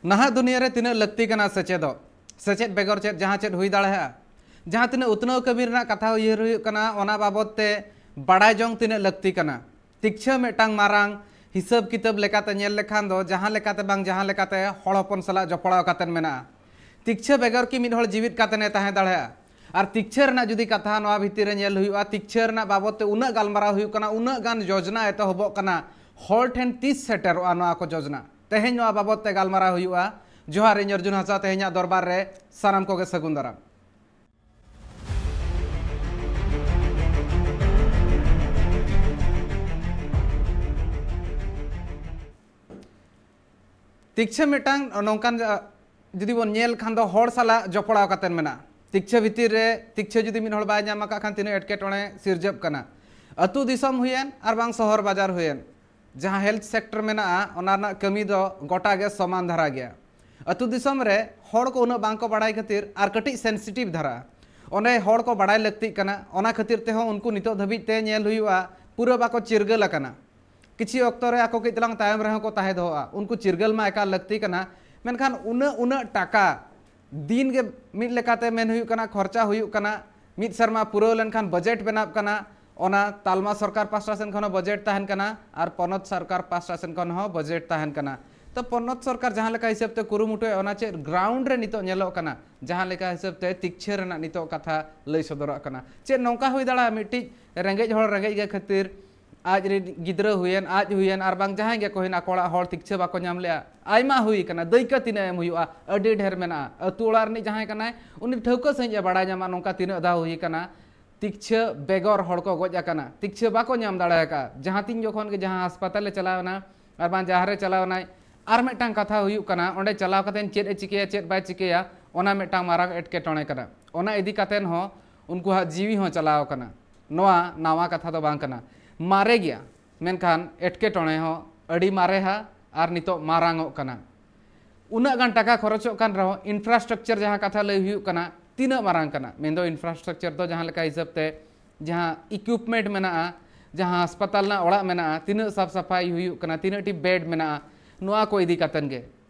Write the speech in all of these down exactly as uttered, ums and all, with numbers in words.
ᱱᱟᱦᱟᱜ ᱫᱩᱱᱤᱭᱟᱹ ᱨᱮ ᱛᱤᱱᱟᱹᱜ ᱞᱟᱹᱠᱛᱤ ᱠᱟᱱᱟ ᱥᱮᱪᱮᱫᱚᱜ? ᱥᱮᱪᱮᱫ ᱵᱮᱜᱚᱨ ᱪᱮᱫ ᱡᱟᱦᱟᱸ ᱪᱮᱫ ᱦᱩᱭ ᱫᱟᱲᱮᱭᱟᱜᱼᱟ? ᱡᱟᱦᱟᱸ ᱛᱤᱱᱟᱹᱜ ᱩᱛᱱᱟᱹᱣ ᱠᱟᱹᱢᱤ ᱨᱮᱱᱟᱜ ᱠᱟᱛᱷᱟ ᱩᱭᱦᱟᱹᱨ ᱦᱩᱭᱩᱜ ᱠᱟᱱᱟ, ᱚᱱᱟ ᱵᱟᱵᱚᱫ ᱛᱮ ᱵᱟᱲᱟᱭ ᱡᱚᱝ ᱛᱤᱱᱟᱹᱜ ᱞᱟᱹᱠᱛᱤ ᱠᱟᱱᱟ? ᱛᱤᱠᱪᱷᱟᱹ ᱢᱤᱫᱴᱟᱝ ᱢᱟᱨᱟᱝ ᱦᱤᱥᱟᱹᱵ ᱠᱤᱛᱟᱹᱵ ᱞᱮᱠᱟᱛᱮ ᱧᱮᱞ ᱞᱮᱠᱷᱟᱱ ᱫᱚ, ᱡᱟᱦᱟᱸ ᱞᱮᱠᱟᱛᱮ ᱵᱟᱝ ᱡᱟᱦᱟᱸ ᱞᱮᱠᱟᱛᱮ ᱦᱚᱲ ᱦᱚᱯᱚᱱ ᱥᱟᱞᱟᱜ ᱡᱚᱯᱲᱟᱣ ᱠᱟᱛᱮ ᱢᱮᱱᱟᱜᱼᱟ᱾ ᱛᱤᱠᱪᱷᱟᱹ ᱵᱮᱜᱚᱨ ᱠᱤ ᱢᱤᱫ ᱦᱚᱲ ᱡᱤᱣᱤᱫ ᱠᱟᱛᱮ ᱮ ᱛᱟᱦᱮᱸ ᱫᱟᱲᱮᱭᱟᱜᱼᱟ? ᱟᱨ ᱛᱤᱠᱪᱷᱟᱹ ᱨᱮᱱᱟᱜ ᱡᱩᱫᱤ ᱠᱟᱛᱷᱟ ᱱᱚᱣᱟ ᱵᱷᱤᱛᱤᱨ ᱨᱮ ᱧᱮᱞ ᱦᱩᱭᱩᱜᱼᱟ, ᱛᱤᱠᱪᱷᱟᱹ ᱨᱮᱱᱟᱜ ᱵᱟᱵᱚᱫ ᱛᱮ ᱩᱱᱟᱹᱜ ᱜᱟᱞᱢᱟᱨᱟᱣ ᱦᱩᱭᱩᱜ ᱠᱟᱱᱟ, ᱩᱱᱟᱹᱜ ᱜᱟᱱ ᱡᱳᱡᱽᱱᱟ ᱮᱛᱚᱦᱚᱵᱚᱜ ᱠᱟᱱᱟ, ᱦᱚᱲ ᱴᱷᱮᱱ ᱛᱤᱥ ᱥᱮᱴᱮᱨᱚᱜᱼᱟ ᱱᱚᱣᱟ ᱠᱚ ᱡᱳᱡᱽᱱᱟ? ᱛᱮᱦᱮᱧ ᱱᱚᱣᱟ ᱵᱟᱵᱚᱫ ᱛᱮ ᱜᱟᱞᱢᱟᱨᱟᱣ ᱦᱩᱭᱩᱜᱼᱟ᱾ ᱡᱚᱦᱟᱨ, ᱤᱧ ᱚᱨᱡᱩᱱ ᱦᱟᱸᱥᱫᱟ, ᱛᱮᱦᱮᱧᱟᱜ ᱫᱚᱨᱵᱟᱨ ᱨᱮ ᱥᱟᱱᱟᱢ ᱠᱚᱜᱮ ᱥᱟᱹᱜᱩᱱ ᱫᱟᱨᱟᱢ᱾ ᱛᱤᱠᱪᱷᱟᱹ ᱢᱤᱫᱴᱟᱝ ᱱᱚᱝᱠᱟᱱ, ᱟ, ᱡᱩᱫᱤ ᱵᱚᱱ ᱧᱮᱞ ᱠᱷᱟᱱ ᱫᱚ, ᱦᱚᱲ ᱥᱟᱞᱟᱜ ᱡᱚᱯᱲᱟᱣ ᱠᱟᱛᱮ ᱢᱮᱱᱟᱜᱼᱟ᱾ ᱛᱤᱠᱪᱷᱟᱹ ᱵᱷᱤᱛᱤᱨ ᱨᱮ, ᱛᱤᱠᱪᱷᱟᱹ ᱡᱩᱫᱤ ᱢᱤᱫ ᱦᱚᱲ ᱵᱟᱭ ᱧᱟᱢ ᱟᱠᱟᱫ ᱠᱷᱟᱱ, ᱛᱤᱱᱟᱹᱜ ᱮᱴᱠᱮᱴᱚᱬᱮ ᱥᱤᱨᱡᱟᱹᱜ ᱠᱟᱱᱟ᱾ ᱟᱹᱛᱩ ᱫᱤᱥᱚᱢ ᱦᱩᱭᱮᱱ ᱟᱨ ᱵᱟᱝ ᱥᱚᱦᱚᱨ ᱵᱟᱡᱟᱨ ᱦᱩᱭᱮᱱ, ᱡᱟᱦᱟᱸ ᱦᱮᱞᱛᱷ ᱥᱮᱠᱴᱚᱨ ᱢᱮᱱᱟᱜᱼᱟ, ᱚᱱᱟ ᱨᱮᱱᱟᱜ ᱠᱟᱹᱢᱤ ᱫᱚ ᱜᱚᱴᱟ ᱜᱮ ᱥᱚᱢᱟᱱ ᱫᱷᱟᱨᱟ ᱜᱮᱭᱟ᱾ ᱟᱹᱛᱩ ᱫᱤᱥᱚᱢ ᱨᱮ ᱦᱚᱲ ᱠᱚ ᱩᱱᱟᱹᱜ ᱵᱟᱝ ᱠᱚ ᱵᱟᱲᱟᱭ ᱠᱷᱟᱹᱛᱤᱨ ᱟᱨ ᱠᱟᱹᱴᱤᱡ ᱥᱮᱱᱥᱤᱴᱤᱵᱷ ᱫᱷᱟᱨᱟ, ᱚᱸᱰᱮ ᱦᱚᱲ ᱠᱚ ᱵᱟᱲᱟᱭ ᱞᱟᱹᱠᱛᱤᱜ ᱠᱟᱱᱟ᱾ ᱚᱱᱟ ᱠᱷᱟᱹᱛᱤᱨ ᱛᱮᱦᱚᱸ ᱩᱱᱠᱩ ᱱᱤᱛᱚᱜ ᱫᱷᱟᱹᱵᱤᱡ ᱛᱮ ᱧᱮᱞ ᱦᱩᱭᱩᱜᱼᱟ, ᱯᱩᱨᱟᱹ ᱵᱟᱠᱚ ᱪᱤᱨᱜᱟᱹᱞ ᱟᱠᱟᱱᱟ᱾ ᱠᱤᱪᱷᱤ ᱚᱠᱛᱚ ᱨᱮ ᱟᱠᱚ ᱠᱟᱹᱡ ᱛᱟᱞᱟᱝ ᱛᱟᱭᱚᱢ ᱨᱮᱦᱚᱸ ᱠᱚ ᱛᱟᱦᱮᱸ ᱫᱚᱦᱚᱜᱼᱟ᱾ ᱩᱱᱠᱩ ᱪᱤᱨᱜᱟᱹᱞ ᱢᱟ ᱮᱠᱟᱞ ᱞᱟᱹᱠᱛᱤ ᱠᱟᱱᱟ, ᱢᱮᱱᱠᱷᱟᱱ ᱩᱱᱟᱹᱜ, ᱩᱱᱟᱹᱜ ᱴᱟᱠᱟ ᱫᱤᱱ ᱜᱮ ᱢᱤᱫ ᱞᱮᱠᱟᱛᱮ ᱢᱮᱱ ᱦᱩᱭᱩᱜ ᱠᱟᱱᱟ, ᱠᱷᱚᱨᱪᱟ ᱦᱩᱭᱩᱜ ᱠᱟᱱᱟ, ᱢᱤᱫ ᱥᱮᱨᱢᱟ ᱯᱩᱨᱟᱹᱣ ᱞᱮᱱᱠᱷᱟᱱ ᱵᱟᱡᱮᱴ ᱵᱮᱱᱟᱜ ᱠᱟᱱᱟ, ᱚᱱᱟ ᱛᱟᱞᱢᱟ ᱥᱚᱨᱠᱟᱨ ᱯᱟᱥᱴᱟ ᱥᱮᱱ ᱠᱷᱚᱱ ᱦᱚᱸ ᱵᱟᱡᱮᱴ ᱛᱟᱦᱮᱱ ᱠᱟᱱᱟ ᱟᱨ ᱯᱚᱱᱚᱛ ᱥᱚᱨᱠᱟᱨ ᱯᱟᱥᱴᱟ ᱥᱮᱱ ᱠᱷᱚᱱ ᱦᱚᱸ ᱵᱟᱡᱮᱴ ᱛᱟᱦᱮᱱ ᱠᱟᱱᱟ᱾ ᱛᱚ ᱯᱚᱱᱚᱛ ᱥᱚᱨᱠᱟᱨ ᱡᱟᱦᱟᱸ ᱞᱮᱠᱟ ᱦᱤᱥᱟᱹᱵ ᱛᱮ ᱠᱩᱨᱩᱢᱩᱴᱩᱭᱟ, ᱚᱱᱟ ᱪᱮᱫ ᱜᱨᱟᱣᱩᱱᱰ ᱨᱮ ᱱᱤᱛᱚᱜ ᱧᱮᱞᱚᱜ ᱠᱟᱱᱟ, ᱡᱟᱦᱟᱸ ᱞᱮᱠᱟ ᱦᱤᱥᱟᱹᱵ ᱛᱮ ᱛᱤᱠᱪᱷᱟᱹ ᱨᱮᱱᱟᱜ ᱱᱤᱛᱚᱜ ᱠᱟᱛᱷᱟ ᱞᱟᱹᱭ ᱥᱚᱫᱚᱨᱚᱜ ᱠᱟᱱᱟ, ᱪᱮᱫ ᱱᱚᱝᱠᱟ ᱦᱩᱭ ᱫᱟᱲᱮᱭᱟᱜᱼᱟ, ᱢᱤᱫᱴᱤᱡ ᱨᱮᱸᱜᱮᱡ ᱦᱚᱲ ᱨᱮᱸᱜᱮᱡ ᱜᱮ ᱠᱷᱟᱹᱛᱤᱨ ᱟᱡ ᱨᱮᱱ ᱜᱤᱫᱽᱨᱟᱹ ᱦᱩᱭᱮᱱ, ᱟᱡ ᱦᱩᱭᱮᱱ, ᱟᱨ ᱵᱟᱝ ᱡᱟᱦᱟᱸᱭ ᱜᱮᱠᱚ ᱦᱩᱭᱮᱱ, ᱟᱠᱚ ᱚᱲᱟᱜ ᱦᱚᱲ ᱛᱤᱠᱪᱷᱟᱹ ᱵᱟᱠᱚ ᱧᱟᱢ ᱞᱮᱜᱼᱟ᱾ ᱟᱭᱢᱟ ᱦᱩᱭ ᱠᱟᱱᱟ, ᱫᱟᱹᱭᱠᱟᱹ ᱛᱤᱱᱟᱹᱜ ᱮᱢ ᱦᱩᱭᱩᱜᱼᱟ, ᱟᱹᱰᱤ ᱰᱷᱮᱨ ᱢᱮᱱᱟᱜᱼᱟ᱾ ᱟᱹᱛᱩ ᱚᱲᱟᱜ ᱨᱤᱱᱤᱡ ᱡᱟᱦᱟᱸᱭ ᱠᱟᱱᱟᱭ, ᱩᱱᱤ ᱴᱷᱟᱹᱣᱠᱟᱹ ᱥᱟᱺᱦᱤᱡ ᱮ ᱵᱟᱲᱟᱭ ᱧᱟᱢᱟ ᱱᱚᱝᱠᱟ ᱛᱤᱱᱟᱹᱜ ᱫᱷᱟᱣ ᱦᱩᱭ ᱠᱟᱱᱟ, ᱛᱤᱠᱪᱷᱟᱹ ᱵᱮᱜᱚᱨ ᱦᱚᱲ ᱠᱚ ᱜᱚᱡ ᱟᱠᱟᱱᱟ, ᱛᱤᱠᱪᱷᱟᱹ ᱵᱟᱠᱚ ᱧᱟᱢ ᱫᱟᱲᱮ ᱟᱠᱟᱫᱼᱟ᱾ ᱡᱟᱦᱟᱸ ᱛᱤᱱ ᱡᱚᱠᱷᱚᱱ ᱜᱮ ᱡᱟᱦᱟᱸ ᱦᱟᱥᱯᱟᱛᱟᱞ ᱮ ᱪᱟᱞᱟᱣ ᱮᱱᱟ, ᱟᱨ ᱵᱟᱝ ᱡᱟᱦᱟᱸ ᱨᱮ ᱪᱟᱞᱟᱣ ᱮᱱᱟᱭ, ᱟᱨ ᱢᱤᱫᱴᱟᱝ ᱠᱟᱛᱷᱟ ᱦᱩᱭᱩᱜ ᱠᱟᱱᱟ, ᱚᱸᱰᱮ ᱪᱟᱞᱟᱣ ᱠᱟᱛᱮ ᱪᱮᱫ ᱮ ᱪᱤᱠᱟᱹᱭᱟ, ᱪᱮᱫ ᱵᱟᱭ ᱪᱤᱠᱟᱹᱭᱟ, ᱚᱱᱟ ᱢᱤᱫᱴᱟᱝ ᱢᱟᱨᱟᱝ ᱮᱴᱠᱮᱴᱚᱬᱮ ᱠᱟᱱᱟ᱾ ᱚᱱᱟ ᱤᱫᱤ ᱠᱟᱛᱮ ᱦᱚᱸ ᱩᱱᱠᱩᱣᱟᱜ ᱡᱤᱣᱤ ᱦᱚᱸ ᱪᱟᱞᱟᱣ ᱟᱠᱟᱱᱟ᱾ ᱱᱚᱣᱟ ᱱᱟᱣᱟ ᱠᱟᱛᱷᱟ ᱫᱚ ᱵᱟᱝ ᱠᱟᱱᱟ, ᱢᱟᱨᱮ ᱜᱮᱭᱟ, ᱢᱮᱱᱠᱷᱟᱱ ᱮᱴᱠᱮᱴᱚᱬᱮ ᱦᱚᱸ ᱟᱹᱰᱤ ᱢᱟᱨᱮᱦᱟ ᱟᱨ ᱱᱤᱛᱚᱜ ᱢᱟᱨᱟᱝ ᱚᱜ ᱠᱟᱱᱟ᱾ ᱩᱱᱟᱹᱜ ᱜᱟᱱ ᱴᱟᱠᱟ ᱠᱷᱚᱨᱚᱪᱚᱜ ᱠᱟᱱ ᱨᱮᱦᱚᱸ, ᱤᱱᱯᱷᱨᱟᱥᱴᱨᱟᱠᱪᱟᱨ ᱡᱟᱦᱟᱸ ᱠᱟᱛᱷᱟ ᱞᱟᱹᱭ ᱦᱩᱭᱩᱜ ᱠᱟᱱᱟ, ᱛᱤᱱᱟᱹᱜ ᱢᱟᱨᱟᱝ ᱠᱟᱱᱟ? ᱢᱮᱱᱫᱚ ᱤᱱᱯᱷᱨᱟᱥᱴᱨᱟᱠᱪᱟᱨ ᱫᱚ ᱡᱟᱦᱟᱸ ᱞᱮᱠᱟ ᱦᱤᱥᱟᱹᱵ ᱛᱮ ᱡᱟᱦᱟᱸ ᱤᱠᱩᱭᱤᱯᱢᱮᱱᱴ ᱢᱮᱱᱟᱜᱼᱟ, ᱡᱟᱦᱟᱸ ᱦᱟᱥᱯᱟᱛᱟᱞ ᱨᱮᱱᱟᱜ ᱚᱲᱟᱜ ᱢᱮᱱᱟᱜᱼᱟ, ᱛᱤᱱᱟᱹᱜ ᱥᱟᱯᱷ ᱥᱟᱯᱷᱟᱭ ᱦᱩᱭᱩᱜ ᱠᱟᱱᱟ, ᱛᱤᱱᱟᱹᱜ ᱴᱤ ᱵᱮᱰ ᱢᱮᱱᱟᱜᱼᱟ, ᱱᱚᱣᱟ ᱠᱚ ᱤᱫᱤ ᱠᱟᱛᱮᱱ ᱜᱮ᱾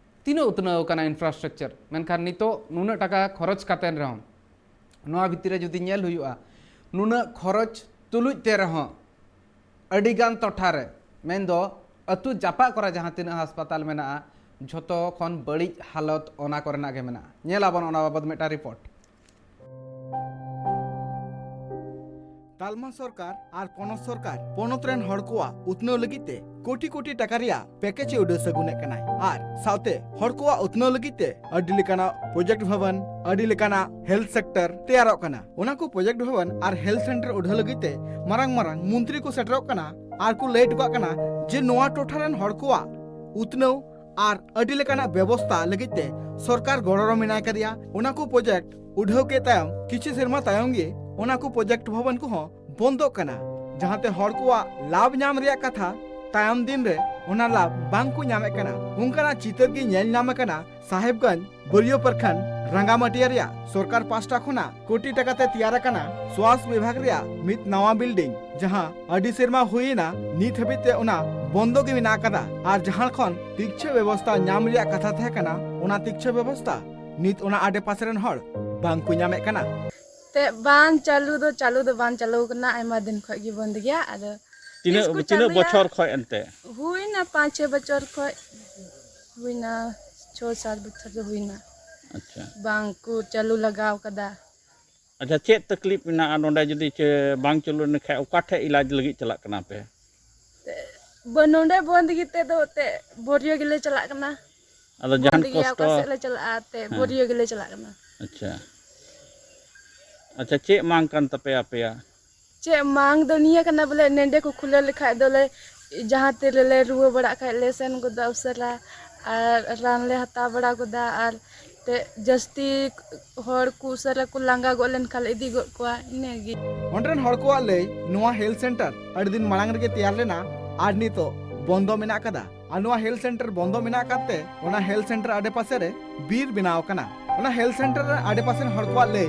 ᱛᱤᱱᱟᱹᱜ ᱩᱛᱱᱟᱹᱣ ᱟᱠᱟᱱᱟ ᱤᱱᱯᱷᱨᱟᱥᱴᱨᱟᱠᱪᱟᱨ, ᱢᱮᱱᱠᱷᱟᱱ ᱱᱤᱛᱚᱜ ᱱᱩᱱᱟᱹᱜ ᱴᱟᱠᱟ ᱠᱷᱚᱨᱚᱪ ᱠᱟᱛᱮᱱ ᱨᱮᱦᱚᱸ, ᱱᱚᱣᱟ ᱵᱷᱤᱛᱤᱨ ᱨᱮ ᱡᱩᱫᱤ ᱧᱮᱞ ᱦᱩᱭᱩᱜᱼᱟ, ᱱᱩᱱᱟᱹᱜ ᱠᱷᱚᱨᱚᱪ ᱛᱩᱞᱩᱡ ᱛᱮ ᱨᱮᱦᱚᱸ ᱟᱹᱰᱤᱜᱟᱱ ᱴᱚᱴᱷᱟ ᱨᱮ, ᱢᱮᱱᱫᱚ ᱟᱹᱛᱩ ᱡᱟᱯᱟᱜ ᱠᱚᱨᱮ ᱡᱟᱦᱟᱸ ᱛᱤᱱᱟᱹᱜ ᱦᱟᱥᱯᱟᱛᱟᱞ ᱢᱮᱱᱟᱜᱼᱟ, ᱡᱷᱚᱛᱚ ᱠᱷᱚᱱ ᱵᱟᱹᱲᱤᱡ ᱦᱟᱞᱚᱛ ᱚᱱᱟ ᱠᱚᱨᱮᱱᱟᱜ ᱜᱮ ᱢᱮᱱᱟᱜᱼᱟ᱾ ᱧᱮᱞᱟᱵᱚᱱ ᱚᱱᱟ ᱵᱟᱵᱚᱫ ᱢᱤᱫᱴᱟᱝ ᱨᱤᱯᱳᱨᱴ᱾ ᱛᱟᱞᱢᱟ ᱥᱚᱨᱠᱟᱨ ᱟᱨ ᱯᱚᱱᱚᱛ ᱥᱚᱨᱠᱟᱨ ᱯᱚᱱᱚᱛ ᱨᱮᱱ ᱦᱚᱲ ᱠᱚᱣᱟᱜ ᱩᱛᱱᱟᱹᱣ ᱞᱟᱹᱜᱤᱫ ᱛᱮ ᱠᱳᱴᱤ ᱠᱳᱴᱤ ᱴᱟᱠᱟ ᱨᱮᱭᱟᱜ ᱯᱮᱠᱮᱡᱽ ᱮ ᱩᱰᱟᱹᱣ ᱥᱟᱹᱜᱩᱱᱮᱫ ᱠᱟᱱᱟᱭ ᱟᱨ ᱥᱟᱶᱛᱮ ᱦᱚᱲ ᱠᱚᱣᱟᱜ ᱩᱛᱱᱟᱹᱣ ᱞᱟᱹᱜᱤᱫ ᱛᱮ ᱟᱹᱰᱤ ᱞᱮᱠᱟᱱᱟᱜ ᱯᱨᱚᱡᱮᱠᱴ ᱵᱷᱚᱵᱚᱱ, ᱟᱹᱰᱤ ᱞᱮᱠᱟᱱᱟᱜ ᱦᱮᱞᱛᱷ ᱥᱮᱠᱴᱚᱨ ᱛᱮᱭᱟᱨᱚᱜ ᱠᱟᱱᱟ᱾ ᱚᱱᱟ ᱠᱚ ᱯᱨᱚᱡᱮᱠᱴ ᱵᱷᱚᱵᱚᱱ ᱟᱨ ᱦᱮᱞᱛᱷ ᱥᱮᱱᱴᱟᱨ ᱩᱰᱷᱟᱹᱣ ᱞᱟᱹᱜᱤᱫ ᱛᱮ ᱢᱟᱨᱟᱝ ᱢᱟᱨᱟᱝ ᱢᱚᱱᱛᱨᱤ ᱠᱚ ᱥᱮᱴᱮᱨᱚᱜ ᱠᱟᱱᱟ ᱟᱨ ᱠᱚ ᱞᱟᱹᱭ ᱦᱚᱴᱚ ᱠᱟᱜ ᱠᱟᱱᱟ ᱡᱮ ᱱᱚᱣᱟ ᱴᱚᱴᱷᱟ ᱨᱮᱱ ᱦᱚᱲ ᱠᱚᱣᱟᱜ ᱩᱛᱱᱟᱹᱣ ᱟᱨ ᱟᱹᱰᱤ ᱞᱮᱠᱟᱱᱟᱜ ᱵᱮᱵᱚᱥᱛᱟ ᱞᱟᱹᱜᱤᱫ ᱛᱮ ᱥᱚᱨᱠᱟᱨ ᱜᱚᱲᱚ ᱨᱮ ᱢᱮᱱᱟᱭ ᱠᱟᱫᱮᱭᱟ᱾ ᱚᱱᱟ ᱠᱚ ᱯᱨᱚᱡᱮᱠᱴ ᱩᱰᱷᱟᱹᱣ ᱠᱮᱫ ᱛᱟᱭᱚᱢ ᱠᱤᱪᱷᱩ ᱥᱮᱨᱢᱟ ᱛᱟᱭᱚᱢ ᱜᱮ ᱚᱱᱟ ᱠᱚ ᱯᱨᱚᱡᱮᱠᱴ ᱵᱷᱚᱵᱚᱱ ᱠᱚᱦᱚᱸ ᱵᱚᱱᱫᱚᱜ ᱠᱟᱱᱟ, ᱡᱟᱦᱟᱸᱛᱮ ᱦᱚᱲ ᱠᱚᱣᱟᱜ ᱞᱟᱵᱷ ᱧᱟᱢ ᱨᱮᱭᱟᱜ ᱠᱟᱛᱷᱟ ᱛᱟᱭᱚᱢ ᱫᱤᱱ ᱨᱮ ᱚᱱᱟ ᱞᱟᱵᱷ ᱵᱟᱝ ᱠᱚ ᱧᱟᱢᱮᱫ ᱠᱟᱱᱟ᱾ ᱚᱱᱠᱟᱱᱟᱜ ᱪᱤᱛᱟᱹᱨ ᱜᱮ ᱧᱮᱞ ᱧᱟᱢ ᱟᱠᱟᱱᱟ ᱥᱟᱦᱮᱵᱽᱜᱚᱸᱡᱽ ᱵᱟᱹᱨᱭᱟᱹ ᱯᱨᱚᱠᱷᱚᱸᱰ ᱨᱟᱸᱜᱟᱢᱟᱹᱴᱤᱭᱟ ᱨᱮᱭᱟᱜ ᱥᱚᱨᱠᱟᱨ ᱯᱟᱦᱴᱟ ᱠᱷᱚᱱᱟᱜ ᱠᱳᱴᱤ ᱴᱟᱠᱟ ᱛᱮ ᱛᱮᱭᱟᱨ ᱟᱠᱟᱱᱟ ᱥᱣᱟᱥ ᱵᱤᱵᱷᱟᱜᱽ ᱨᱮᱭᱟᱜ ᱢᱤᱫ ᱱᱟᱣᱟ ᱵᱤᱞᱰᱤᱝ, ᱡᱟᱦᱟᱸ ᱟᱹᱰᱤ ᱥᱮᱨᱢᱟ ᱦᱩᱭ ᱮᱱᱟ, ᱱᱤᱛ ᱦᱟᱹᱵᱤᱡ ᱛᱮ ᱚᱱᱟ ᱵᱚᱱᱫᱚ ᱜᱮ ᱢᱮᱱᱟᱜ ᱟᱠᱟᱫᱟ᱾ ᱟᱨ ᱡᱟᱦᱟᱸ ᱠᱷᱚᱱ ᱛᱤᱠᱪᱷᱟᱹ ᱵᱮᱵᱚᱥᱛᱟ ᱧᱟᱢ ᱨᱮᱭᱟᱜ ᱠᱟᱛᱷᱟ ᱛᱟᱦᱮᱸ ᱠᱟᱱᱟ, ᱚᱱᱟ ᱛᱤᱠᱪᱷᱟᱹ ᱵᱮᱵᱚᱥᱛᱟ ᱱᱤᱛ ᱚᱱᱟ ᱟᱰᱮ ᱯᱟᱥᱮ ᱨᱮᱱ ᱦᱚᱲ ᱵᱟᱝ ᱠᱚ ᱧᱟᱢᱮᱫ ᱠᱟᱱᱟ᱾ ᱛᱮ ᱵᱟᱝ ᱪᱟᱹᱞᱩ ᱫᱚ, ᱪᱟᱹᱞᱩ ᱫᱚ ᱵᱟᱝ ᱪᱟᱹᱞᱩ ᱠᱟᱱᱟ, ᱟᱭᱢᱟ ᱫᱤᱱ ᱠᱷᱚᱡ ᱜᱮ ᱵᱚᱱᱫ ᱜᱮᱭᱟ᱾ ᱟᱫᱚ ᱛᱤᱱᱟᱹᱜ, ᱛᱤᱥ ᱠᱚ ᱛᱤᱱᱟᱹᱜ ᱪᱟᱹᱞᱩᱭᱟ? ᱵᱚᱪᱷᱚᱨ ᱠᱷᱚᱡ ᱮᱱᱛᱮ? ᱦᱩᱭᱱᱟ ᱯᱟᱸᱪ ᱪᱷᱚᱭ ᱵᱚᱪᱷᱚᱨ ᱠᱷᱚᱡ, ᱦᱩᱭᱱᱟ ᱪᱷᱚ ᱥᱟᱛ ᱵᱚᱪᱷᱚᱨ ᱫᱚ ᱦᱩᱭᱱᱟ᱾ ᱟᱪᱪᱷᱟ᱾ ᱵᱟᱝ ᱠᱚ ᱪᱟᱹᱞᱩ ᱞᱟᱜᱟᱣ ᱠᱟᱫᱟ᱾ ᱟᱪᱪᱷᱟ, ᱪᱮᱫ ᱛᱟᱠᱞᱤᱯ ᱢᱮᱱᱟᱜᱼᱟ ᱱᱚᱰᱮ? ᱡᱩᱫᱤ ᱪᱮ ᱵᱟᱝ ᱪᱟᱹᱞᱩ ᱞᱮᱱᱠᱷᱟᱱ ᱚᱠᱟ ᱴᱷᱮᱡ ᱤᱞᱟᱡᱽ ᱞᱟᱹᱜᱤᱫ ᱪᱟᱞᱟᱜ ᱠᱟᱱᱟ ᱯᱮ? ᱛᱮ ᱵᱚ-, ᱱᱚᱰᱮ ᱵᱚᱱᱫ ᱜᱮᱛᱮ ᱫᱚ ᱛᱮ ᱵᱳᱨᱤᱭᱳ ᱜᱮᱞᱮ ᱪᱟᱞᱟᱜ ᱠᱟᱱᱟ᱾ ᱟᱫᱚ ᱡᱟᱦᱟᱱ ᱵᱚᱱᱫ ᱜᱮᱭᱟ, ᱠᱚᱥᱴᱚ? ᱚᱠᱟ ᱥᱮᱫ ᱞᱮ ᱪᱟᱞᱟᱜᱼᱟ ᱛᱮ ᱦᱮᱸ᱾ ᱵᱳᱨᱤᱭᱳ ᱜᱮᱞᱮ ᱪᱟᱞᱟᱜ ᱠᱟᱱᱟ᱾ ᱟᱪᱪᱷᱟ, ᱟᱪᱪᱷᱟ, ᱪᱮᱫ ᱢᱟᱝ ᱠᱟᱱ ᱛᱟᱯᱮᱭᱟ ᱟᱯᱮᱭᱟᱜ? ᱪᱮᱫ ᱢᱟᱝ ᱫᱚ ᱱᱤᱭᱟᱹ ᱠᱟᱱᱟ ᱵᱚᱞᱮ, ᱱᱚᱰᱮ ᱠᱚ ᱠᱷᱩᱞᱟᱹᱣ ᱞᱮᱠᱷᱟᱡ ᱫᱚᱞᱮ, ᱡᱟᱦᱟᱸ ᱛᱤ ᱨᱮᱞᱮ ᱨᱩᱣᱟᱹ ᱵᱟᱲᱟᱜ ᱠᱷᱟᱡ ᱞᱮ ᱥᱮᱱ ᱜᱚᱫᱚᱜᱼᱟ ᱩᱥᱟᱹᱨᱟ, ᱟᱨ ᱨᱟᱱ ᱞᱮ ᱦᱟᱛᱟᱣ ᱵᱟᱲᱟ ᱜᱚᱫᱟ, ᱟᱨ ᱛᱮ ᱡᱟᱹᱥᱛᱤ ᱦᱚᱲ ᱠᱚ ᱩᱥᱟᱹᱨᱟ ᱠᱚ ᱞᱟᱸᱜᱟ ᱜᱚᱫ ᱞᱮᱱᱠᱷᱟᱱ ᱞᱮ ᱤᱫᱤ ᱜᱚᱫ ᱠᱚᱣᱟ, ᱤᱱᱟᱹᱜᱮ᱾ ᱚᱸᱰᱮ ᱨᱮᱱ ᱦᱚᱲ ᱠᱚᱣᱟᱜ ᱞᱟᱹᱭ, ᱱᱚᱣᱟ ᱦᱮᱞᱛᱷ ᱥᱮᱱᱴᱟᱨ ᱟᱹᱰᱤ ᱫᱤᱱ ᱢᱟᱲᱟᱝ ᱨᱮᱜᱮ ᱛᱮᱭᱟᱨ ᱞᱮᱱᱟ ᱟᱨ ᱱᱤᱛᱚᱜ ᱵᱚᱱᱫᱚ ᱢᱮᱱᱟᱜ ᱟᱠᱟᱫᱟ᱾ ᱟᱨ ᱱᱚᱣᱟ ᱦᱮᱞᱛᱷ ᱥᱮᱱᱴᱟᱨ ᱵᱚᱱᱫᱚ ᱢᱮᱱᱟᱜ ᱟᱠᱟᱫ ᱛᱮ ᱚᱱᱟ ᱦᱮᱞᱛᱷ ᱥᱮᱱᱴᱟᱨ ᱟᱰᱮᱯᱟᱥᱮ ᱨᱮ ᱵᱤᱨ ᱵᱮᱱᱟᱣ ᱟᱠᱟᱱᱟ᱾ ᱚᱱᱟ ᱦᱮᱞᱛᱷ ᱥᱮᱱᱴᱟᱨ ᱨᱮ ᱟᱰᱮᱯᱟᱥᱮ ᱨᱮᱱ ᱦᱚᱲ ᱠᱚᱣᱟᱜ ᱞᱟᱹᱭ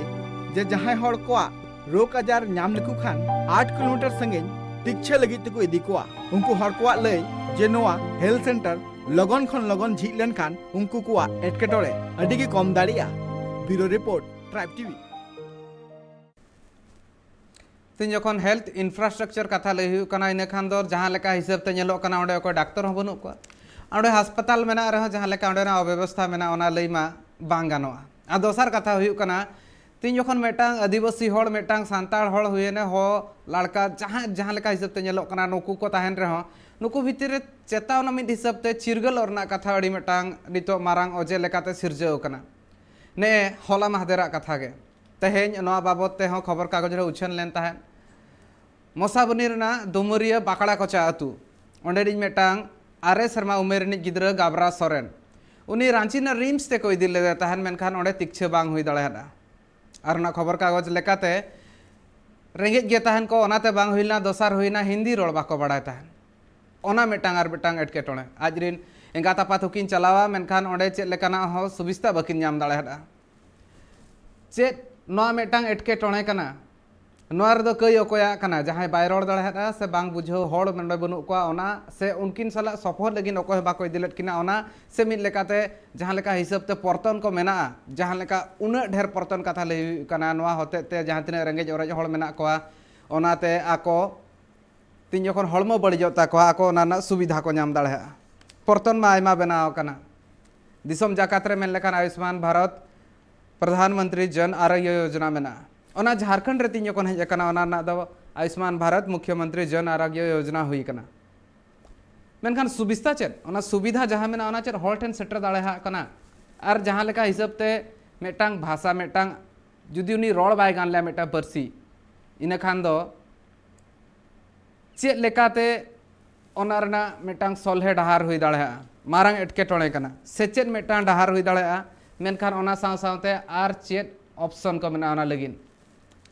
ᱡᱮ ᱡᱟᱦᱟᱸᱭ ᱦᱚᱲ ᱠᱚᱣᱟᱜ ᱨᱳᱜᱽ ᱟᱡᱟᱨ ᱧᱟᱢ ᱞᱮᱠᱚ ᱠᱷᱟᱱ ᱟᱴ ᱠᱤᱞᱳᱢᱤᱴᱟᱨ ᱥᱟᱺᱜᱤᱧ ᱛᱤᱠᱪᱷᱟᱹ ᱞᱟᱹᱜᱤᱫ ᱛᱮᱠᱚ ᱤᱫᱤ ᱠᱚᱣᱟ᱾ ᱩᱱᱠᱩ ᱦᱚᱲ ᱠᱚᱣᱟᱜ ᱞᱟᱹᱭ ᱡᱮ ᱱᱚᱣᱟ ᱦᱮᱞᱛᱷ ᱥᱮᱱᱴᱟᱨ ᱞᱚᱜᱚᱱ ᱠᱷᱚᱱ ᱞᱚᱜᱚᱱ ᱡᱷᱤᱡ ᱞᱮᱱᱠᱷᱟᱱ ᱩᱱᱠᱩ ᱠᱚᱣᱟᱜ ᱮᱴᱠᱮᱴᱚᱬᱮ ᱟᱹᱰᱤ ᱜᱮ ᱠᱚᱢ ᱫᱟᱲᱮᱭᱟᱜᱼᱟ᱾ Bureau Report, Tribe TV. ᱛᱤᱧ ᱡᱚᱠᱷᱚᱱ health infrastructure ᱠᱟᱛᱷᱟ ᱞᱟᱹᱭ ᱦᱩᱭᱩᱜ ᱠᱟᱱᱟ, ᱤᱱᱟᱹ ᱠᱷᱟᱱ ᱫᱚ ᱡᱟᱦᱟᱸ ᱞᱮᱠᱟ ᱦᱤᱥᱟᱹᱵ ᱛᱮ ᱧᱮᱞᱚᱜ ᱠᱟᱱᱟ, ᱚᱸᱰᱮ ᱚᱠᱚᱭ ᱰᱟᱠᱛᱚᱨ ᱦᱚᱸ ᱵᱟᱹᱱᱩᱜ ᱠᱚᱣᱟ᱾ ᱚᱸᱰᱮ ᱦᱟᱥᱯᱟᱛᱟᱞ ᱢᱮᱱᱟᱜ ᱨᱮᱦᱚᱸ ᱡᱟᱦᱟᱸ ᱞᱮᱠᱟ ᱚᱸᱰᱮᱱᱟᱜ ᱚᱵᱮᱵᱚᱥᱛᱷᱟ ᱢᱮᱱᱟᱜᱼᱟ, ᱚᱱᱟ ᱞᱟᱹᱭ ᱢᱟ ᱵᱟᱝ ᱜᱟᱱᱚᱜᱼᱟ᱾ ᱟᱨ ᱫᱚᱥᱟᱨ ᱠᱟᱛᱷᱟ ᱦᱩᱭᱩᱜ ᱠᱟᱱᱟ, ᱛᱤᱧ ᱡᱚᱠᱷᱚᱱ ᱢᱤᱫᱴᱟᱝ ᱟᱹᱫᱤᱵᱟᱹᱥᱤ ᱦᱚᱲ, ᱢᱤᱫᱴᱟᱝ ᱥᱟᱱᱛᱟᱲ ᱦᱚᱲ ᱦᱩᱭᱮᱱᱟ, ᱦᱚ ᱞᱟᱲᱠᱟ, ᱡᱟᱦᱟᱸ, ᱡᱟᱦᱟᱸ ᱞᱮᱠᱟ ᱦᱤᱥᱟᱹᱵ ᱛᱮ ᱧᱮᱞᱚᱜ ᱠᱟᱱᱟ, ᱱᱩᱠᱩ ᱠᱚ ᱛᱟᱦᱮᱱ ᱨᱮᱦᱚᱸ ᱱᱩᱠᱩ ᱵᱷᱤᱛᱤᱨ ᱨᱮ ᱪᱮᱛᱟᱣᱱᱟ ᱢᱤᱫ ᱦᱤᱥᱟᱹᱵ ᱛᱮ ᱪᱤᱨᱜᱟᱹᱞᱚᱜ ᱨᱮᱱᱟᱜ ᱠᱟᱛᱷᱟ ᱟᱹᱰᱤ ᱢᱤᱫᱴᱟᱝ ᱱᱤᱛᱚᱜ ᱢᱟᱨᱟᱝ ᱚᱡᱮ ᱞᱮᱠᱟᱛᱮ ᱥᱤᱨᱡᱟᱹᱣ ᱠᱟᱱᱟ᱾ ᱱᱮ ᱦᱚᱞᱟ ᱢᱟᱦᱫᱮᱨᱟᱜ ᱠᱟᱛᱷᱟ ᱜᱮ, ᱛᱮᱦᱮᱧ ᱱᱚᱣᱟ ᱵᱟᱵᱚᱛ ᱛᱮᱦᱚᱸ ᱠᱷᱚᱵᱚᱨ ᱠᱟᱜᱚᱡᱽ ᱨᱮ ᱩᱪᱷᱟᱹᱱ ᱞᱮᱱ ᱛᱟᱦᱮᱸᱫ᱾ ᱢᱚᱥᱟᱵᱚᱱᱤ ᱨᱮᱱᱟᱜ ᱫᱩᱢᱩᱨᱤᱭᱟᱹ ᱵᱟᱠᱲᱟ ᱠᱚᱪᱟ ᱟᱹᱛᱩ, ᱚᱸᱰᱮᱱᱤᱡ ᱢᱤᱫᱴᱟᱝ ᱟᱨᱮ ᱥᱮᱨᱢᱟ ᱩᱢᱮᱨ ᱨᱤᱱᱤᱡ ᱜᱤᱫᱽᱨᱟᱹ ᱜᱟᱵᱽᱨᱟ ᱥᱚᱨᱮᱱ, ᱩᱱᱤ ᱨᱟᱸᱪᱤ ᱨᱮᱱᱟᱜ ᱨᱤᱢᱥ ᱛᱮᱠᱚ ᱤᱫᱤ ᱞᱮᱫᱮ ᱛᱟᱦᱮᱸᱱ, ᱢᱮᱱᱠᱷᱟᱱ ᱚᱸᱰᱮ ᱛᱤᱠᱪᱷᱟᱹ ᱵᱟᱝ ᱦᱩᱭ ᱫᱟᱲᱮᱭᱟᱫᱼᱟ᱾ ᱟᱨ ᱚᱱᱟ ᱠᱷᱚᱵᱚᱨ ᱠᱟᱜᱚᱡᱽ ᱞᱮᱠᱟᱛᱮ ᱨᱮᱸᱜᱮᱡ ᱜᱮ ᱛᱟᱦᱮᱱ ᱠᱚ, ᱚᱱᱟᱛᱮ ᱵᱟᱝ ᱦᱩᱭ ᱞᱮᱱᱟ᱾ ᱫᱚᱥᱟᱨ ᱦᱩᱭᱱᱟ, ᱦᱤᱱᱫᱤ ᱨᱚᱲ ᱵᱟᱠᱚ ᱵᱟᱲᱟᱭ ᱛᱟᱦᱮᱸᱱ, ᱚᱱᱟ ᱢᱤᱫᱴᱟᱝ ᱟᱨ ᱢᱤᱫᱴᱟᱝ ᱮᱴᱠᱮᱴᱚᱬᱮ᱾ ᱟᱡ ᱨᱤᱱ ᱮᱸᱜᱟᱛ ᱟᱯᱟᱛ ᱦᱚᱸᱠᱤᱱ ᱪᱟᱞᱟᱣᱟ, ᱢᱮᱱᱠᱷᱟᱱ ᱚᱸᱰᱮ ᱪᱮᱫ ᱞᱮᱠᱟᱱᱟᱜ ᱦᱚᱸ ᱥᱩᱵᱤᱥᱛᱟ ᱵᱟᱹᱠᱤᱱ ᱧᱟᱢ ᱫᱟᱲᱮᱭᱟᱫᱼᱟ᱾ ᱪᱮᱫ ᱱᱚᱣᱟ ᱢᱤᱫᱴᱟᱝ ᱮᱴᱠᱮᱴᱚᱬᱮ ᱠᱟᱱᱟ? ᱱᱚᱣᱟ ᱨᱮᱫᱚ ᱠᱟᱹᱭ ᱚᱠᱚᱭᱟᱜ ᱠᱟᱱᱟ? ᱡᱟᱦᱟᱸᱭ ᱵᱟᱭ ᱨᱚᱲ ᱫᱟᱲᱮᱭᱟᱫᱼᱟ ᱥᱮ ᱵᱟᱝ ᱵᱩᱡᱷᱟᱹᱣ ᱦᱚᱲ ᱱᱚᱰᱮ ᱵᱟᱹᱱᱩᱜ ᱠᱚᱣᱟ, ᱚᱱᱟ ᱥᱮ ᱩᱱᱠᱤᱱ ᱥᱟᱞᱟᱜ ᱥᱚᱯᱚᱦᱚᱫ ᱞᱟᱹᱜᱤᱫ ᱚᱠᱚᱭ ᱦᱚᱸ ᱵᱟᱠᱚ ᱤᱫᱤ ᱞᱮᱫ ᱠᱤᱱᱟ, ᱚᱱᱟ ᱥᱮ ᱢᱤᱫ ᱞᱮᱠᱟᱛᱮ ᱡᱟᱦᱟᱸ ᱞᱮᱠᱟ ᱦᱤᱥᱟᱹᱵ ᱛᱮ ᱯᱚᱨᱛᱚᱱ ᱠᱚ ᱢᱮᱱᱟᱜᱼᱟ, ᱡᱟᱦᱟᱸ ᱞᱮᱠᱟ ᱩᱱᱟᱹᱜ ᱰᱷᱮᱨ ᱯᱚᱨᱛᱚᱱ ᱠᱟᱛᱷᱟ ᱞᱟᱹᱭ ᱦᱩᱭᱩᱜ ᱠᱟᱱᱟ, ᱱᱚᱣᱟ ᱦᱚᱛᱮᱡ ᱛᱮ ᱡᱟᱦᱟᱸ ᱛᱤᱱᱟᱹᱜ ᱨᱮᱸᱜᱮᱡ ᱚᱨᱮᱡ ᱦᱚᱲ ᱢᱮᱱᱟᱜ ᱠᱚᱣᱟ, ᱚᱱᱟᱛᱮ ᱟᱠᱚ ᱛᱤᱧ ᱡᱚᱠᱷᱚᱱ ᱦᱚᱲᱢᱚ ᱵᱟᱹᱲᱤᱡᱚᱜ ᱛᱟᱠᱚᱣᱟ, ᱟᱠᱚ ᱚᱱᱟ ᱨᱮᱱᱟᱜ ᱥᱩᱵᱤᱫᱷᱟ ᱠᱚ ᱧᱟᱢ ᱫᱟᱲᱮᱭᱟᱜᱼᱟ᱾ ᱯᱚᱨᱛᱚᱱ ᱢᱟ ᱟᱭᱢᱟ ᱵᱮᱱᱟᱣ ᱟᱠᱟᱱᱟ᱾ ᱫᱤᱥᱚᱢ ᱡᱟᱠᱟᱛ ᱨᱮ ᱢᱮᱱ ᱞᱮᱠᱷᱟᱱ ᱟᱭᱩᱥᱢᱟᱱ ᱵᱷᱟᱨᱚᱛ, ᱯᱨᱚᱫᱷᱟᱱ ᱢᱚᱱᱛᱨᱤ ᱡᱚᱱ ᱟᱨᱳᱜᱽᱭᱚ ᱭᱳᱡᱚᱱᱟ ᱢᱮᱱᱟᱜᱼᱟ᱾ ᱚᱱᱟ ᱡᱷᱟᱲᱠᱷᱚᱸᱰ ᱨᱮ ᱛᱤᱧ ᱡᱚᱠᱷᱚᱱ ᱦᱮᱡ ᱟᱠᱟᱱᱟ, ᱚᱱᱟ ᱨᱮᱱᱟᱜ ᱫᱚ ᱟᱭᱩᱥᱢᱟᱱ ᱵᱷᱟᱨᱚᱛ ᱢᱩᱠᱷᱭᱚᱢᱚᱱᱛᱨᱤ ᱡᱚᱱ ᱟᱨᱳᱜᱽᱭᱚ ᱭᱳᱡᱚᱱᱟ ᱦᱩᱭ ᱟᱠᱟᱱᱟ᱾ ᱢᱮᱱᱠᱷᱟᱱ ᱥᱩᱵᱤᱥᱛᱟ ᱪᱮᱫ? ᱚᱱᱟ ᱥᱩᱵᱤᱫᱷᱟ ᱡᱟᱦᱟᱸ ᱢᱮᱱᱟᱜᱼᱟ, ᱚᱱᱟ ᱪᱮᱫ ᱦᱚᱲ ᱴᱷᱮᱱ ᱥᱮᱴᱮᱨ ᱫᱟᱲᱮᱭᱟᱜ ᱠᱟᱱᱟ? ᱟᱨ ᱡᱟᱦᱟᱸ ᱞᱮᱠᱟ ᱦᱤᱥᱟᱹᱵ ᱛᱮ ᱢᱤᱫᱴᱟᱝ ᱵᱷᱟᱥᱟ, ᱢᱤᱫᱴᱟᱝ, ᱡᱩᱫᱤ ᱩᱱᱤ ᱨᱚᱲ ᱵᱟᱭ ᱜᱟᱱ ᱞᱮᱭᱟ ᱢᱤᱫᱴᱟᱝ ᱯᱟᱹᱨᱥᱤ, ᱤᱱᱟᱹ ᱠᱷᱟᱱ ᱫᱚ ᱪᱮᱫ ᱞᱮᱠᱟᱛᱮ ᱚᱱᱟ ᱨᱮᱱᱟᱜ ᱢᱤᱫᱴᱟᱝ ᱥᱚᱞᱦᱮ ᱰᱟᱦᱟᱨ ᱦᱩᱭ ᱫᱟᱲᱮᱭᱟᱜᱼᱟ? ᱢᱟᱨᱟᱝ ᱮᱴᱠᱮᱴᱚᱬᱮ ᱠᱟᱱᱟ᱾ ᱥᱮᱪᱮᱫ ᱢᱤᱫᱴᱟᱝ ᱰᱟᱦᱟᱨ ᱦᱩᱭ ᱫᱟᱲᱮᱭᱟᱜᱼᱟ, ᱢᱮᱱᱠᱷᱟᱱ ᱚᱱᱟ ᱥᱟᱶ ᱥᱟᱶᱛᱮ ᱟᱨ ᱪᱮᱫ ᱚᱯᱥᱚᱱ ᱠᱚ ᱢᱮᱱᱟᱜᱼᱟ ᱚᱱᱟ ᱞᱟᱹᱜᱤᱫ?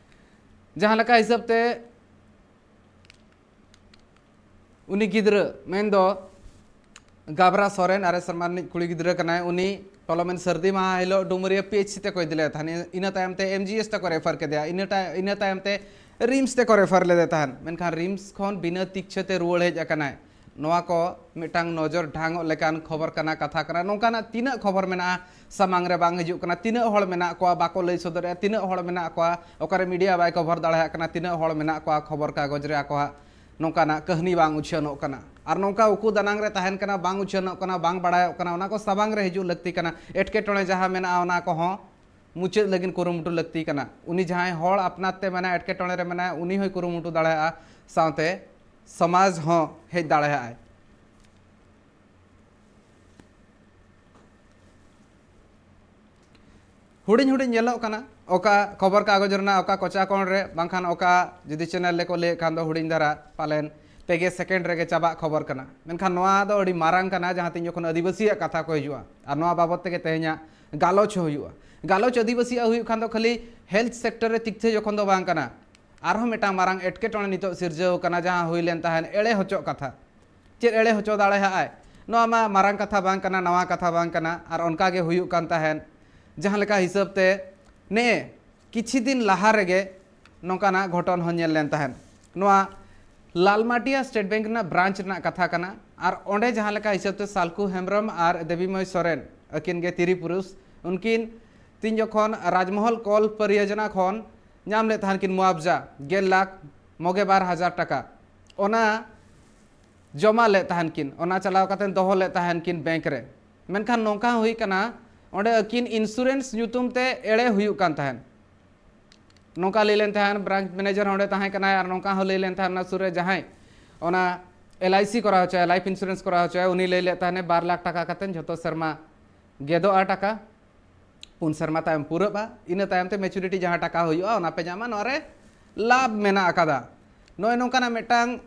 ᱡᱟᱦᱟᱸ ᱞᱮᱠᱟ ᱦᱤᱥᱟᱹᱵ ᱛᱮ ᱩᱱᱤ ᱜᱤᱫᱽᱨᱟᱹ, ᱢᱮᱱᱫᱚ ᱜᱟᱵᱽᱨᱟ ᱥᱚᱨᱮᱱ, ᱟᱨᱮ ᱥᱮᱨᱢᱟ ᱨᱤᱱᱤᱡ ᱠᱩᱲᱤ ᱜᱤᱫᱽᱨᱟᱹ ᱠᱟᱱᱟᱭ, ᱩᱱᱤ ᱯᱟᱨᱞᱟᱢᱮᱱᱴ ᱥᱟᱹᱨᱫᱤ ᱢᱟᱦᱟ ᱦᱤᱞᱳᱜ ᱰᱩᱢᱩᱨᱤᱭᱟᱹ ᱯᱤ ᱮᱭᱤᱪ ᱥᱤ ᱛᱮᱠᱚ ᱤᱫᱤ ᱞᱮᱫᱮ ᱛᱟᱦᱮᱸᱫ᱾ ᱤᱱᱟᱹ ᱛᱟᱭᱚᱢ ᱛᱮ ᱮᱢ ᱡᱤ ᱮᱥ ᱛᱮᱠᱚ ᱨᱮᱯᱷᱟᱨ ᱠᱮᱫᱮᱭᱟ, ᱤᱱᱟᱹ ᱛᱟᱭ-, ᱤᱱᱟᱹ ᱛᱟᱭᱚᱢ ᱛᱮ ᱨᱤᱢᱥ ᱛᱮᱠᱚ ᱨᱮᱯᱷᱟᱨ ᱞᱮᱫᱮ ᱛᱟᱦᱮᱸᱫ᱾ ᱢᱮᱱᱠᱷᱟᱱ ᱨᱤᱢᱥ ᱠᱷᱚᱱ ᱵᱤᱱᱟᱹ ᱛᱤᱠᱪᱷᱟᱹ ᱛᱮ ᱨᱩᱣᱟᱹᱲ ᱦᱮᱡ ᱟᱠᱟᱱᱟᱭ᱾ ᱱᱚᱣᱟ ᱠᱚ ᱢᱤᱫᱴᱟᱝ ᱱᱚᱡᱚᱨ ᱰᱷᱟᱝᱚᱜ ᱞᱮᱠᱟᱱ ᱠᱷᱚᱵᱚᱨ ᱠᱟᱱᱟ, ᱠᱟᱛᱷᱟ ᱠᱟᱱᱟ᱾ ᱱᱚᱝᱠᱟᱱᱟᱜ ᱛᱤᱱᱟᱹᱜ ᱠᱷᱚᱵᱚᱨ ᱢᱮᱱᱟᱜᱼᱟ, ᱥᱟᱢᱟᱝ ᱨᱮ ᱵᱟᱝ ᱦᱤᱡᱩᱜ ᱠᱟᱱᱟ, ᱛᱤᱱᱟᱹᱜ ᱦᱚᱲ ᱢᱮᱱᱟᱜ ᱠᱚᱣᱟ ᱵᱟᱠᱚ ᱞᱟᱹᱭ ᱥᱚᱫᱚᱨᱮᱜᱼᱟ, ᱛᱤᱱᱟᱹᱜ ᱦᱚᱲ ᱢᱮᱱᱟᱜ ᱠᱚᱣᱟ ᱚᱠᱟᱨᱮ ᱢᱤᱰᱤᱭᱟ ᱵᱟᱭ ᱠᱚᱵᱷᱚᱨ ᱫᱟᱲᱮᱭᱟᱜ ᱠᱟᱱᱟ, ᱛᱤᱱᱟᱹᱜ ᱦᱚᱲ ᱢᱮᱱᱟᱜ ᱠᱚᱣᱟ ᱠᱷᱚᱵᱚᱨ ᱠᱟᱜᱚᱡᱽ ᱨᱮ ᱟᱠᱚᱣᱟᱜ ᱱᱚᱝᱠᱟᱱᱟᱜ ᱠᱟᱹᱦᱱᱤ ᱵᱟᱝ ᱩᱪᱷᱟᱹᱱᱚᱜ ᱠᱟᱱᱟ᱾ ᱟᱨ ᱱᱚᱝᱠᱟ ᱩᱠᱩ ᱫᱟᱱᱟᱝ ᱨᱮ ᱛᱟᱦᱮᱱ ᱠᱟᱱᱟ, ᱵᱟᱝ ᱩᱪᱷᱟᱹᱱᱚᱜ ᱠᱟᱱᱟ, ᱵᱟᱝ ᱵᱟᱲᱟᱭᱚᱜ ᱠᱟᱱᱟ, ᱚᱱᱟ ᱠᱚ ᱥᱟᱢᱟᱝ ᱨᱮ ᱦᱤᱡᱩᱜ ᱞᱟᱹᱠᱛᱤ ᱠᱟᱱᱟ, ᱮᱴᱠᱮᱴᱚᱬᱮ ᱡᱟᱦᱟᱸ ᱢᱮᱱᱟᱜᱼᱟ ᱚᱱᱟ ᱠᱚᱦᱚᱸ ᱢᱩᱪᱟᱹᱫ ᱞᱟᱹᱜᱤᱫ ᱠᱩᱨᱩᱢᱩᱴᱩ ᱞᱟᱹᱠᱛᱤ ᱠᱟᱱᱟ᱾ ᱩᱱᱤ ᱡᱟᱦᱟᱸᱭ ᱦᱚᱲ ᱟᱯᱱᱟᱨ ᱛᱮ ᱢᱮᱱᱟᱭ, ᱮᱴᱠᱮᱴᱚᱬᱮ ᱨᱮ ᱢᱮᱱᱟᱭ, ᱩᱱᱤ ᱦᱚᱸᱭ ᱠᱩᱨᱩᱢᱩᱴᱩ ᱫᱟᱲᱮᱭᱟᱜᱼᱟ, ᱥᱟᱶᱛᱮ ᱥᱚᱢᱟᱡᱽ ᱦᱚᱸ ᱦᱮᱡ ᱫᱟᱲᱮᱭᱟᱜᱼᱟᱭ᱾ ᱦᱩᱰᱤᱧ ᱦᱩᱰᱤᱧ ᱧᱮᱞᱚᱜ ᱠᱟᱱᱟ ᱚᱠᱟ ᱠᱷᱚᱵᱚᱨ ᱠᱟᱜᱚᱡᱽ ᱨᱮᱱᱟᱜ ᱚᱠᱟ ᱠᱚᱪᱟ ᱠᱚᱬ ᱨᱮ, ᱵᱟᱝᱠᱷᱟᱱ ᱚᱠᱟ ᱡᱩᱫᱤ ᱪᱮᱱᱮᱞ ᱨᱮᱠᱚ ᱞᱟᱹᱭᱮᱫ ᱠᱷᱟᱱ ᱫᱚ ᱦᱩᱰᱤᱧ ᱫᱷᱟᱨᱟ, ᱯᱟᱞᱮᱱ ᱯᱮ ᱜᱮ ᱥᱮᱠᱮᱱᱰ ᱨᱮᱜᱮ ᱪᱟᱵᱟᱜ ᱠᱷᱚᱵᱚᱨ ᱠᱟᱱᱟ᱾ ᱢᱮᱱᱠᱷᱟᱱ ᱱᱚᱣᱟ ᱫᱚ ᱟᱹᱰᱤ ᱢᱟᱨᱟᱝ ᱠᱟᱱᱟ, ᱡᱟᱦᱟᱸ ᱛᱤᱱ ᱡᱚᱠᱷᱚᱱ ᱟᱹᱫᱤᱵᱟᱹᱥᱤᱭᱟᱜ ᱠᱟᱛᱷᱟ ᱠᱚ ᱦᱤᱡᱩᱜᱼᱟ᱾ ᱟᱨ ᱱᱚᱣᱟ ᱵᱟᱵᱚᱫ ᱛᱮᱜᱮ ᱛᱮᱦᱮᱧᱟᱜ ᱜᱟᱞᱚᱪ ᱦᱚᱸ ᱦᱩᱭᱩᱜᱼᱟ᱾ ᱜᱟᱞᱚᱪ ᱟᱹᱫᱤᱵᱟᱹᱥᱤᱭᱟᱜ ᱦᱩᱭᱩᱜ ᱠᱷᱟᱱ ᱫᱚ ᱠᱷᱟᱹᱞᱤ ᱦᱮᱞᱛᱷ ᱥᱮᱠᱴᱚᱨ ᱨᱮ ᱛᱤᱠᱛᱷᱟᱹ ᱡᱚᱠᱷᱚᱱ ᱫᱚ ᱵᱟᱝ ᱠᱟᱱᱟ, ᱟᱨᱦᱚᱸ ᱢᱤᱫᱴᱟᱝ ᱢᱟᱨᱟᱝ ᱮᱴᱠᱮᱴᱚᱬᱮ ᱱᱤᱛᱚᱜ ᱥᱤᱨᱡᱟᱹᱣ ᱠᱟᱱᱟ, ᱡᱟᱦᱟᱸ ᱦᱩᱭ ᱞᱮᱱ ᱛᱟᱦᱮᱸᱱ ᱮᱲᱮ ᱦᱚᱪᱚᱜ ᱠᱟᱛᱷᱟ᱾ ᱪᱮᱫ ᱮᱲᱮ ᱦᱚᱪᱚ ᱫᱟᱲᱮᱭᱟᱜᱼᱟᱭ? ᱱᱚᱣᱟ ᱢᱟ ᱢᱟᱨᱟᱝ ᱠᱟᱛᱷᱟ ᱵᱟᱝ ᱠᱟᱱᱟ, ᱱᱟᱣᱟ ᱠᱟᱛᱷᱟ ᱵᱟᱝ ᱠᱟᱱᱟ᱾ ᱟᱨ ᱚᱱᱠᱟ ᱜᱮ ᱦᱩᱭᱩᱜ ᱠᱟᱱ ᱛᱟᱦᱮᱸᱱ, ᱡᱟᱦᱟᱸ ᱞᱮᱠᱟ ᱦᱤᱥᱟᱹᱵ ᱛᱮ ᱱᱮᱜᱼᱮ ᱠᱤᱪᱷᱤ ᱫᱤᱱ ᱞᱟᱦᱟ ᱨᱮᱜᱮ ᱱᱚᱝᱠᱟᱱᱟᱜ ᱜᱷᱚᱴᱚᱱ ᱦᱚᱸ ᱧᱮᱞ ᱞᱮᱱ ᱛᱟᱦᱮᱸᱱ᱾ ᱱᱚᱣᱟ ᱞᱟᱞᱢᱟᱴᱤᱭᱟ ᱥᱴᱮᱴ ᱵᱮᱝᱠ ᱨᱮᱱᱟᱜ ᱵᱨᱟᱧᱪ ᱨᱮᱱᱟᱜ ᱠᱟᱛᱷᱟ ᱠᱟᱱᱟ᱾ ᱟᱨ ᱚᱸᱰᱮ ᱡᱟᱦᱟᱸ ᱞᱮᱠᱟ ᱦᱤᱥᱟᱹᱵ ᱛᱮ ᱥᱟᱞᱠᱷᱩ ᱦᱮᱢᱵᱨᱚᱢ ᱟᱨ ᱫᱮᱵᱤᱢᱚᱭ ᱥᱚᱨᱮᱱ, ᱟᱹᱠᱤᱱ ᱜᱮ ᱛᱤᱨᱤ ᱯᱩᱨᱩᱥ, ᱩᱱᱠᱤᱱ ᱛᱤᱱ ᱡᱚᱠᱷᱚᱱ ᱨᱟᱡᱽᱢᱚᱦᱚᱞ ᱠᱚᱞ ᱯᱚᱨᱤᱭᱳᱡᱚᱱᱟ ᱠᱷᱚᱱ ᱧᱟᱢ ᱞᱮᱫ ᱛᱟᱦᱮᱸᱱ ᱠᱤᱱ ᱢᱩᱟᱵᱡᱟ ᱜᱮᱞ ᱞᱟᱠᱷ ᱢᱚᱜᱮ ᱵᱟᱨ ᱦᱟᱡᱟᱨ ᱴᱟᱠᱟ, ᱚᱱᱟ ᱡᱚᱢᱟ ᱞᱮᱫ ᱛᱟᱦᱮᱸᱱ ᱠᱤᱱ, ᱚᱱᱟ ᱪᱟᱞᱟᱣ ᱠᱟᱛᱮ ᱫᱚᱦᱚ ᱞᱮᱫ ᱛᱟᱦᱮᱸᱱ ᱠᱤᱱ ᱵᱮᱝᱠ ᱨᱮ᱾ ᱢᱮᱱᱠᱷᱟᱱ ᱱᱚᱝᱠᱟ ᱦᱚᱸ ᱦᱩᱭ ᱠᱟᱱᱟ, ᱚᱸᱰᱮ ᱟᱹᱠᱤᱱ ᱤᱱᱥᱩᱨᱮᱱᱥ ᱧᱩᱛᱩᱢ ᱛᱮ ᱮᱲᱮ ᱦᱩᱭᱩᱜ ᱠᱟᱱ ᱛᱟᱦᱮᱸᱱ᱾ ᱱᱚᱝᱠᱟ ᱞᱟᱹᱭ ᱞᱮᱱ ᱛᱟᱦᱮᱸᱱ ᱵᱨᱟᱧᱪ ᱢᱮᱱᱮᱡᱟᱨ ᱚᱸᱰᱮ ᱛᱟᱦᱮᱸ ᱠᱟᱱᱟᱭ, ᱟᱨ ᱱᱚᱝᱠᱟ ᱦᱚᱸ ᱞᱟᱹᱭ ᱞᱮᱱ ᱛᱟᱦᱮᱸᱱ ᱚᱱᱟ ᱥᱩᱨ ᱨᱮ ᱡᱟᱦᱟᱸᱭ ᱚᱱᱟ ᱮᱞ ᱟᱭ ᱥᱤ ᱠᱚᱨᱟᱣ ᱦᱚᱪᱚᱭᱟ, ᱞᱟᱭᱤᱯᱷ ᱤᱱᱥᱩᱨᱮᱱᱥ ᱠᱚᱨᱟᱣ ᱦᱚᱪᱚᱭᱟ, ᱩᱱᱤ ᱞᱟᱹᱭ ᱞᱮᱫ ᱛᱟᱦᱮᱸᱱᱮ ᱵᱟᱨ ᱞᱟᱠᱷ ᱴᱟᱠᱟ ᱠᱟᱛᱮ ᱡᱷᱚᱛᱚ ᱥᱮᱨᱢᱟ ᱜᱮᱫᱚᱜᱼᱟ ᱴᱟᱠᱟ, ᱯᱩᱱ ᱥᱮᱨᱢᱟ ᱛᱟᱭᱚᱢ ᱯᱩᱨᱟᱹᱜᱼᱟ, ᱤᱱᱟᱹ ᱛᱟᱭᱚᱢ ᱛᱮ ᱢᱮᱪᱩᱨᱤᱴᱤ ᱡᱟᱦᱟᱸ ᱴᱟᱠᱟ ᱦᱩᱭᱩᱜᱼᱟ ᱚᱱᱟ ᱯᱮ ᱧᱟᱢᱟ, ᱱᱚᱣᱟ ᱨᱮ ᱞᱟᱵᱷ ᱢᱮᱱᱟᱜ ᱟᱠᱟᱫᱟ᱾ ᱱᱚᱜᱼᱚᱭ ᱱᱚᱝᱠᱟᱱᱟᱜ ᱢᱤᱫᱴᱟᱝ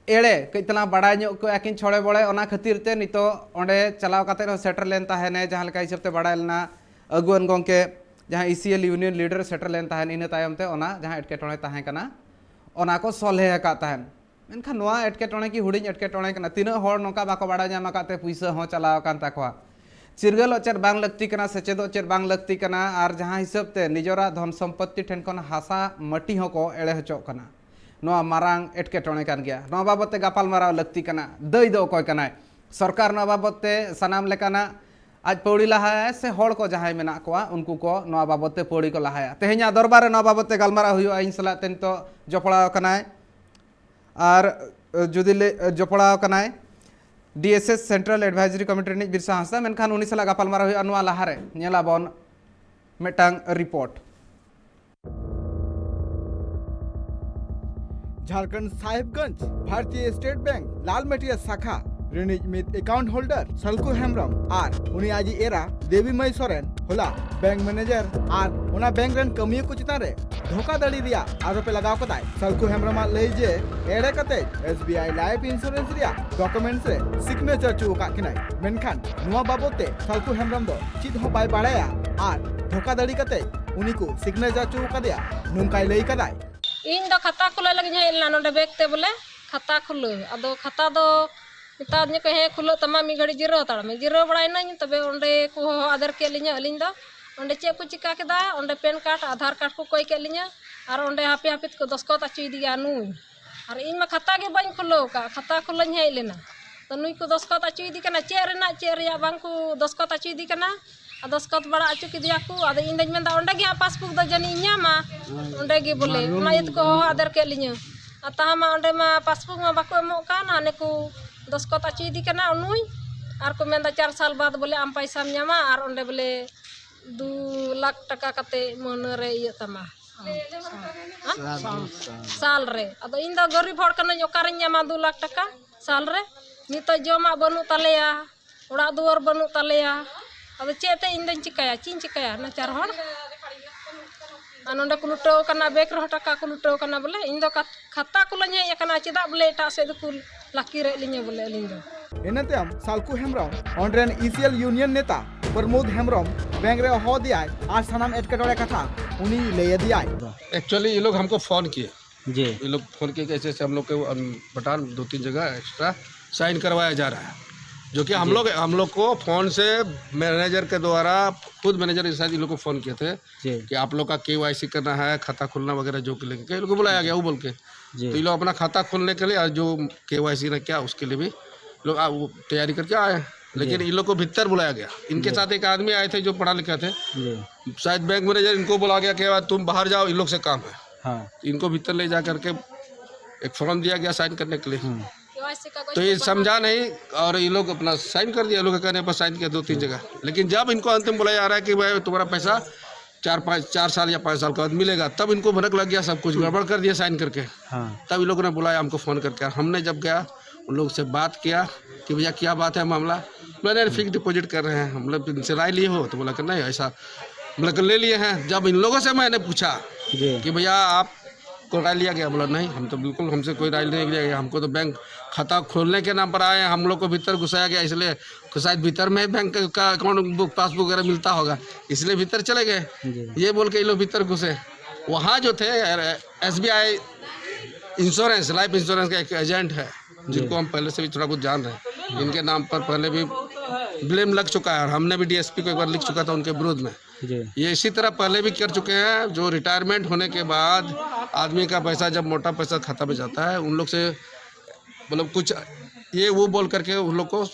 ᱮᱲᱮ, ᱠᱟᱹᱡ ᱛᱟᱞᱟᱝ ᱵᱟᱲᱟᱭ ᱧᱚᱜ ᱠᱚ ᱟᱹᱠᱤᱱ ᱪᱷᱚᱲᱮ ᱵᱚᱲᱮ, ᱚᱱᱟ ᱠᱷᱟᱹᱛᱤᱨ ᱛᱮ ᱱᱤᱛᱚᱜ ᱚᱸᱰᱮ ᱪᱟᱞᱟᱣ ᱠᱟᱛᱮ ᱦᱚᱸ ᱥᱮᱴᱮᱨ ᱞᱮᱱ ᱛᱟᱦᱮᱱᱮ, ᱡᱟᱦᱟᱸ ᱞᱮᱠᱟ ᱦᱤᱥᱟᱹᱵ ᱛᱮ ᱵᱟᱲᱟᱭ ᱞᱮᱱᱟ, ᱟᱹᱜᱩᱣᱟᱹᱱ ᱜᱚᱢᱠᱮ ᱡᱟᱦᱟᱸ E C L union leader ᱥᱮᱴᱮᱨ ᱞᱮᱱ ᱛᱟᱦᱮᱱ, ᱤᱱᱟᱹ ᱛᱟᱭᱚᱢ ᱛᱮ ᱚᱱᱟ ᱡᱟᱦᱟᱸ ᱮᱴᱠᱮᱴᱚᱬᱮ ᱛᱟᱦᱮᱸ ᱠᱟᱱᱟ ᱚᱱᱟ ᱠᱚ ᱥᱚᱞᱦᱮ ᱟᱠᱟᱫ ᱛᱟᱦᱮᱱ᱾ ᱢᱮᱱᱠᱷᱟᱱ ᱱᱚᱣᱟ ᱮᱴᱠᱮᱴᱚᱬᱮ ᱠᱤ ᱦᱩᱰᱤᱧ ᱮᱴᱠᱮᱴᱚᱬᱮ ᱠᱟᱱᱟ? ᱛᱤᱱᱟᱹᱜ ᱦᱚᱲ ᱱᱚᱝᱠᱟ ᱵᱟᱠᱚ ᱵᱟᱲᱟᱭ ᱧᱟᱢ ᱟᱠᱟᱫ ᱛᱮ ᱯᱩᱭᱥᱟᱹ ᱦᱚᱸ ᱪᱟᱞᱟᱣ ᱟᱠᱟᱱ ᱛᱟᱠᱚᱣᱟ᱾ ᱪᱤᱨᱜᱟᱹᱞᱚᱜ ᱪᱮᱫ ᱵᱟᱝ ᱞᱟᱹᱠᱛᱤ ᱠᱟᱱᱟ, ᱥᱮᱪᱮᱫᱚᱜ ᱪᱮᱫ ᱵᱟᱝ ᱞᱟᱹᱠᱛᱤ ᱠᱟᱱᱟ, ᱟᱨ ᱡᱟᱦᱟᱸ ᱦᱤᱥᱟᱹᱵ ᱛᱮ ᱱᱤᱡᱚᱨᱟᱜ ᱫᱷᱚᱱ ᱥᱚᱢᱯᱚᱛᱛᱤ ᱴᱷᱮᱱ ᱠᱷᱚᱱ ᱦᱟᱥᱟ ᱢᱟᱹᱴᱤ ᱦᱚᱸᱠᱚ ᱮᱲᱮ ᱦᱚᱪᱚᱜ ᱠᱟᱱᱟ᱾ ᱱᱚᱣᱟ ᱢᱟᱨᱟᱝ ᱮᱴᱠᱮᱴᱚᱬᱮ ᱠᱟᱱ ᱜᱮᱭᱟ᱾ ᱱᱚᱣᱟ ᱵᱟᱵᱚᱫ ᱛᱮ ᱜᱟᱯᱟᱞᱢᱟᱨᱟᱣ ᱞᱟᱹᱠᱛᱤ ᱠᱟᱱᱟ᱾ ᱫᱟᱹᱭ ᱫᱚ ᱚᱠᱚᱭ ᱠᱟᱱᱟᱭ? ᱥᱚᱨᱠᱟᱨ ᱱᱚᱣᱟ ᱵᱟᱵᱚᱫ ᱛᱮ ᱥᱟᱱᱟᱢ ᱞᱮᱠᱟᱱᱟᱜ ᱟᱡ ᱯᱟᱹᱣᱲᱤ ᱞᱟᱦᱟᱭᱟ ᱥᱮ ᱦᱚᱲ ᱠᱚ ᱡᱟᱦᱟᱸᱭ ᱢᱮᱱᱟᱜ ᱠᱚᱣᱟ ᱩᱱᱠᱩ ᱠᱚ ᱱᱚᱣᱟ ᱵᱟᱵᱚᱫ ᱛᱮ ᱯᱟᱹᱣᱲᱤ ᱠᱚ ᱞᱟᱦᱟᱭᱟ? ᱛᱮᱦᱮᱧᱟᱜ ᱫᱚᱨᱵᱟᱨ ᱨᱮ ᱱᱚᱣᱟ ᱵᱟᱵᱚᱫ ᱛᱮ ᱜᱟᱞᱢᱟᱨᱟᱣ ᱦᱩᱭᱩᱜᱼᱟ᱾ ᱤᱧ ᱥᱟᱞᱟᱜ ᱛᱮ ᱱᱤᱛᱚᱜ ᱡᱚᱯᱲᱟᱣ ᱟᱠᱟᱱᱟᱭ ᱟᱨ, ᱟᱹ, ᱡᱩᱫᱤ ᱞᱮ, ᱟᱹ, ᱡᱚᱯᱲᱟᱣ ᱟᱠᱟᱱᱟᱭ D S S Central Advisory Committee ᱨᱤᱱᱤᱡ ᱵᱤᱨᱥᱟ ᱦᱟᱸᱥᱫᱟ, ᱢᱮᱱᱠᱷᱟᱱ ᱩᱱᱤ ᱥᱟᱞᱟᱜ ᱜᱟᱯᱟᱞᱢᱟᱨᱟᱣ ᱦᱩᱭᱩᱜᱼᱟ᱾ ᱱᱚᱣᱟ ᱞᱟᱦᱟᱨᱮ ᱧᱮᱞᱟᱵᱚᱱ ᱢᱤᱫᱴᱟᱝ report. Jharkhand Sahebganj Bharatiya state bank Lalmatia ᱥᱟᱠᱷᱟ ᱨᱤᱱᱤᱡ ᱢᱤᱫ ᱮᱠᱟᱣᱩᱱᱴ ᱦᱳᱞᱰᱟᱨ ᱥᱟᱞᱠᱩ ᱦᱮᱢᱵᱨᱚᱢ ᱟᱨ ᱩᱱᱤ ᱟᱡᱤᱡ ᱮᱨᱟ ᱫᱮᱵᱤ ᱢᱟᱹᱭ ᱥᱚᱨᱮᱱ ᱦᱚᱞᱟ ᱵᱮᱝᱠ ᱢᱮᱱᱮᱡᱟᱨ ᱟᱨ ᱚᱱᱟ ᱵᱮᱝᱠ ᱨᱮᱱ ᱠᱟᱹᱢᱤᱭᱟᱹ ᱠᱚ ᱪᱮᱛᱟᱱ ᱨᱮ ᱫᱷᱳᱠᱟᱫᱷᱟᱲᱤ ᱨᱮᱭᱟᱜ ᱟᱨᱳᱯ ᱮ ᱞᱟᱜᱟᱣ ᱠᱟᱫᱟᱭ᱾ ᱥᱟᱞᱠᱩ ᱦᱮᱢᱵᱨᱚᱢᱟᱜ ᱞᱟᱹᱭ ᱡᱮ ᱮᱲᱮ ᱠᱟᱛᱮ S B I life insurance ᱨᱮᱭᱟᱜ ᱰᱚᱠᱩᱢᱮᱱᱴᱥ ᱨᱮ ᱥᱤᱜᱽᱱᱮᱪᱟᱨ ᱦᱚᱪᱚ ᱟᱠᱟᱫ ᱠᱤᱱᱟᱭ, ᱢᱮᱱᱠᱷᱟᱱ ᱱᱚᱣᱟ ᱵᱟᱵᱚᱫ ᱛᱮ ᱥᱟᱞᱠᱩ ᱦᱮᱢᱵᱨᱚᱢ ᱫᱚ ᱪᱮᱫ ᱦᱚᱸ ᱵᱟᱭ ᱵᱟᱲᱟᱭᱟ ᱟᱨ ᱫᱷᱳᱠᱟᱫᱷᱟᱲᱤ ᱠᱟᱛᱮ ᱩᱱᱤ ᱠᱚ ᱥᱤᱜᱽᱱᱮᱪᱟᱨ ᱦᱚᱪᱚ ᱟᱠᱟᱫᱮᱭᱟ, ᱱᱚᱝᱠᱟᱭ ᱞᱟᱹᱭ ᱠᱟᱫᱟᱭ᱾ ᱤᱧ ᱫᱚ ᱠᱷᱟᱛᱟ ᱠᱷᱩᱞᱟᱹᱣ ᱞᱟᱹᱜᱤᱫ ᱤᱧ ᱦᱮᱡ ᱞᱮᱱᱟ ᱱᱚᱰᱮ ᱵᱮᱝᱠ ᱛᱮ ᱵᱚᱞᱮ, ᱠᱷᱟᱛᱟ ᱠᱷᱩᱞᱟᱹᱣ᱾ ᱟᱫᱚ ᱠᱷᱟᱛᱟ ᱫᱚ ᱢᱮᱛᱟᱫᱤᱧᱟᱹ ᱠᱚ, "ᱦᱮᱸ, ᱠᱷᱩᱞᱟᱹᱜ ᱛᱟᱢᱟ, ᱢᱤᱫ ᱜᱷᱟᱹᱲᱤᱡ ᱡᱤᱨᱟᱹᱣ ᱦᱟᱛᱟᱲ ᱢᱮ᱾" ᱡᱤᱨᱟᱹᱣ ᱵᱟᱲᱟᱭᱮᱱᱟᱹᱧ, ᱛᱚᱵᱮ ᱚᱸᱰᱮ ᱠᱚ ᱦᱚᱦᱚ ᱟᱫᱮᱨ ᱠᱮᱫ ᱞᱤᱧᱟᱹ ᱟᱹᱞᱤᱧ ᱫᱚ᱾ ᱚᱸᱰᱮ ᱪᱮᱫ ᱠᱚ ᱪᱤᱠᱟ ᱠᱮᱫᱟ, ᱚᱸᱰᱮ ᱯᱮᱱ ᱠᱟᱨᱰ, ᱟᱫᱷᱟᱨ ᱠᱟᱨᱰ ᱠᱚ ᱠᱚᱭ ᱠᱮᱫ ᱞᱤᱧᱟᱹ, ᱟᱨ ᱚᱸᱰᱮ ᱦᱟᱯᱮ ᱦᱟᱯᱮ ᱛᱮᱠᱚ ᱫᱚᱥᱠᱚᱛ ᱦᱚᱪᱚᱭᱮᱫᱮᱭᱟ ᱱᱩᱭ᱾ ᱟᱨ ᱤᱧ ᱢᱟ ᱠᱷᱟᱛᱟ ᱜᱮ ᱵᱟᱹᱧ ᱠᱷᱩᱞᱟᱹᱣ ᱟᱠᱟᱫ, ᱠᱷᱟᱛᱟ ᱠᱷᱩᱞᱟᱹᱧ ᱦᱮᱡ ᱞᱮᱱᱟ᱾ ᱛᱚ ᱱᱩᱭ ᱠᱚ ᱫᱚᱥᱠᱚᱛ ᱦᱚᱪᱚᱭᱮᱫᱮ ᱠᱟᱱᱟ, ᱪᱮᱫ ᱨᱮᱱᱟᱜ ᱪᱮᱫ ᱨᱮᱭᱟᱜ ᱵᱟᱝ ᱠᱚ ᱫᱚᱥᱠᱚᱛ ᱦᱚᱪᱚᱭᱮᱫᱮ ᱠᱟᱱᱟ᱾ ᱟᱨ ᱫᱚᱥᱠᱚᱛ ᱵᱟᱲᱟ ᱦᱚᱪᱚ ᱠᱮᱫᱮᱭᱟ ᱠᱚ᱾ ᱟᱫᱚ ᱤᱧ ᱫᱚᱧ ᱢᱮᱱᱫᱟ, "ᱚᱸᱰᱮ ᱜᱮ ᱦᱟᱸᱜ ᱯᱟᱥᱵᱩᱠ ᱫᱚ ᱡᱟᱹᱱᱤᱡ ᱤᱧ ᱧᱟᱢᱟ, ᱚᱸᱰᱮ ᱜᱮ ᱵᱚᱞᱮ᱾" ᱚᱱᱟ ᱤᱭᱟᱹ ᱛᱮᱠᱚ ᱦᱚᱦᱚ ᱟᱫᱮᱨ ᱠᱮᱫ ᱞᱤᱧᱟᱹ᱾ ᱟᱨ ᱛᱟᱦᱟ ᱢᱟ ᱚᱸᱰᱮ ᱢᱟ ᱯᱟᱥᱵᱩᱠ ᱢᱟ ᱵᱟᱠᱚ ᱮᱢᱚᱜ ᱠᱟᱱ, ᱦᱟᱱᱮ ᱠᱚ ᱫᱚᱥᱠᱚᱛ ᱦᱚᱪᱚᱭᱮᱫᱮ ᱠᱟᱱᱟ ᱱᱩᱭ᱾ ᱟᱨ ᱠᱚ ᱢᱮᱱᱫᱟ, "ᱪᱟᱨ ᱥᱟᱞ ᱵᱟᱫ ᱵᱚᱞᱮ ᱟᱢ ᱯᱟᱭᱥᱟᱢ ᱧᱟᱢᱟ", ᱟᱨ ᱚᱸᱰᱮ ᱵᱚᱞᱮ ᱫᱩ ᱞᱟᱠᱷ ᱴᱟᱠᱟ ᱠᱟᱛᱮ ᱢᱟᱹᱦᱱᱟᱹ ᱨᱮ ᱤᱭᱟᱹᱜ ᱛᱟᱢᱟ᱾ ᱦᱮᱸ? ᱥᱟᱞ ᱨᱮ᱾ ᱟᱫᱚ ᱤᱧ ᱫᱚ ᱜᱚᱨᱤᱵ ᱦᱚᱲ ᱠᱟᱹᱱᱟᱹᱧ, ᱚᱠᱟᱨᱮᱧ ᱧᱟᱢᱟ ᱫᱩ ᱞᱟᱠᱷ ᱴᱟᱠᱟ ᱥᱟᱞ ᱨᱮ? ᱱᱤᱛᱚᱜ ᱡᱚᱢᱟᱜ ᱵᱟᱹᱱᱩᱜ ᱛᱟᱞᱮᱭᱟ, ᱚᱲᱟᱜ ᱫᱩᱣᱟᱹᱨ ᱵᱟᱹᱱᱩᱜ ᱛᱟᱞᱮᱭᱟ᱾ ᱟᱫᱚ ᱪᱮᱫ ᱛᱮ ᱤᱧ ᱫᱚᱧ ᱪᱤᱠᱟᱹᱭᱟ? ᱪᱮᱫ ᱤᱧ ᱪᱤᱠᱟᱹᱭᱟ ᱱᱟᱪᱟᱨ ᱦᱚᱲ? ᱟᱨ ᱱᱚᱸᱰᱮ ᱠᱚ ᱞᱩᱴᱟᱹᱣ ᱠᱟᱱᱟ, ᱵᱮᱝᱠ ᱨᱮᱦᱚᱸ ᱴᱟᱠᱟ ᱠᱚ ᱞᱩᱴᱟᱹᱣ ᱠᱟᱱᱟ᱾ ᱵᱚᱞᱮ ᱤᱧ ᱫᱚ ᱠᱟ-, ᱠᱷᱟᱛᱟ ᱠᱷᱩᱞᱟᱹᱧ ᱦᱮᱡ ᱟᱠᱟᱱᱟ, ᱪᱮᱫᱟᱜ ᱵᱚᱞᱮ ᱮᱴᱟᱜ ᱥᱮᱫ ᱫᱚᱠᱚ ᱞᱟᱹᱠᱤᱨᱮᱫ ᱞᱤᱧᱟᱹ ᱵᱚᱞᱮ ᱟᱹᱞᱤᱧ ᱫᱚ? ᱤᱱᱟᱹ ᱛᱟᱭᱚᱢ ᱥᱟᱞᱠᱩ ᱦᱮᱢᱵᱨᱚᱢ ᱚᱸᱰᱮ ᱨᱮᱱ ᱤ ᱥᱤ ᱮᱞ ᱤᱭᱩᱱᱤᱭᱚᱱ ᱱᱮᱛᱟ ᱯᱨᱚᱢᱳᱫ ᱦᱮᱢᱵᱨᱚᱢ ᱵᱮᱝᱠ ᱨᱮ ᱦᱚᱦᱚ ᱟᱫᱮᱭᱟᱭ ᱟᱨ ᱥᱟᱱᱟᱢ ᱮᱴᱠᱮᱴᱚᱬᱮ ᱠᱟᱛᱷᱟ ᱩᱱᱤ ᱞᱟᱹᱭ ᱟᱫᱮᱭᱟᱭ᱾ एक्चुअली ये लोग हमको फ़ोन किए। जी। ये लोग फ़ोन किए कि ऐसे ऐसे हम लोग के, अम, बटान दो तीन जगह एक्स्ट्रा साइन करवाया जा रहा है। जो कि हम लोग हम लोग को फोन से मैनेजर के द्वारा, खुद मैनेजर शायद इन लोग को फोन किए थे कि आप लोग का केवाईसी करना है, खाता खोलना वगैरह जो कि लेके, कई लोग को बुलाया गया वो बोल के। तो ये लोग अपना खाता खोलने के लिए और जो केवाईसी ना क्या, उसके लिए भी लोग आ, वो तैयारी करके आए हैं। लेकिन इन लोग को भीतर बुलाया गया। इनके साथ एक आदमी आए थे जो पढ़ा लिखा थे, शायद बैंक मैनेजर, इनको बोला गया कि "भाई, तुम बाहर जाओ, इन लोग से काम है।" हाँ। इनको भीतर ले जा करके एक फॉर्म दिया गया साइन करने के लिए। हम्म। तो ये समझा नहीं और ये लोग अपना साइन कर दिया, लोग के कहने पर साइन किया दो तीन जगह। लेकिन जब इनको अंतिम बोला जा रहा है कि भाई, तुम्हारा पैसा चार पाँच, चार साल या पाँच साल के बाद मिलेगा, तब इनको भनक लग गया, सब कुछ गड़बड़ कर दिया साइन करके। हाँ। तब इन लोगों ने बुलाया हमको फ़ोन करके, हमने जब गया, उन लोग से बात किया कि भैया, क्या बात है मामला। मैंने फिक्स डिपॉजिट कर रहे हैं, मतलब इनसे राय लिए हो? तो बोला कि नहीं, ऐसा, मतलब कि ले लिए हैं। जब इन लोगों से मैंने पूछा जी। कि भैया, आप को राय लिया गया? बोला नहीं, हम तो बिल्कुल, हमसे कोई राय नहीं लिया गया, हमको तो बैंक खाता खोलने के नाम पर आए हैं, हम लोग को भीतर घुसाया गया, इसलिए शायद भीतर में बैंक का अकाउंट बुक, पासबुक वगैरह मिलता होगा, इसलिए भीतर चले गए। जी। ये बोल के ये लोग भीतर घुसे। वहाँ जो थे, S B I insurance, life insurance का एक एजेंट है, जिनको हम पहले से भी थोड़ा बहुत जान रहे हैं, इनके नाम पर पहले भी ब्लेम लग चुका है और हमने भी डीएसपी को एक बार लिख चुका था उनके विरोध में। जी। ये इसी तरह पहले भी कर चुके हैं। जो रिटायरमेंट होने के बाद आदमी का पैसा, जब मोटा पैसा खाता में जाता है, उन लोग से, मतलब, कुछ ये वो बोल करके उन लोग को,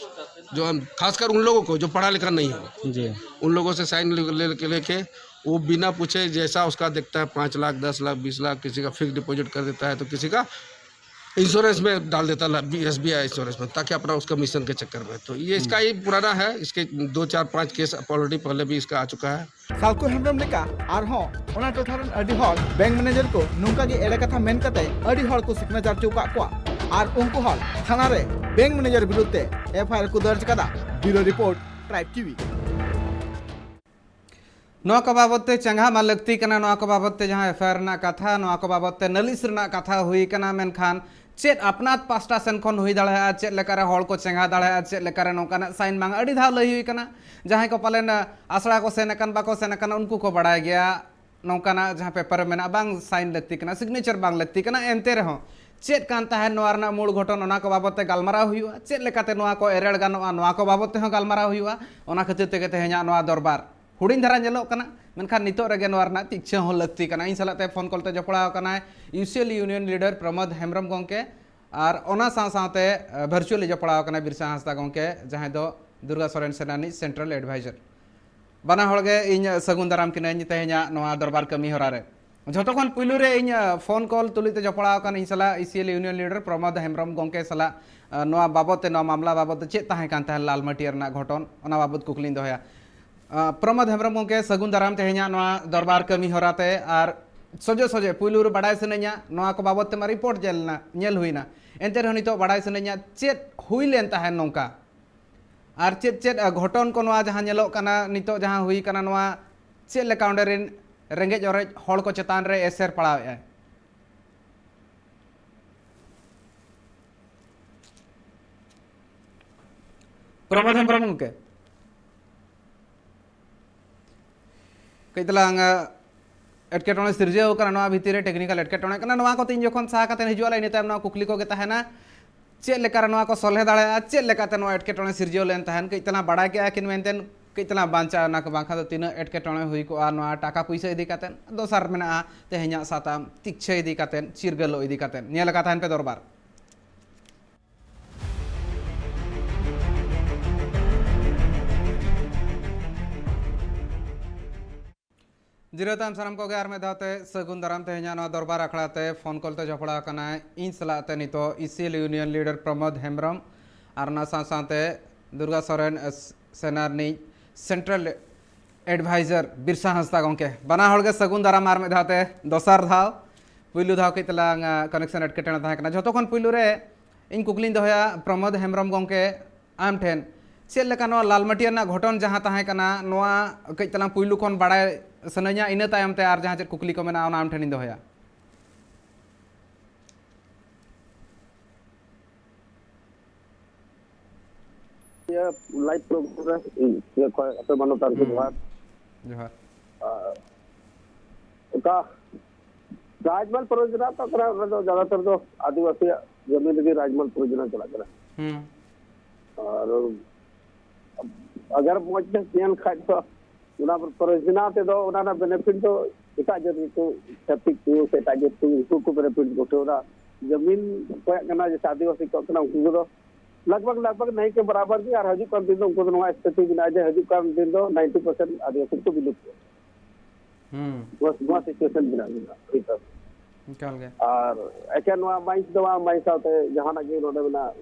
जो हम, खासकर उन लोगों को जो पढ़ा लिखा नहीं हो, जी। उन लोगों से साइन ले, ले, लेके वो बिना पूछे जैसा उसका देखता है, पाँच लाख, दस लाख, बीस लाख, किसी का फिक्स डिपॉजिट कर देता है, तो किसी का इंश्योरेंस में डाल देता है, एस बी आई इंश्योरेंस में, ताकि अपना उसका मिशन के चक्कर में। तो ये इसका ही पुराना है, इसके दो चार पाँच केस ऑलरेडी पहले भी इसका आ चुका है। ᱥᱟᱞᱠᱷᱩ ᱦᱮᱢᱵᱨᱚᱢ ᱞᱮᱠᱟ ᱟᱨᱦᱚᱸ ᱚᱱᱟ ᱴᱚᱴᱷᱟ ᱨᱮᱱ ᱟᱹᱰᱤ ᱦᱚᱲ ᱵᱮᱝᱠ ᱢᱮᱱᱮᱡᱟᱨ ᱠᱚ ᱱᱚᱝᱠᱟ ᱜᱮ ᱮᱲᱮ ᱠᱟᱛᱷᱟ ᱢᱮᱱ ᱠᱟᱛᱮ ᱟᱹᱰᱤ ᱦᱚᱲ ᱠᱚ ᱥᱤᱠᱱᱟᱪᱟᱨ ᱦᱚᱪᱚ ᱟᱠᱟᱫ ᱠᱚᱣᱟ ᱟᱨ ᱩᱱᱠᱩ ᱦᱚᱲ ᱛᱷᱟᱱᱟ ᱨᱮ ᱵᱮᱝᱠ ᱢᱮᱱᱮᱡᱟᱨ ᱵᱤᱨᱩᱫᱷ ᱛᱮ ᱮᱯᱷ ᱟᱭ ᱟᱨ ᱠᱚ ᱫᱚᱨᱡᱽ ᱟᱠᱟᱫᱟ᱾ ᱵᱤᱭᱩᱨᱳ ᱨᱤᱯᱳᱨᱴ, ᱴᱨᱟᱭᱤᱵᱽ ᱴᱤᱵᱷᱤ᱾ ᱱᱚᱣᱟ ᱠᱚ ᱵᱟᱵᱚᱫ ᱛᱮ ᱪᱟᱸᱜᱟ ᱢᱟ ᱞᱟᱹᱠᱛᱤ ᱠᱟᱱᱟ, ᱱᱚᱣᱟ ᱠᱚ ᱵᱟᱵᱚᱫ ᱛᱮ ᱡᱟᱦᱟᱸ ᱮᱯᱷ ᱟᱭ ᱟᱨ ᱨᱮᱱᱟᱜ ᱠᱟᱛᱷᱟ, ᱱᱚᱣᱟ ᱠᱚ ᱵᱟᱵᱚᱫ ᱛᱮ ᱱᱟᱹᱞᱤᱥ ᱨᱮᱱᱟᱜ ᱠᱟᱛᱷᱟ ᱦᱩᱭ ᱠᱟᱱᱟ, ᱢᱮᱱᱠᱷᱟᱱ ᱪᱮᱫ ᱟᱯᱱᱟᱛ ᱯᱟᱥᱴᱟ ᱥᱮᱱ ᱠᱷᱚᱱ ᱦᱩᱭ ᱫᱟᱲᱮᱭᱟᱜᱼᱟ, ᱪᱮᱫ ᱞᱮᱠᱟᱨᱮ ᱦᱚᱲ ᱠᱚ ᱪᱮᱸᱜᱷᱟ ᱫᱟᱲᱮᱭᱟᱜᱼᱟ, ᱪᱮᱫ ᱞᱮᱠᱟᱨᱮ ᱱᱚᱝᱠᱟᱱᱟᱜ ᱥᱟᱭᱤᱱ ᱵᱟᱝ, ᱟᱹᱰᱤ ᱫᱷᱟᱣ ᱞᱟᱹᱭ ᱦᱩᱭ ᱠᱟᱱᱟ᱾ ᱡᱟᱦᱟᱸᱭ ᱠᱚ ᱯᱟᱞᱮᱱ ᱟᱥᱲᱟ ᱠᱚ ᱥᱮᱱ ᱟᱠᱟᱱ, ᱵᱟᱠᱚ ᱥᱮᱱ ᱟᱠᱟᱱᱟ, ᱩᱱᱠᱩ ᱠᱚ ᱵᱟᱲᱟᱭ ᱜᱮᱭᱟ ᱱᱚᱝᱠᱟᱱᱟᱜ ᱡᱟᱦᱟᱸ ᱯᱮᱯᱟᱨ ᱨᱮ ᱢᱮᱱᱟᱜᱼᱟ, ᱵᱟᱝ ᱥᱟᱭᱤᱱ ᱞᱟᱹᱠᱛᱤ ᱠᱟᱱᱟ, ᱥᱤᱜᱽᱱᱮᱪᱟᱨ ᱵᱟᱝ ᱞᱟᱹᱠᱛᱤ ᱠᱟᱱᱟ᱾ ᱮᱱᱛᱮ ᱨᱮᱦᱚᱸ ᱪᱮᱫ ᱠᱟᱱ ᱛᱟᱦᱮᱸᱫ ᱱᱚᱣᱟ ᱨᱮᱱᱟᱜ ᱢᱩᱞ ᱜᱷᱚᱴᱚᱱ, ᱚᱱᱟ ᱠᱚ ᱵᱟᱵᱚᱛ ᱛᱮ ᱜᱟᱞᱢᱟᱨᱟᱣ ᱦᱩᱭᱩᱜᱼᱟ᱾ ᱪᱮᱫ ᱞᱮᱠᱟᱛᱮ ᱱᱚᱣᱟ ᱠᱚ ᱮᱨᱮᱲ ᱜᱟᱱᱚᱜᱼᱟ, ᱱᱚᱣᱟ ᱠᱚ ᱵᱟᱵᱚᱛ ᱛᱮᱦᱚᱸ ᱜᱟᱞᱢᱟᱨᱟᱣ ᱦᱩᱭᱩᱜᱼᱟ᱾ ᱚᱱᱟ ᱠᱷᱟᱹᱛᱤᱨ ᱛᱮᱜᱮ ᱛᱮᱦᱮᱧᱟᱜ ᱱᱚᱣᱟ ᱫᱚᱨᱵᱟᱨ ᱦᱩᱰᱤᱧ ᱫᱷᱟᱨᱟ ᱧᱮᱞᱚᱜ ᱠᱟᱱᱟ, ᱢᱮᱱᱠᱷᱟᱱ ᱱᱤᱛᱚᱜ ᱨᱮᱜᱮ ᱱᱚᱣᱟ ᱨᱮᱱᱟᱜ ᱛᱤᱠᱪᱷᱟᱹ ᱦᱚᱸ ᱞᱟᱹᱠᱛᱤ ᱠᱟᱱᱟ᱾ ᱤᱧ ᱥᱟᱞᱟᱜ ᱛᱮ ᱯᱷᱳᱱ ᱠᱚᱞ ᱛᱮ ᱡᱚᱯᱲᱟᱣ ᱟᱠᱟᱱᱟᱭ ᱤᱭᱩᱥᱤᱮᱞ ᱤᱭᱩᱱᱤᱭᱚᱱ ᱞᱤᱰᱟᱨ ᱯᱨᱚᱢᱳᱫ ᱦᱮᱢᱵᱨᱚᱢ ᱜᱚᱢᱠᱮ, ᱟᱨ ᱚᱱᱟ ᱥᱟᱶ ᱥᱟᱶᱛᱮ, ᱮ, ᱵᱷᱟᱨᱪᱩᱣᱟᱞᱤ ᱡᱚᱯᱲᱟᱣ ᱟᱠᱟᱱᱟᱭ ᱵᱤᱨᱥᱟ ᱦᱟᱸᱥᱫᱟ ᱜᱚᱢᱠᱮ, ᱡᱟᱦᱟᱸᱭ ᱫᱚ ᱫᱩᱨᱜᱟ ᱥᱚᱨᱮᱱ ᱥᱮᱱᱟ ᱨᱤᱱᱤᱡ ᱥᱮᱱᱴᱨᱟᱞ ᱮᱰᱵᱷᱟᱭᱡᱟᱨ᱾ ᱵᱟᱱᱟ ᱦᱚᱲ ᱜᱮ ᱤᱧ ᱥᱟᱹᱜᱩᱱ ᱫᱟᱨᱟᱢ ᱠᱤᱱᱟᱹᱧ ᱛᱮᱦᱮᱧᱟᱜ ᱱᱚᱣᱟ ᱫᱚᱨᱵᱟᱨ ᱠᱟᱹᱢᱤ ᱦᱚᱨᱟ ᱨᱮ᱾ ᱡᱷᱚᱛᱚ ᱠᱷᱚᱱ ᱯᱩᱭᱞᱩ ᱨᱮ ᱤᱧ, ᱟ, ᱯᱷᱳᱱ ᱠᱚᱞ ᱛᱩᱞᱩᱡ ᱛᱮ ᱡᱚᱯᱲᱟᱣ ᱟᱠᱟᱱ ᱤᱧ ᱥᱟᱞᱟᱜ ᱤᱭᱩᱥᱤᱮᱞ ᱤᱭᱩᱱᱤᱭᱚᱱ ᱞᱤᱰᱟᱨ ᱯᱨᱚᱢᱳᱫ ᱦᱮᱢᱵᱨᱚᱢ ᱜᱚᱢᱠᱮ ᱥᱟᱞᱟᱜ, ᱟ, ᱱᱚᱣᱟ ᱵᱟᱵᱚᱛ ᱛᱮ, ᱱᱚᱣᱟ ᱢᱟᱢᱞᱟ ᱵᱟᱵᱚᱛ ᱛᱮ ᱪᱮᱫ ᱛᱟᱦᱮᱸ ᱠᱟᱱ ᱛᱟᱦᱮᱸᱫ ᱞᱟᱞᱢᱟᱹᱴᱤᱭᱟᱹ ᱨᱮᱱᱟᱜ ᱜᱷᱚᱴᱚᱱ, ᱚᱱᱟ ᱵᱟᱵᱚᱛ ᱠᱩᱠᱞᱤᱧ ᱫᱚᱦᱚᱭᱟ᱾ ᱟ, ᱯᱨᱚᱢᱳᱫ ᱦᱮᱢᱵᱨᱚᱢ ᱜᱚᱢᱠᱮ, ᱥᱟᱹᱜᱩᱱ ᱫᱟᱨᱟᱢ ᱛᱮᱦᱮᱧᱟᱜ ᱱᱚᱣᱟ ᱫᱚᱨᱵᱟᱨ ᱠᱟᱹᱢᱤ ᱦᱚᱨᱟ ᱛᱮ᱾ ᱟᱨ ᱥᱚᱡᱷᱮ ᱥᱚᱡᱷᱮ ᱯᱩᱭᱞᱩ ᱨᱮ ᱵᱟᱰᱟᱭ ᱥᱟᱱᱟᱧᱟ, ᱱᱚᱣᱟ ᱠᱚ ᱵᱟᱵᱚᱛ ᱛᱮᱢᱟ ᱨᱤᱯᱳᱨᱴ ᱧᱮᱞ ᱮᱱᱟ, ᱧᱮᱞ ᱦᱩᱭᱱᱟ, ᱮᱱᱛᱮ ᱨᱮᱦᱚᱸ ᱱᱤᱛᱚᱜ ᱵᱟᱰᱟᱭ ᱥᱟᱱᱟᱧᱟ ᱪᱮᱫ ᱦᱩᱭ ᱞᱮᱱ ᱛᱟᱦᱮᱸᱫ ᱱᱚᱝᱠᱟ? ᱟᱨ ᱪᱮᱫ ᱪᱮᱫ, ᱟ, ᱜᱷᱚᱴᱚᱱ ᱠᱚ ᱱᱚᱣᱟ ᱡᱟᱦᱟᱸ ᱧᱮᱞᱚᱜ ᱠᱟᱱᱟ, ᱱᱤᱛᱚᱜ ᱡᱟᱦᱟᱸ ᱦᱩᱭ ᱠᱟᱱᱟ, ᱱᱚᱣᱟ ᱪᱮᱫ ᱞᱮᱠᱟ ᱚᱸᱰᱮ ᱨᱮᱱ ᱨᱮᱸᱜᱮᱡ ᱚᱨᱮᱡ ᱦᱚᱲ ᱠᱚ ᱪᱮᱛᱟᱱ ᱨᱮ ᱮᱥᱮᱨ ᱯᱟᱲᱟᱣᱮᱫᱼᱟᱭ? ᱯᱨᱚᱢᱳᱫ ᱦᱮᱢᱵᱨᱚᱢ ᱜᱚᱢᱠᱮ, ᱠᱟᱹᱡ ᱛᱟᱞᱟᱝ, ᱟ, ᱮᱴᱠᱮᱴᱚᱬᱮ ᱥᱤᱨᱡᱟᱹᱣ ᱠᱟᱱᱟ, ᱱᱚᱣᱟ ᱵᱷᱤᱛᱤᱨ ᱨᱮ ᱴᱮᱠᱱᱤᱠᱟᱞ ᱮᱴᱠᱮᱴᱚᱬᱮ ᱠᱟᱱᱟ᱾ ᱱᱚᱣᱟ ᱠᱚ ᱛᱤᱱ ᱡᱚᱠᱷᱚᱱ ᱥᱟᱦᱟ ᱠᱟᱛᱮ ᱦᱤᱡᱩᱜᱼᱟ, ᱤᱱᱟᱹ ᱛᱟᱭᱚᱢ ᱱᱚᱣᱟ ᱠᱩᱠᱞᱤ ᱠᱚᱜᱮ ᱛᱟᱦᱮᱱᱟ, ᱪᱮᱫ ᱞᱮᱠᱟᱨᱮ ᱱᱚᱣᱟ ᱠᱚ ᱥᱚᱞᱦᱮ ᱫᱟᱲᱮᱭᱟᱜᱼᱟ, ᱪᱮᱫ ᱞᱮᱠᱟᱛᱮ ᱱᱚᱣᱟ ᱮᱴᱠᱮᱴᱚᱬᱮ ᱥᱤᱨᱡᱟᱹᱣ ᱞᱮᱱ ᱛᱟᱦᱮᱱ, ᱠᱟᱹᱡ ᱛᱟᱞᱟᱝ ᱵᱟᱲᱟᱭ ᱠᱮᱜᱼᱟ ᱠᱤᱱ ᱢᱮᱱᱛᱮ, ᱠᱟᱹᱡ ᱛᱟᱞᱟᱝ ᱵᱟᱧᱪᱟᱣ ᱮᱱᱟ ᱠᱚ, ᱵᱟᱝᱠᱷᱟᱱ ᱫᱚ ᱛᱤᱱᱟᱹᱜ ᱮᱴᱠᱮᱴᱚᱬᱮ ᱦᱩᱭ ᱠᱚᱜᱼᱟ ᱱᱚᱣᱟ ᱴᱟᱠᱟ ᱯᱩᱭᱥᱟᱹ ᱤᱫᱤ ᱠᱟᱛᱮ᱾ ᱫᱚᱥᱟᱨ ᱢᱮᱱᱟᱜᱼᱟ ᱛᱮᱦᱮᱧᱟᱜ ᱥᱟᱛᱟᱢ ᱛᱤᱠᱪᱷᱟᱹ ᱤᱫᱤ ᱠᱟᱛᱮ, ᱪᱤᱨᱜᱟᱹᱞᱚᱜ ᱤᱫᱤ ᱠᱟᱛᱮ᱾ ᱧᱮᱞ ᱟᱠᱟᱫ ᱛᱟᱦᱮᱱ ᱯᱮ ᱫᱚᱨᱵᱟᱨ᱾ ᱡᱤᱨᱟᱹᱣ ᱛᱟᱭᱚᱢ ᱥᱟᱱᱟᱢ ᱠᱚᱜᱮ ᱟᱨ ᱢᱤᱫ ᱫᱷᱟᱣ ᱛᱮ ᱥᱟᱹᱜᱩᱱ ᱫᱟᱨᱟᱢ᱾ ᱛᱮᱦᱮᱧᱟᱜ ᱱᱚᱣᱟ ᱫᱚᱨᱵᱟᱨ ᱟᱠᱷᱲᱟ ᱛᱮ ᱯᱷᱳᱱ ᱠᱚᱞ ᱛᱮ ᱡᱚᱯᱲᱟᱣ ᱟᱠᱟᱱᱟᱭ ᱤᱧ ᱥᱟᱞᱟᱜ ᱛᱮ ᱱᱤᱛᱚᱜ ᱤᱥᱤᱮᱞ ᱤᱭᱩᱱᱤᱭᱚᱱ ᱞᱤᱰᱟᱨ ᱯᱨᱚᱢᱳᱫ ᱦᱮᱢᱵᱨᱚᱢ, ᱟᱨ ᱚᱱᱟ ᱥᱟᱶ ᱥᱟᱶᱛᱮ ᱫᱩᱨᱜᱟ ᱥᱚᱨᱮᱱ, ᱮᱥ, ᱥᱮᱱᱟ ᱨᱤᱱᱤᱡ ᱥᱮᱱᱴᱨᱟᱞ ᱮᱰᱵᱷᱟᱭᱡᱟᱨ ᱵᱤᱨᱥᱟ ᱦᱟᱸᱥᱫᱟ ᱜᱚᱢᱠᱮ᱾ ᱵᱟᱱᱟ ᱦᱚᱲ ᱜᱮ ᱥᱟᱹᱜᱩᱱ ᱫᱟᱨᱟᱢ ᱟᱨ ᱢᱤᱫ ᱫᱷᱟᱣ ᱛᱮ ᱫᱚᱥᱟᱨ ᱫᱷᱟᱣ᱾ ᱯᱩᱭᱞᱩ ᱫᱷᱟᱣ ᱠᱟᱹᱡ ᱛᱟᱞᱟᱝ, ᱟ, ᱠᱟᱱᱮᱠᱥᱚᱱ ᱮᱴᱠᱮᱴᱚᱬᱮ ᱛᱟᱦᱮᱸ ᱠᱟᱱᱟ᱾ ᱡᱷᱚᱛᱚ ᱠᱷᱚᱱ ᱯᱩᱭᱞᱩ ᱨᱮ ᱤᱧ ᱠᱩᱠᱞᱤᱧ ᱫᱚᱦᱚᱭᱟ ᱯᱨᱚᱢᱳᱫ ᱦᱮᱢᱵᱨᱚᱢ ᱜᱚᱢᱠᱮ, ᱟᱢ ᱴᱷᱮᱱ ᱪᱮᱫ ᱞᱮᱠᱟ ᱱᱚᱣᱟ ᱞᱟᱞᱢᱟᱹᱴᱤᱭᱟᱹ ᱨᱮᱱᱟᱜ ᱜᱷᱚᱴᱚᱱ ᱡᱟᱦᱟᱸ ᱛᱟᱦᱮᱸ ᱠᱟᱱᱟ, ᱱᱚᱣᱟ ᱠᱟᱹᱡ ᱛᱟᱞᱟᱝ ᱯᱩᱭᱞᱩ ᱠᱷᱚᱱ ᱵᱟᱲᱟᱭ ᱥᱟᱱᱟᱧᱟ, ᱤᱱᱟᱹ ᱛᱟᱭᱚᱢ ᱛᱮ ᱟᱨ ᱡᱟᱦᱟᱸ ᱪᱮᱫ ᱠᱩᱠᱞᱤ ᱠᱚ ᱢᱮᱱᱟᱜᱼᱟ, ᱚᱱᱟ ᱟᱢ ᱴᱷᱮᱱᱤᱧ ᱫᱚᱦᱚᱭᱟ᱾ ᱤᱭᱟᱹ, ᱞᱟᱭᱤᱵᱷ ᱯᱨᱳᱜᱨᱟᱢ ᱨᱮ ᱤᱭᱟᱹ ᱠᱷᱚᱱ ᱟᱯᱮ ᱢᱟᱱᱚᱛᱟᱱ ᱠᱚ ᱦᱩᱸ᱾ ᱡᱚᱦᱟᱨ᱾ ᱡᱚᱦᱟᱨ᱾ ᱟᱨ ᱚᱠᱟ ᱨᱟᱡᱽᱢᱟᱞ ᱯᱚᱨᱤᱭᱳᱡᱚᱱᱟ ᱛᱚ ᱠᱟᱱᱟ, ᱚᱱᱟ ᱫᱚ ᱡᱟᱫᱟᱛᱚᱨ ᱫᱚ ᱟᱹᱫᱤᱵᱟᱹᱥᱤᱭᱟᱜ ᱡᱚᱢᱤ ᱨᱮᱜᱮ ᱨᱟᱡᱽᱢᱟᱞ ᱯᱚᱨᱤᱭᱳᱡᱚᱱᱟ ᱪᱟᱞᱟᱜ ᱠᱟᱱᱟ᱾ ᱦᱩᱸ᱾ ᱟᱨ ᱟᱜᱟᱨ ᱢᱚᱡᱽ ᱛᱮ ᱧᱮᱞ ᱠᱷᱟᱡ ᱫᱚ, ᱚᱱᱟ ᱯᱚᱨᱤᱭᱳᱡᱚᱱᱟ ᱛᱮᱫᱚ ᱚᱱᱟ ᱨᱮᱱᱟᱜ ᱵᱮᱱᱤᱯᱷᱤᱴ ᱫᱚ ᱮᱴᱟᱜ ᱡᱟᱹᱛ ᱜᱮᱠᱚ, ᱪᱷᱟᱹᱛᱤᱠ ᱠᱚ ᱥᱮ ᱮᱴᱟᱜ ᱡᱟᱹᱛ ᱠᱚ, ᱩᱱᱠᱩ ᱠᱚ ᱵᱮᱱᱤᱯᱷᱤᱴ ᱠᱚ ᱩᱴᱷᱟᱹᱣ ᱮᱫᱟ᱾ ᱡᱚᱢᱤᱱ ᱚᱠᱚᱭᱟᱜ ᱠᱟᱱᱟ, ᱡᱮᱥᱮ ᱟᱹᱫᱤᱵᱟᱹᱥᱤ ᱠᱚᱣᱟᱜ ᱠᱟᱱᱟ, ᱩᱱᱠᱩ ᱠᱚᱫᱚ ᱞᱟᱜᱽ ᱵᱷᱟᱜᱽ, ᱞᱟᱜᱽ ᱵᱷᱟᱜᱽ ᱱᱟᱭ ᱠᱮ ᱵᱟᱨᱟᱵᱟᱨ ᱜᱮ᱾ ᱟᱨ ᱦᱤᱡᱩᱜ ᱠᱟᱱ ᱫᱤᱱ ᱫᱚ ᱩᱱᱠᱩ ᱫᱚ ᱱᱚᱣᱟ ᱥᱛᱷᱤᱛᱤ ᱢᱮᱱᱟᱜᱼᱟ ᱡᱮ ᱦᱤᱡᱩᱜ ᱠᱟᱱ ᱫᱤᱱ ᱫᱚ ᱱᱟᱭᱤᱱᱴᱤ ᱯᱟᱨᱥᱮᱱᱴ ᱟᱹᱫᱤᱵᱟᱹᱥᱤ ᱠᱚ ᱵᱤᱞᱩᱯᱛᱚᱜᱼᱟ᱾ ᱦᱩᱸ᱾ ᱱᱚᱣᱟ, ᱱᱚᱣᱟ ᱥᱤᱪᱩᱭᱮᱥᱚᱱ ᱢᱮᱱᱟᱜᱼᱟ ᱱᱤᱛᱚᱜ᱾ ᱮᱠᱟᱞ ᱜᱮ᱾ ᱟᱨ ᱮᱠᱮᱱ ᱱᱚᱣᱟ ᱢᱟᱭᱤᱱᱥ ᱫᱚ ᱵᱟᱝ, ᱢᱟᱭᱤᱱᱥ ᱥᱟᱶᱛᱮ ᱡᱟᱦᱟᱱᱟᱜ ᱜᱮ ᱱᱚᱰᱮ ᱢᱮᱱᱟᱜ,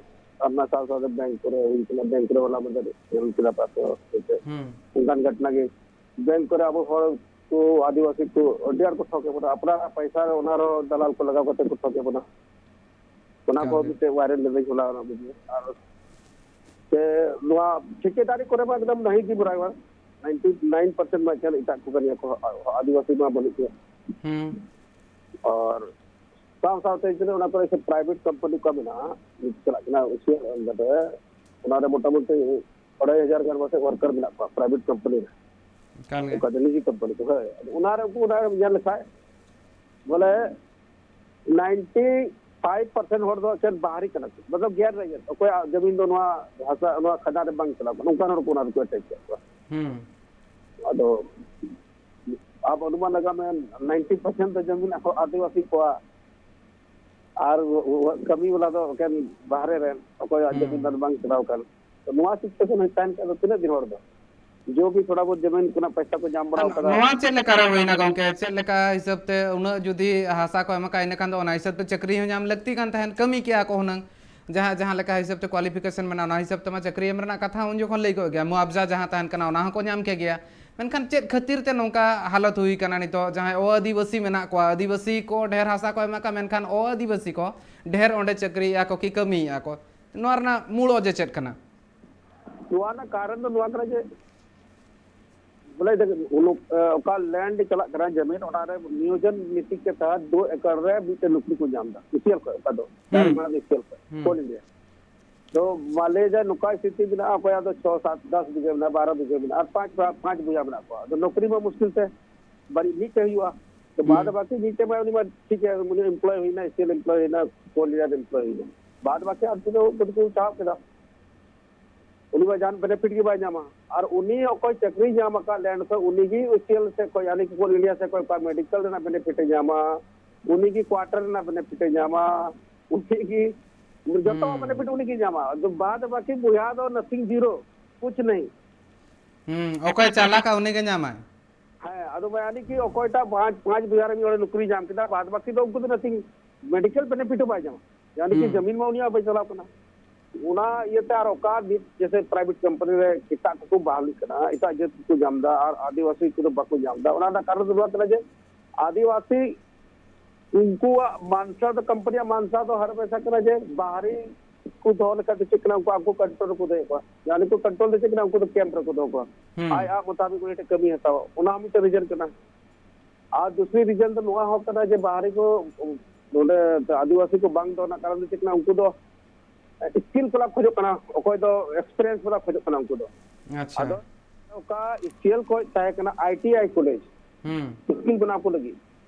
ᱟᱨ ᱚᱱᱟ ᱥᱟᱶ ᱥᱟᱶᱛᱮ ᱵᱮᱝᱠ ᱠᱚᱨᱮ ᱦᱩᱭ ᱠᱟᱱᱟ, ᱵᱮᱝᱠ ᱨᱮ ᱦᱚᱞᱟ ᱢᱟᱫᱷᱮᱨ ᱧᱮᱞ ᱠᱮᱫᱟ ᱯᱮ ᱛᱚ, ᱦᱚᱭᱛᱳ ᱦᱩᱸ᱾ ᱚᱱᱠᱟᱱ ᱜᱷᱚᱴᱚᱱᱟ ᱜᱮ᱾ ᱵᱮᱝᱠ ᱠᱚᱨᱮ ᱟᱵᱚ ᱦᱚᱲ ᱠᱚ, ᱟᱹᱫᱤᱵᱟᱹᱥᱤ ᱠᱚ ᱟᱹᱰᱤ ᱟᱸᱴ ᱠᱚ ᱴᱷᱚᱠ ᱮᱫ ᱵᱚᱱᱟ᱾ ᱟᱯᱱᱟᱨᱟᱜ ᱯᱚᱭᱥᱟ ᱚᱱᱟ ᱨᱮᱦᱚᱸ ᱫᱟᱞᱟᱞ ᱠᱚ ᱞᱟᱜᱟᱣ ᱠᱟᱛᱮ ᱠᱚ ᱴᱷᱚᱠ ᱮᱫ ᱵᱚᱱᱟ᱾ ᱚᱱᱟ ᱠᱚ ᱮᱠᱟᱞ ᱜᱮ᱾ ᱢᱤᱫᱴᱮᱡ ᱣᱟᱭᱨᱟᱞ ᱞᱮᱫᱟᱹᱧ ᱦᱚᱞᱟ ᱚᱱᱟ ᱵᱷᱤᱰᱤᱭᱳ᱾ ᱟᱨ ᱥᱮ ᱱᱚᱣᱟ ᱴᱷᱤᱠᱮᱫᱟᱨᱤ ᱠᱚᱨᱮ ᱢᱟ ᱮᱠᱫᱚᱢ ᱱᱟᱹᱦᱤ ᱜᱮ ᱵᱟᱨᱟᱭ ᱵᱟᱨ᱾ ᱱᱟᱭᱤᱱᱴᱤ ᱱᱟᱭᱤᱱ ᱯᱟᱨᱥᱮᱱᱴ ᱢᱟ ᱮᱠᱮᱱ ᱮᱴᱟᱜ ᱠᱚ ᱠᱟᱱ ᱜᱮᱭᱟ ᱠᱚ, ᱟ-, ᱟᱹᱫᱤᱵᱟᱹᱥᱤ ᱢᱟ ᱵᱟᱹᱱᱩᱜ ᱠᱚᱣᱟ᱾ ᱦᱩᱸ᱾ ᱟᱨ ᱥᱟᱶ ᱥᱟᱶᱛᱮ ᱡᱩᱫᱤ ᱚᱱᱟ ᱠᱚᱨᱮ ᱥᱮ ᱯᱨᱟᱭᱵᱷᱮᱴ ᱠᱳᱢᱯᱟᱱᱤ ᱠᱚ ᱢᱮᱱᱟᱜᱼᱟ, ᱪᱟᱞᱟᱜ ᱠᱟᱱᱟ ᱩᱥᱤᱭᱟᱹ ᱚᱱᱟ ᱨᱮ ᱢᱚᱴᱟᱢᱩᱴᱤ ᱟᱲᱟᱭ ᱦᱟᱡᱟᱨ ᱜᱟᱱ ᱯᱟᱥᱮᱡ ᱣᱟᱨᱠᱟᱨ ᱢᱮᱱᱟᱜ ᱠᱚᱣᱟ ᱯᱨᱟᱭᱵᱷᱮᱴ ᱠᱳᱢᱯᱟᱱᱤ ᱨᱮ᱾ ᱮᱠᱟᱞ ᱜᱮ᱾ ᱚᱠᱟ ᱫᱚ ᱱᱤᱡᱤ ᱠᱳᱢᱯᱟᱱᱤ ᱠᱚ, ᱦᱳᱭ᱾ ᱟᱫᱚ ᱚᱱᱟ ᱨᱮ ᱩᱱᱠᱩ ᱚᱱᱟ ᱧᱮᱞ ᱞᱮᱠᱷᱟᱡ ᱵᱚᱞᱮ ᱱᱟᱭᱤᱱᱴᱤ ᱯᱷᱟᱭᱤᱵᱷ ᱯᱟᱨᱥᱮᱱᱴ ᱦᱚᱲ ᱫᱚ ᱮᱠᱮᱱ ᱵᱟᱦᱨᱮ ᱠᱟᱱᱟ ᱠᱚ, ᱢᱚᱛᱞᱚᱵ ᱜᱮᱨ ᱨᱮᱸᱜᱮᱡ, ᱚᱠᱚᱭᱟᱜ ᱡᱚᱢᱤᱱ ᱫᱚ ᱱᱚᱣᱟ ᱦᱟᱥᱟ, ᱱᱚᱣᱟ ᱠᱷᱟᱫᱟᱱ ᱨᱮ ᱵᱟᱝ ᱪᱟᱞᱟᱣ ᱠᱟᱱᱟ, ᱚᱱᱠᱟᱱ ᱦᱚᱲ ᱠᱚ ᱚᱱᱟ ᱨᱮᱠᱚ ᱮᱴᱮᱪ ᱠᱮᱫ ᱠᱚᱣᱟ᱾ ᱦᱩᱸ᱾ ᱟᱫᱚ ᱟᱵᱚ ᱚᱱᱩᱢᱟᱱ ᱞᱟᱜᱟᱣ ᱢᱮ, ᱱᱟᱭᱤᱱᱴᱤ ᱯᱟᱨᱥᱮᱱᱴ ᱫᱚ ᱡᱚᱢᱤᱱ ᱟᱠᱚ ᱟᱹᱫᱤᱵᱟᱹᱥᱤ ᱠᱚᱣᱟᱜ, ᱟᱨ ᱠᱟᱹᱢᱤ ᱵᱟᱞᱟ ᱫᱚ ᱮᱠᱮᱱ ᱵᱟᱦᱨᱮ ᱨᱮᱱ, ᱚᱠᱚᱭᱟᱜ ᱦᱩᱸ᱾ ᱡᱚᱢᱤᱱ ᱫᱟᱨ ᱵᱟᱝ ᱪᱟᱞᱟᱣ ᱠᱟᱱ᱾ ᱛᱚ ᱱᱚᱣᱟ ᱥᱤᱪᱩᱭᱮᱥᱚᱱ ᱨᱮ ᱛᱟᱦᱮᱱ ᱠᱷᱟᱱ ᱫᱚ ᱛᱤᱱᱟᱹᱜ ᱫᱤᱱ ᱦᱚᱲ ᱫᱚ? ᱡᱚ ᱜᱮ ᱛᱷᱚᱲᱟ ᱵᱚᱦᱩᱛ ᱡᱚᱢᱤᱱ ᱠᱷᱚᱱᱟᱜ ᱯᱚᱭᱥᱟ ᱠᱚ ᱧᱟᱢ ᱵᱟᱲᱟ ᱟᱨ ᱠᱟᱫᱟ᱾ ᱱᱚᱣᱟ ᱪᱮᱫ ᱞᱮᱠᱟ ᱨᱮ ᱦᱩᱭᱱᱟ ᱜᱚᱝᱠᱮ? ᱪᱮᱫ ᱞᱮᱠᱟ ᱦᱤᱥᱟᱹᱵ ᱛᱮ ᱩᱱᱟᱹᱜ ᱡᱩᱫᱤ ᱦᱟᱥᱟ ᱠᱚ ᱮᱢ ᱟᱠᱟᱫ, ᱤᱱᱟᱹ ᱠᱷᱟᱱ ᱫᱚ ᱚᱱᱟ ᱦᱤᱥᱟᱹᱵ ᱛᱮ ᱪᱟᱹᱠᱨᱤ ᱦᱚᱸ ᱧᱟᱢ ᱞᱟᱹᱠᱛᱤ ᱠᱟᱱ ᱛᱟᱦᱮᱸᱱ, ᱠᱟᱹᱢᱤ ᱠᱮᱭᱟ ᱠᱚ ᱦᱩᱱᱟᱹᱝ, ᱡᱟᱦᱟᱸ, ᱡᱟᱦᱟᱸ ᱞᱮᱠᱟ ᱦᱤᱥᱟᱹᱵ ᱛᱮ ᱠᱣᱟᱞᱤᱯᱷᱤᱠᱮᱥᱚᱱ ᱢᱮᱱᱟᱜᱼᱟ, ᱚᱱᱟ ᱦᱤᱥᱟᱹᱵ ᱛᱮᱢᱟ ᱪᱟᱹᱠᱨᱤ ᱮᱢ ᱨᱮᱱᱟᱜ ᱠᱟᱛᱷᱟ ᱩᱱ ᱡᱚᱠᱷᱚᱱ ᱞᱟᱹᱭ ᱠᱚᱜ ᱜᱮᱭᱟ, ᱢᱩᱟᱵᱡᱟ ᱡᱟᱦᱟᱸ ᱛᱟᱦᱮᱸᱱ ᱠᱟᱱᱟ ᱚᱱᱟ ᱦᱚᱸᱠᱚ ᱧᱟᱢ ᱠᱮ ᱜᱮᱭᱟ᱾ ᱢᱮᱱᱠᱷᱟᱱ ᱪᱮᱫ ᱠᱷᱟᱹᱛᱤᱨ ᱛᱮ ᱱᱚᱝᱠᱟ ᱦᱟᱞᱚᱛ ᱦᱩᱭ ᱠᱟᱱᱟ ᱱᱤᱛᱚᱜ? ᱡᱟᱦᱟᱸᱭ ᱚ ᱟᱹᱫᱤᱵᱟᱹᱥᱤ ᱢᱮᱱᱟᱜ ᱠᱚᱣᱟ, ᱟᱹᱫᱤᱵᱟᱹᱥᱤ ᱠᱚ ᱰᱷᱮᱨ ᱦᱟᱥᱟ ᱠᱚ ᱮᱢ ᱟᱠᱟᱫ, ᱢᱮᱱᱠᱷᱟᱱ ᱚ ᱟᱹᱫᱤᱵᱟᱹᱥᱤ ᱠᱚ ᱰᱷᱮᱨ ᱚᱸᱰᱮ ᱪᱟᱹᱠᱨᱤᱭᱮᱫᱼᱟ ᱠᱚ ᱠᱤ ᱠᱟᱹᱢᱤᱭᱮᱫᱼᱟ ᱠᱚ, ᱱᱚᱣᱟ ᱨᱮᱱᱟᱜ ᱢᱩᱞ ᱚᱡᱮ ᱪᱮᱫ ᱠᱟᱱᱟ? ᱱᱚᱣᱟ ᱨᱮᱱᱟᱜ ᱠᱟᱨᱚᱱ ᱫᱚ ᱱᱚᱣᱟ ᱠᱟᱱᱟ ᱡᱮ, ᱵᱚᱞᱮ ᱫᱮᱠᱷ, ᱩᱱᱩ-, ᱮ, ᱚᱠᱟ ᱞᱮᱱᱰ ᱪᱟᱞᱟᱜ ᱠᱟᱱᱟ ᱡᱟᱢᱤᱱ, ᱚᱱᱟ ᱨᱮ ᱱᱤᱭᱳᱡᱚᱱ ᱱᱤᱛᱤ ᱠᱮ ᱛᱟᱦᱟᱛ ᱫᱩ ᱮᱠᱚᱨ ᱨᱮ ᱢᱤᱫᱴᱮᱱ ᱱᱚᱠᱨᱤ ᱠᱚ ᱧᱟᱢ ᱮᱫᱟ, ᱥᱤᱥᱤᱮᱞ ᱠᱷᱚᱱ, ᱚᱠᱟ ᱫᱚ ᱦᱩᱸ᱾ ᱪᱟᱨ ᱢᱟᱲᱟᱝ ᱥᱤᱥᱤᱮᱞ ᱠᱷᱚᱱ, ᱦᱩᱸ᱾ ᱠᱳᱞ ᱤᱱᱰᱤᱭᱟ᱾ ᱛᱚ ᱢᱟᱞᱮ ᱡᱟ ᱱᱚᱝᱠᱟ ᱥᱛᱷᱤᱛᱤ ᱢᱮᱱᱟᱜᱼᱟ, ᱚᱠᱚᱭᱟᱜ ᱫᱚ ᱪᱷᱚ, ᱥᱟᱛ, ᱫᱚᱥ ᱵᱤᱜᱷᱟᱹ ᱢᱮᱱᱟᱜᱼᱟ, ᱵᱟᱨᱚ ᱵᱤᱜᱷᱟᱹ ᱢᱮᱱᱟᱜᱼᱟ, ᱟᱨ ᱯᱟᱸᱪ, ᱯᱟᱸᱪ ᱵᱚᱭᱦᱟ ᱢᱮᱱᱟᱜ ᱠᱚᱣᱟ᱾ ᱟᱫᱚ ᱱᱚᱠᱨᱤ ᱢᱟ ᱢᱩᱥᱠᱤᱞ ᱛᱮ ᱵᱟᱹᱲᱤᱡ ᱢᱤᱫᱴᱮᱡ ᱦᱩᱭᱩᱜᱼᱟ᱾ ᱛᱚ ᱦᱩᱸ᱾ ᱵᱟᱫ ᱵᱟᱹᱠᱤ ᱢᱤᱫᱴᱮᱱ ᱢᱟ ᱩᱱᱤ ᱢᱟ ᱴᱷᱤᱠ ᱜᱮᱭᱟ, ᱩᱱᱤ employee ᱦᱩᱭᱱᱟ, ᱥᱮᱞ employee ᱦᱩᱭᱱᱟ, ᱠᱚ leader employee ᱦᱩᱭᱱᱟ, ᱵᱟᱫ ᱵᱟᱹᱠᱤ ᱟᱨ ᱛᱤᱱᱟᱹᱜ ᱩᱱᱠᱩ ᱫᱚᱠᱚ ᱪᱟᱵᱟᱜ ᱠᱮᱫᱟ᱾ ᱩᱱᱤ ᱢᱟ ᱡᱟᱦᱟᱱ benefit ᱜᱮ ᱵᱟᱭ ᱧᱟᱢᱟ᱾ ᱟᱨ ᱩᱱᱤ ᱚᱠᱚᱭ ᱪᱟᱹᱠᱨᱤ ᱧᱟᱢ ᱟᱠᱟᱫ land ᱠᱷᱚᱱ, ᱩᱱᱤ ᱜᱮ ᱥᱮᱞ ᱥᱮᱫ ᱠᱷᱚᱱ, ᱭᱟᱱᱤ ᱠᱤ Coal India ᱥᱮᱫ ᱠᱷᱚᱱ ᱚᱠᱟ medical ᱨᱮᱱᱟᱜ benefit ᱮ ᱧᱟᱢᱟ, ᱩᱱᱤ ᱜᱮ quarter ᱨᱮᱱᱟᱜ benefit ᱮ ᱧᱟᱢᱟ, ᱩᱱᱤ ᱜᱮ ᱡᱚᱛᱚ ᱦᱩᱸ᱾ Benefit ᱩᱱᱤ ᱜᱮ ᱧᱟᱢᱟ᱾ ᱟᱫᱚ ᱵᱟᱫ ᱵᱟᱹᱠᱤ ᱵᱚᱭᱦᱟ ᱫᱚ nothing, zero, ᱠᱩᱪ ᱱᱟᱦᱤ᱾ ᱦᱩᱸ, ᱚᱠᱚᱭ ᱪᱟᱞᱟᱠᱟ ᱩᱱᱤ ᱜᱮ ᱧᱟᱢᱟᱭ᱾ ᱦᱮᱸ, ᱟᱫᱚ ᱢᱟᱱᱮ ᱠᱤ ᱚᱠᱚᱭᱴᱟᱜ ᱯᱟᱸᱪ, ᱯᱟᱸᱪ ᱵᱤᱜᱷᱟ ᱨᱮ ᱢᱤᱫ ᱦᱚᱲᱮ ᱱᱚᱠᱨᱤ ᱧᱟᱢ ᱠᱮᱫᱟ, ᱵᱟᱫ ᱵᱟᱹᱠᱤ ᱫᱚ ᱩᱱᱠᱩ ᱫᱚ nothing, medical benefit ᱦᱚᱸ ᱵᱟᱭ ᱧᱟᱢᱟ᱾ ᱭᱟᱱᱤ ᱠᱤ ᱦᱩᱸ᱾ ᱡᱟᱢᱤᱱ ᱢᱟ ᱩᱱᱤᱭᱟᱜ ᱵᱟᱭ ᱪᱟᱞᱟᱣ ᱠᱟᱱᱟ᱾ ᱚᱱᱟ ᱤᱭᱟᱹᱛᱮ ᱟᱨ ᱚᱠᱟ ᱢᱤᱫ ᱡᱮᱥᱮ private company ᱨᱮ ᱮᱴᱟᱜ ᱠᱚᱠᱚ ᱵᱟᱦᱟᱞᱤᱜ ᱠᱟᱱᱟ, ᱮᱴᱟᱜ ᱡᱟᱹᱛ ᱠᱚᱠᱚ ᱧᱟᱢ ᱮᱫᱟ ᱟᱨ ᱟᱹᱫᱤᱵᱟᱹᱥᱤ ᱠᱚᱫᱚ ᱵᱟᱠᱚ ᱧᱟᱢ ᱮᱫᱟ, ᱚᱱᱟ ᱨᱮᱱᱟᱜ ᱠᱟᱨᱚᱱ ᱫᱚ ᱱᱚᱣᱟ ᱠᱟᱱᱟ ᱡᱮ ᱟᱹᱫᱤᱵᱟᱹᱥᱤ ᱩᱱᱠᱩᱣᱟᱜ ᱢᱟᱱᱥᱟ ᱫᱚ, ᱠᱳᱢᱯᱟᱱᱤᱭᱟᱜ ᱢᱟᱱᱥᱟ ᱫᱚ ᱦᱟᱨ ᱦᱟᱢᱮᱥᱟ ᱠᱟᱱᱟ ᱡᱮ ᱵᱟᱦᱨᱮ ᱠᱚ ᱫᱚᱦᱚ ᱞᱮᱠᱷᱟᱱ ᱫᱚ ᱪᱮᱫ ᱠᱟᱱᱟ, ᱩᱱᱠᱩ ᱟᱠᱚ control ᱨᱮᱠᱚ ᱫᱚᱦᱚᱭᱮᱫ ᱠᱚᱣᱟ᱾ ᱡᱟᱦᱟᱸ ᱠᱚ control ᱫᱚ ᱪᱮᱫ ᱠᱟᱱᱟ, ᱩᱱᱠᱩ ᱫᱚ camp ᱨᱮᱠᱚ ᱫᱚᱦᱚ ᱠᱚᱣᱟ᱾ ᱦᱩᱸ᱾ ᱟᱡ ᱟᱡ ᱢᱩᱛᱟᱵᱤᱠ ᱩᱱᱤ ᱴᱷᱮᱱ ᱠᱟᱹᱢᱤ ᱦᱟᱛᱟᱣᱟ, ᱚᱱᱟ ᱦᱚᱸ ᱢᱤᱫᱴᱮᱱ reason ᱠᱟᱱᱟ᱾ ᱟᱨ ᱫᱩᱥᱨᱤ reason ᱫᱚ ᱱᱚᱣᱟ ᱦᱚᱸ ᱠᱟᱱᱟ ᱡᱮ ᱵᱟᱦᱨᱮ ᱠᱚ, ᱱᱚᱰᱮ ᱟᱹᱫᱤᱵᱟᱹᱥᱤ ᱠᱚ ᱵᱟᱝ ᱫᱚᱦᱚ ᱨᱮᱱᱟᱜ ᱠᱟᱨᱚᱱ ᱫᱚ ᱪᱮᱫ ᱠᱟᱱᱟ, ᱩᱱᱠᱩ ᱫᱚ skill ᱵᱟᱞᱟ ᱠᱷᱚᱡᱚᱜ ᱠᱟᱱᱟ, ᱚᱠᱚᱭ ᱫᱚ experience ᱵᱟᱞᱟ ᱠᱷᱚᱡᱚᱜ ᱠᱟᱱᱟ ᱩᱱᱠᱩ ᱫᱚ᱾ ᱟᱪᱪᱷᱟ᱾ ᱟᱫᱚ ᱚᱠᱟ skill ᱠᱷᱚᱡ ᱛᱟᱦᱮᱸ ᱠᱟᱱᱟ I T I college, ᱦᱩᱸ᱾ School ᱵᱮᱱᱟᱣ ᱠᱚ ᱞᱟᱹᱜᱤᱫ,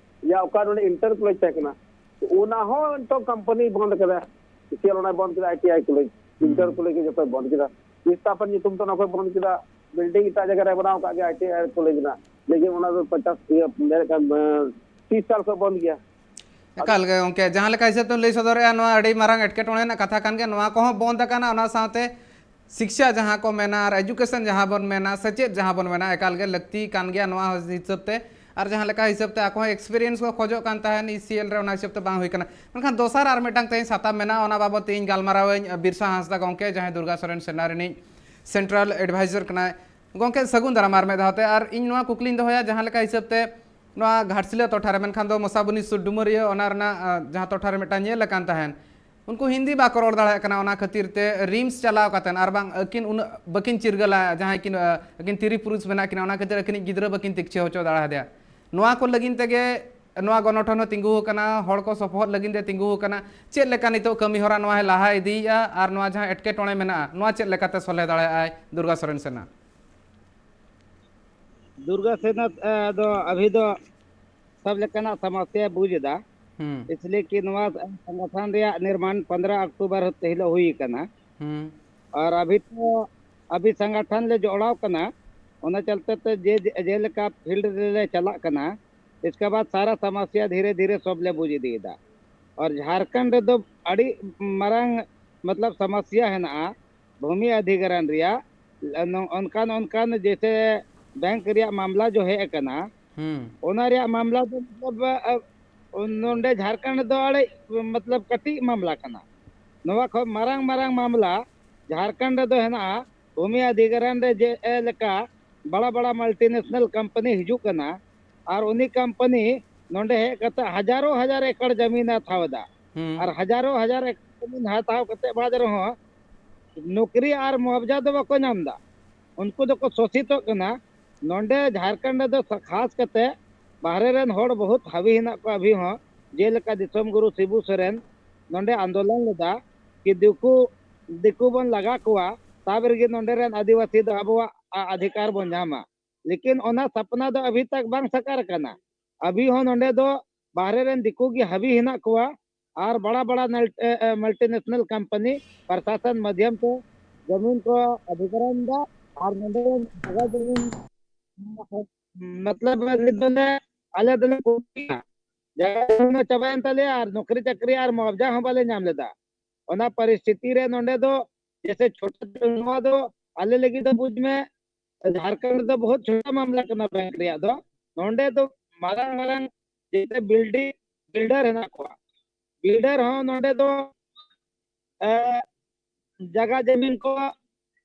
ᱭᱟ ᱚᱠᱟ ᱱᱚᱰᱮ inter college ᱛᱟᱦᱮᱸ ᱠᱟᱱᱟ, ᱛᱚ ᱚᱱᱟ ᱦᱚᱸ ᱱᱤᱛᱚᱜ ᱠᱳᱢᱯᱟᱱᱤ ᱵᱚᱱᱫ ᱠᱟᱫᱟ᱾ ᱥᱤᱥᱤᱮᱞ ᱚᱱᱟᱭ ᱵᱚᱱᱫ ᱠᱮᱫᱟ, I T I college, ᱦᱩᱸ᱾ Inter college ᱠᱚ ᱡᱚᱛᱚᱭ ᱵᱚᱱᱫ ᱠᱮᱫᱟ᱾ ᱵᱤᱥᱛᱷᱟᱯᱚᱱ ᱧᱩᱛᱩᱢ ᱛᱮ ᱚᱱᱟ ᱠᱚᱭ ᱵᱚᱱᱫ ᱠᱮᱫᱟ᱾ Building ᱮᱴᱟᱜ ᱡᱟᱭᱜᱟ ᱨᱮ ᱵᱮᱱᱟᱣ ᱠᱟᱜ ᱜᱮᱭᱟ, I T I college ᱨᱮᱱᱟᱜ, ᱞᱮᱠᱤᱱ ᱚᱱᱟ ᱫᱚ ᱯᱚᱧᱪᱟᱥ, ᱤᱭᱟᱹ, ᱢᱮᱱᱮᱫ ᱠᱟᱱ, ᱮᱸ, ᱛᱤᱥ ᱥᱟᱞ ᱠᱷᱚᱱ ᱵᱚᱱᱫ ᱜᱮᱭᱟ᱾ ᱮᱠᱟᱞ ᱜᱮ ᱜᱚᱢᱠᱮ, ᱡᱟᱦᱟᱸ ᱞᱮᱠᱟ ᱦᱤᱥᱟᱹᱵ ᱛᱮᱢ ᱞᱟᱹᱭ ᱥᱚᱫᱚᱨᱮᱜᱼᱟ, ᱱᱚᱣᱟ ᱟᱹᱰᱤ ᱢᱟᱨᱟᱝ ᱮᱴᱠᱮᱴᱚᱬᱮ ᱨᱮᱱᱟᱜ ᱠᱟᱛᱷᱟ ᱠᱟᱱ ᱜᱮᱭᱟ᱾ ᱱᱚᱣᱟ ᱠᱚᱦᱚᱸ ᱵᱚᱱᱫ ᱟᱠᱟᱱᱟ, ᱚᱱᱟ ᱥᱟᱶᱛᱮ ᱥᱤᱠᱥᱟ ᱡᱟᱦᱟᱸ ᱠᱚ ᱢᱮᱱᱟ ᱟᱨ education ᱡᱟᱦᱟᱸ ᱵᱚᱱ ᱢᱮᱱᱟ, ᱥᱮᱪᱮᱫ ᱡᱟᱦᱟᱸ ᱵᱚᱱ ᱢᱮᱱᱟ, ᱮᱠᱟᱞ ᱜᱮ ᱞᱟᱹᱠᱛᱤ ᱠᱟᱱ ᱜᱮᱭᱟ ᱱᱚᱣᱟ ᱦᱤᱥᱟᱹᱵ ᱛᱮ᱾ ᱟᱨ ᱡᱟᱦᱟᱸ ᱞᱮᱠᱟ ᱦᱤᱥᱟᱹᱵ ᱛᱮ ᱟᱠᱚ ᱦᱚᱸ experience ᱠᱚ ᱠᱷᱚᱡᱚᱜ ᱠᱟᱱ ᱛᱟᱦᱮᱸᱱ ᱤ ᱥᱤ ᱮᱞ ᱨᱮ, ᱚᱱᱟ ᱦᱤᱥᱟᱹᱵ ᱛᱮ ᱵᱟᱝ ᱦᱩᱭ ᱠᱟᱱᱟ᱾ ᱢᱮᱱᱠᱷᱟᱱ ᱫᱚᱥᱟᱨ ᱟᱨ ᱢᱤᱫᱴᱟᱝ ᱛᱮᱦᱮᱧ ᱥᱟᱛᱟᱢ ᱢᱮᱱᱟᱜᱼᱟ, ᱚᱱᱟ ᱵᱟᱵᱚᱫ ᱛᱮ ᱤᱧ ᱜᱟᱞᱢᱟᱨᱟᱣᱟᱹᱧ ᱵᱤᱨᱥᱟ ᱦᱟᱸᱥᱫᱟ ᱜᱚᱢᱠᱮ, ᱡᱟᱦᱟᱸᱭ ᱫᱩᱨᱜᱟ ᱥᱚᱨᱮᱱ ᱥᱮᱱᱟ ᱨᱤᱱᱤᱡ central advisor ᱠᱟᱱᱟᱭ᱾ ᱜᱚᱢᱠᱮ, ᱥᱟᱹᱜᱩᱱ ᱫᱟᱨᱟᱢ ᱟᱨ ᱢᱤᱫ ᱫᱷᱟᱣ ᱛᱮ᱾ ᱟᱨ ᱤᱧ ᱱᱚᱣᱟ ᱠᱩᱠᱞᱤᱧ ᱫᱚᱦᱚᱭᱟ, ᱡᱟᱦᱟᱸ ᱞᱮᱠᱟ ᱦᱤᱥᱟᱹᱵ ᱛᱮ ᱱᱚᱣᱟ ᱜᱷᱟᱴᱥᱤᱞᱟᱹ ᱴᱚᱴᱷᱟ ᱨᱮ, ᱢᱮᱱᱠᱷᱟᱱ ᱫᱚ ᱢᱚᱥᱟᱵᱩᱱᱤ ᱥᱩᱨ ᱰᱩᱢᱟᱹᱨᱤᱭᱟᱹ, ᱚᱱᱟ ᱨᱮᱱᱟᱜ, ᱟᱸ, ᱡᱟᱦᱟᱸ ᱴᱚᱴᱷᱟ ᱨᱮ ᱢᱤᱫᱴᱟᱝ ᱧᱮᱞ ᱟᱠᱟᱱ ᱛᱟᱦᱮᱸᱱ, ᱩᱱᱠᱩ ᱦᱤᱱᱫᱤ ᱵᱟᱠᱚ ᱨᱚᱲ ᱫᱟᱲᱮᱭᱟᱜ ᱠᱟᱱᱟ, ᱚᱱᱟ ᱠᱷᱟᱹᱛᱤᱨ ᱛᱮ ᱨᱤᱢᱥ ᱪᱟᱞᱟᱣ ᱠᱟᱛᱮᱱ, ᱟᱨ ᱵᱟᱝ ᱟᱹᱠᱤᱱ ᱩᱱᱟᱹᱜ ᱵᱟᱹᱠᱤᱱ ᱪᱤᱨᱜᱟᱹᱞᱟ, ᱡᱟᱦᱟᱸᱭ ᱠᱤᱱ, ᱟᱹ, ᱟᱹᱠᱤᱱ ᱛᱤᱨᱤ ᱯᱩᱨᱩᱥ ᱢᱮᱱᱟᱜ ᱠᱤᱱᱟ, ᱚᱱᱟ ᱠᱷᱟᱹᱛᱤᱨ ᱟᱹᱠᱤᱱᱤᱡ ᱜᱤᱫᱽᱨᱟᱹ ᱵᱟᱹᱠᱤᱱ ᱛᱤᱠᱪᱷᱟᱹ ᱦᱚᱪᱚ ᱫᱟᱲᱮ ᱟᱫᱮᱭᱟ᱾ ᱱᱚᱣᱟ ᱠᱚ ᱞᱟᱹᱜᱤᱫ ᱛᱮᱜᱮ ᱱᱚᱣᱟ ᱜᱚᱱᱚᱴᱷᱚᱱ ᱦᱚᱸ ᱛᱤᱸᱜᱩ ᱟᱠᱟᱱᱟ, ᱦᱚᱲ ᱠᱚ ᱥᱚᱯᱚᱦᱚᱫ ᱞᱟᱹᱜᱤᱫ ᱛᱮ ᱛᱤᱸᱜᱩ ᱟᱠᱟᱱᱟ᱾ ᱪᱮᱫ ᱞᱮᱠᱟ ᱱᱤᱛᱚᱜ ᱠᱟᱹᱢᱤ ᱦᱚᱨᱟ ᱱᱚᱣᱟᱭ ᱞᱟᱦᱟ ᱤᱫᱤᱭᱮᱫᱼᱟ, ᱟᱨ ᱱᱚᱣᱟ ᱡᱟᱦᱟᱸ ᱮᱴᱠᱮᱴᱚᱬᱮ ᱢᱮᱱᱟᱜᱼᱟ, ᱱᱚᱣᱟ ᱪᱮᱫ ᱞᱮᱠᱟᱛᱮ ᱥᱚᱞᱦᱮ ᱫᱟᱲᱮᱭᱟᱜᱼᱟᱭ ᱫᱩᱨᱜᱟ ᱥᱚᱨᱮᱱ ᱥᱮᱱᱟ? ᱫᱩᱨᱜᱟ ᱥᱮᱱᱟ, ᱮ, ᱫᱚ ᱟᱵᱷᱤ ᱫᱚ ᱥᱚᱵ ᱞᱮᱠᱟᱱᱟᱜ ᱥᱚᱢᱚᱥᱭᱟ ᱵᱩᱡᱽ ᱮᱫᱟ᱾ ᱦᱩᱸ ᱤᱥᱞᱤᱭᱮ ᱠᱤ ᱱᱚᱣᱟ ᱥᱚᱝᱜᱚᱴᱷᱚᱱ ᱨᱮᱭᱟᱜ ᱱᱤᱨᱢᱟᱱ ᱯᱚᱱᱫᱽᱨᱚ ᱚᱠᱴᱳᱵᱚᱨ ᱦᱤᱞᱳᱜ ᱦᱩᱭ ᱟᱠᱟᱱᱟ᱾ ᱦᱩᱸ ᱟᱨ ᱟᱵᱷᱤ ᱛᱚ ᱟᱵᱷᱤ ᱥᱚᱝᱜᱚᱴᱷᱚᱱ ᱞᱮ ᱡᱚᱲᱟᱣ ᱠᱟᱱᱟ, ᱚᱱᱟ ᱪᱟᱞᱛᱮ ᱛᱮ ᱡᱮ ᱡᱮᱞᱮᱠᱟ ᱯᱷᱤᱞᱰ ᱨᱮᱞᱮ ᱪᱟᱞᱟᱜ ᱠᱟᱱᱟ, ᱤᱥᱠᱮ ᱵᱟᱫ ᱥᱟᱨᱟ ᱥᱚᱢᱚᱥᱭᱟ ᱫᱷᱤᱨᱮ ᱫᱷᱤᱨᱮ ᱥᱚᱵ ᱞᱮ ᱵᱩᱡᱽ ᱤᱫᱤᱭᱮᱫᱟ᱾ ᱟᱨ ᱡᱷᱟᱲᱠᱷᱚᱸᱰ ᱨᱮᱫᱚ ᱟᱹᱰᱤ ᱢᱟᱨᱟᱝ ᱢᱚᱛᱞᱚᱵ ᱥᱚᱢᱚᱥᱭᱟ ᱦᱮᱱᱟᱜᱼᱟ ᱵᱷᱩᱢᱤ ᱚᱫᱷᱤᱜᱨᱚᱦᱚᱱ ᱨᱮᱭᱟᱜ᱾ ᱚᱱᱠᱟᱱ ᱚᱱᱠᱟᱱ ᱡᱮᱥᱮ ᱵᱮᱝᱠ ᱨᱮᱭᱟᱜ ᱢᱟᱢᱞᱟ ᱡᱚ ᱦᱮᱡ ᱟᱠᱟᱱᱟ, ᱦᱩᱸ ᱚᱱᱟ ᱨᱮᱭᱟᱜ ᱢᱟᱢᱞᱟ ᱫᱚ ᱢᱚᱛᱞᱚᱵ ᱱᱚᱰᱮ ᱡᱷᱟᱲᱠᱷᱚᱸᱰ ᱨᱮᱫᱚ ᱟᱹᱰᱤ ᱢᱚᱛᱞᱚᱵ ᱠᱟᱹᱴᱤᱡ ᱢᱟᱢᱞᱟ ᱠᱟᱱᱟ᱾ ᱱᱚᱣᱟ ᱠᱷᱚᱱ ᱢᱟᱨᱟᱝ ᱢᱟᱨᱟᱝ ᱢᱟᱢᱞᱟ ᱡᱷᱟᱲᱠᱷᱚᱸᱰ ᱨᱮᱫᱚ ᱦᱮᱱᱟᱜᱼᱟ ᱵᱷᱩᱢᱤ ᱚᱫᱷᱤᱜᱨᱚᱦᱚᱱ ᱨᱮ ᱡᱮᱞᱮᱠᱟ ᱵᱟᱲᱟ ᱵᱟᱲᱟ ᱢᱟᱞᱴᱤᱱᱮᱥᱱᱟᱞ ᱠᱳᱢᱯᱟᱱᱤ ᱦᱤᱡᱩᱜ ᱠᱟᱱᱟ ᱟᱨ ᱩᱱᱤ ᱠᱳᱢᱯᱟᱱᱤ ᱱᱚᱰᱮ ᱦᱮᱡ ᱠᱟᱛᱮ ᱦᱟᱡᱟᱨᱚ ᱦᱟᱡᱟᱨ ᱮᱠᱚᱨ ᱡᱟᱢᱤᱱ ᱮ ᱦᱟᱛᱟᱣ ᱮᱫᱟ᱾ ᱦᱩᱸ ᱟᱨ ᱦᱟᱡᱟᱨᱚ ᱦᱟᱡᱟᱨ ᱮᱠᱚᱨ ᱡᱟᱢᱤᱱ ᱦᱟᱛᱟᱣ ᱠᱟᱛᱮ ᱵᱟᱫ ᱨᱮᱦᱚᱸ ᱱᱚᱠᱨᱤ ᱟᱨ ᱢᱩᱟᱵᱡᱟ ᱫᱚ ᱵᱟᱠᱚ ᱧᱟᱢ ᱮᱫᱟ᱾ ᱩᱱᱠᱩ ᱫᱚᱠᱚ ᱥᱳᱥᱤᱛᱚᱜ ᱠᱟᱱᱟ᱾ ᱱᱚᱰᱮ ᱡᱷᱟᱲᱠᱷᱚᱸᱰ ᱨᱮᱫᱚ ᱠᱷᱟᱥ ᱠᱟᱛᱮ ᱵᱟᱦᱨᱮ ᱨᱮᱱ ᱦᱚᱲ ᱵᱚᱦᱩᱛ ᱦᱟᱹᱵᱤ ᱦᱮᱱᱟᱜ ᱠᱚᱣᱟ ᱟᱵᱷᱤ ᱦᱚᱸ, ᱡᱮᱞᱮᱠᱟ ᱫᱤᱥᱚᱢ ᱜᱩᱨᱩ ᱥᱤᱵᱩ ᱥᱚᱨᱮᱱ ᱱᱚᱰᱮ ᱟᱱᱫᱳᱞᱚᱱ ᱞᱮᱫᱟ ᱠᱤ ᱫᱤᱠᱩ ᱫᱤᱠᱩ ᱵᱚᱱ ᱞᱟᱜᱟ ᱠᱚᱣᱟ, ᱛᱟᱵ ᱨᱮᱜᱮ ᱱᱚᱰᱮ ᱨᱮᱱ ᱟᱹᱫᱤᱵᱟᱹᱥᱤ ᱫᱚ ᱟᱵᱚᱣᱟᱜ ᱟ- ᱚᱫᱷᱤᱠᱟᱨ ᱵᱚᱱ ᱧᱟᱢᱟ᱾ ᱞᱮᱠᱤᱱ ᱚᱱᱟ ᱥᱟᱯᱱᱟ ᱫᱚ ᱟᱵᱷᱤ ᱛᱟᱠ ᱵᱟᱝ ᱥᱟᱠᱟᱨ ᱟᱠᱟᱱᱟ᱾ ᱟᱵᱷᱤ ᱦᱚᱸ ᱱᱚᱰᱮ ᱫᱚ ᱵᱟᱦᱨᱮ ᱨᱮᱱ ᱫᱤᱠᱩ ᱜᱮ ᱦᱟᱹᱵᱤ ᱦᱮᱱᱟᱜ ᱠᱚᱣᱟ ᱟᱨ ᱵᱟᱲᱟ ᱵᱟᱲᱟ ᱢᱟᱞᱴᱤᱱᱮᱥᱱᱟᱞ ᱠᱳᱢᱯᱟᱱᱤ ᱯᱨᱚᱥᱟᱥᱚᱱ ᱢᱟᱫᱷᱭᱚᱢ ᱛᱮ ᱡᱟᱢᱤᱱ ᱠᱚ ᱚᱫᱷᱤᱜᱨᱚᱦᱚᱱ ᱮᱫᱟ ᱟᱨ ᱱᱚᱰᱮ ᱨᱮᱱ ᱡᱟᱭᱜᱟ ᱡᱟᱢᱤᱱ ᱢᱚᱛᱞᱚᱵ ᱱᱤᱛ ᱫᱚᱞᱮ ᱟᱞᱮ ᱫᱚᱞᱮ ᱠᱚᱢᱯᱞᱮᱱᱟ, ᱡᱟᱭᱜᱟ ᱡᱟᱢᱤᱱ ᱦᱚᱸ ᱪᱟᱵᱟᱭᱮᱱ ᱛᱟᱞᱮᱭᱟ ᱟᱨ ᱱᱚᱠᱨᱤ ᱪᱟᱹᱠᱨᱤ ᱟᱨ ᱢᱩᱟᱵᱡᱟ ᱦᱚᱸ ᱵᱟᱞᱮ ᱧᱟᱢ ᱞᱮᱫᱟ᱾ ᱚᱱᱟ ᱯᱚᱨᱤᱥᱛᱷᱤᱛᱤ ᱨᱮ ᱱᱚᱰᱮ ᱫᱚ ᱡᱮᱥᱮ ᱪᱷᱳᱴᱟ ᱱᱚᱣᱟ ᱫᱚ ᱟᱞᱮ ᱞᱟᱹᱜᱤᱫ ᱫᱚ ᱵᱩᱡᱽ ᱢᱮ ᱡᱷᱟᱲᱠᱷᱚᱸᱰ ᱨᱮᱫᱚ ᱵᱚᱦᱩᱛ ᱪᱷᱳᱴᱟ ᱢᱟᱢᱞᱟ ᱠᱟᱱᱟ ᱵᱮᱝᱠ ᱨᱮᱭᱟᱜ ᱫᱚ᱾ ᱱᱚᱰᱮ ᱫᱚ ᱢᱟᱨᱟᱝ ᱢᱟᱨᱟᱝ ᱡᱮᱥᱮ ᱵᱤᱞᱰᱤᱝ ᱵᱤᱞᱰᱟᱨ ᱦᱮᱱᱟᱜ ᱠᱚᱣᱟ, ᱵᱤᱞᱰᱟᱨ ᱦᱚᱸ ᱱᱚᱰᱮ ᱫᱚ ᱮ, ᱡᱟᱭᱜᱟ ᱡᱟᱢᱤᱱ ᱠᱚ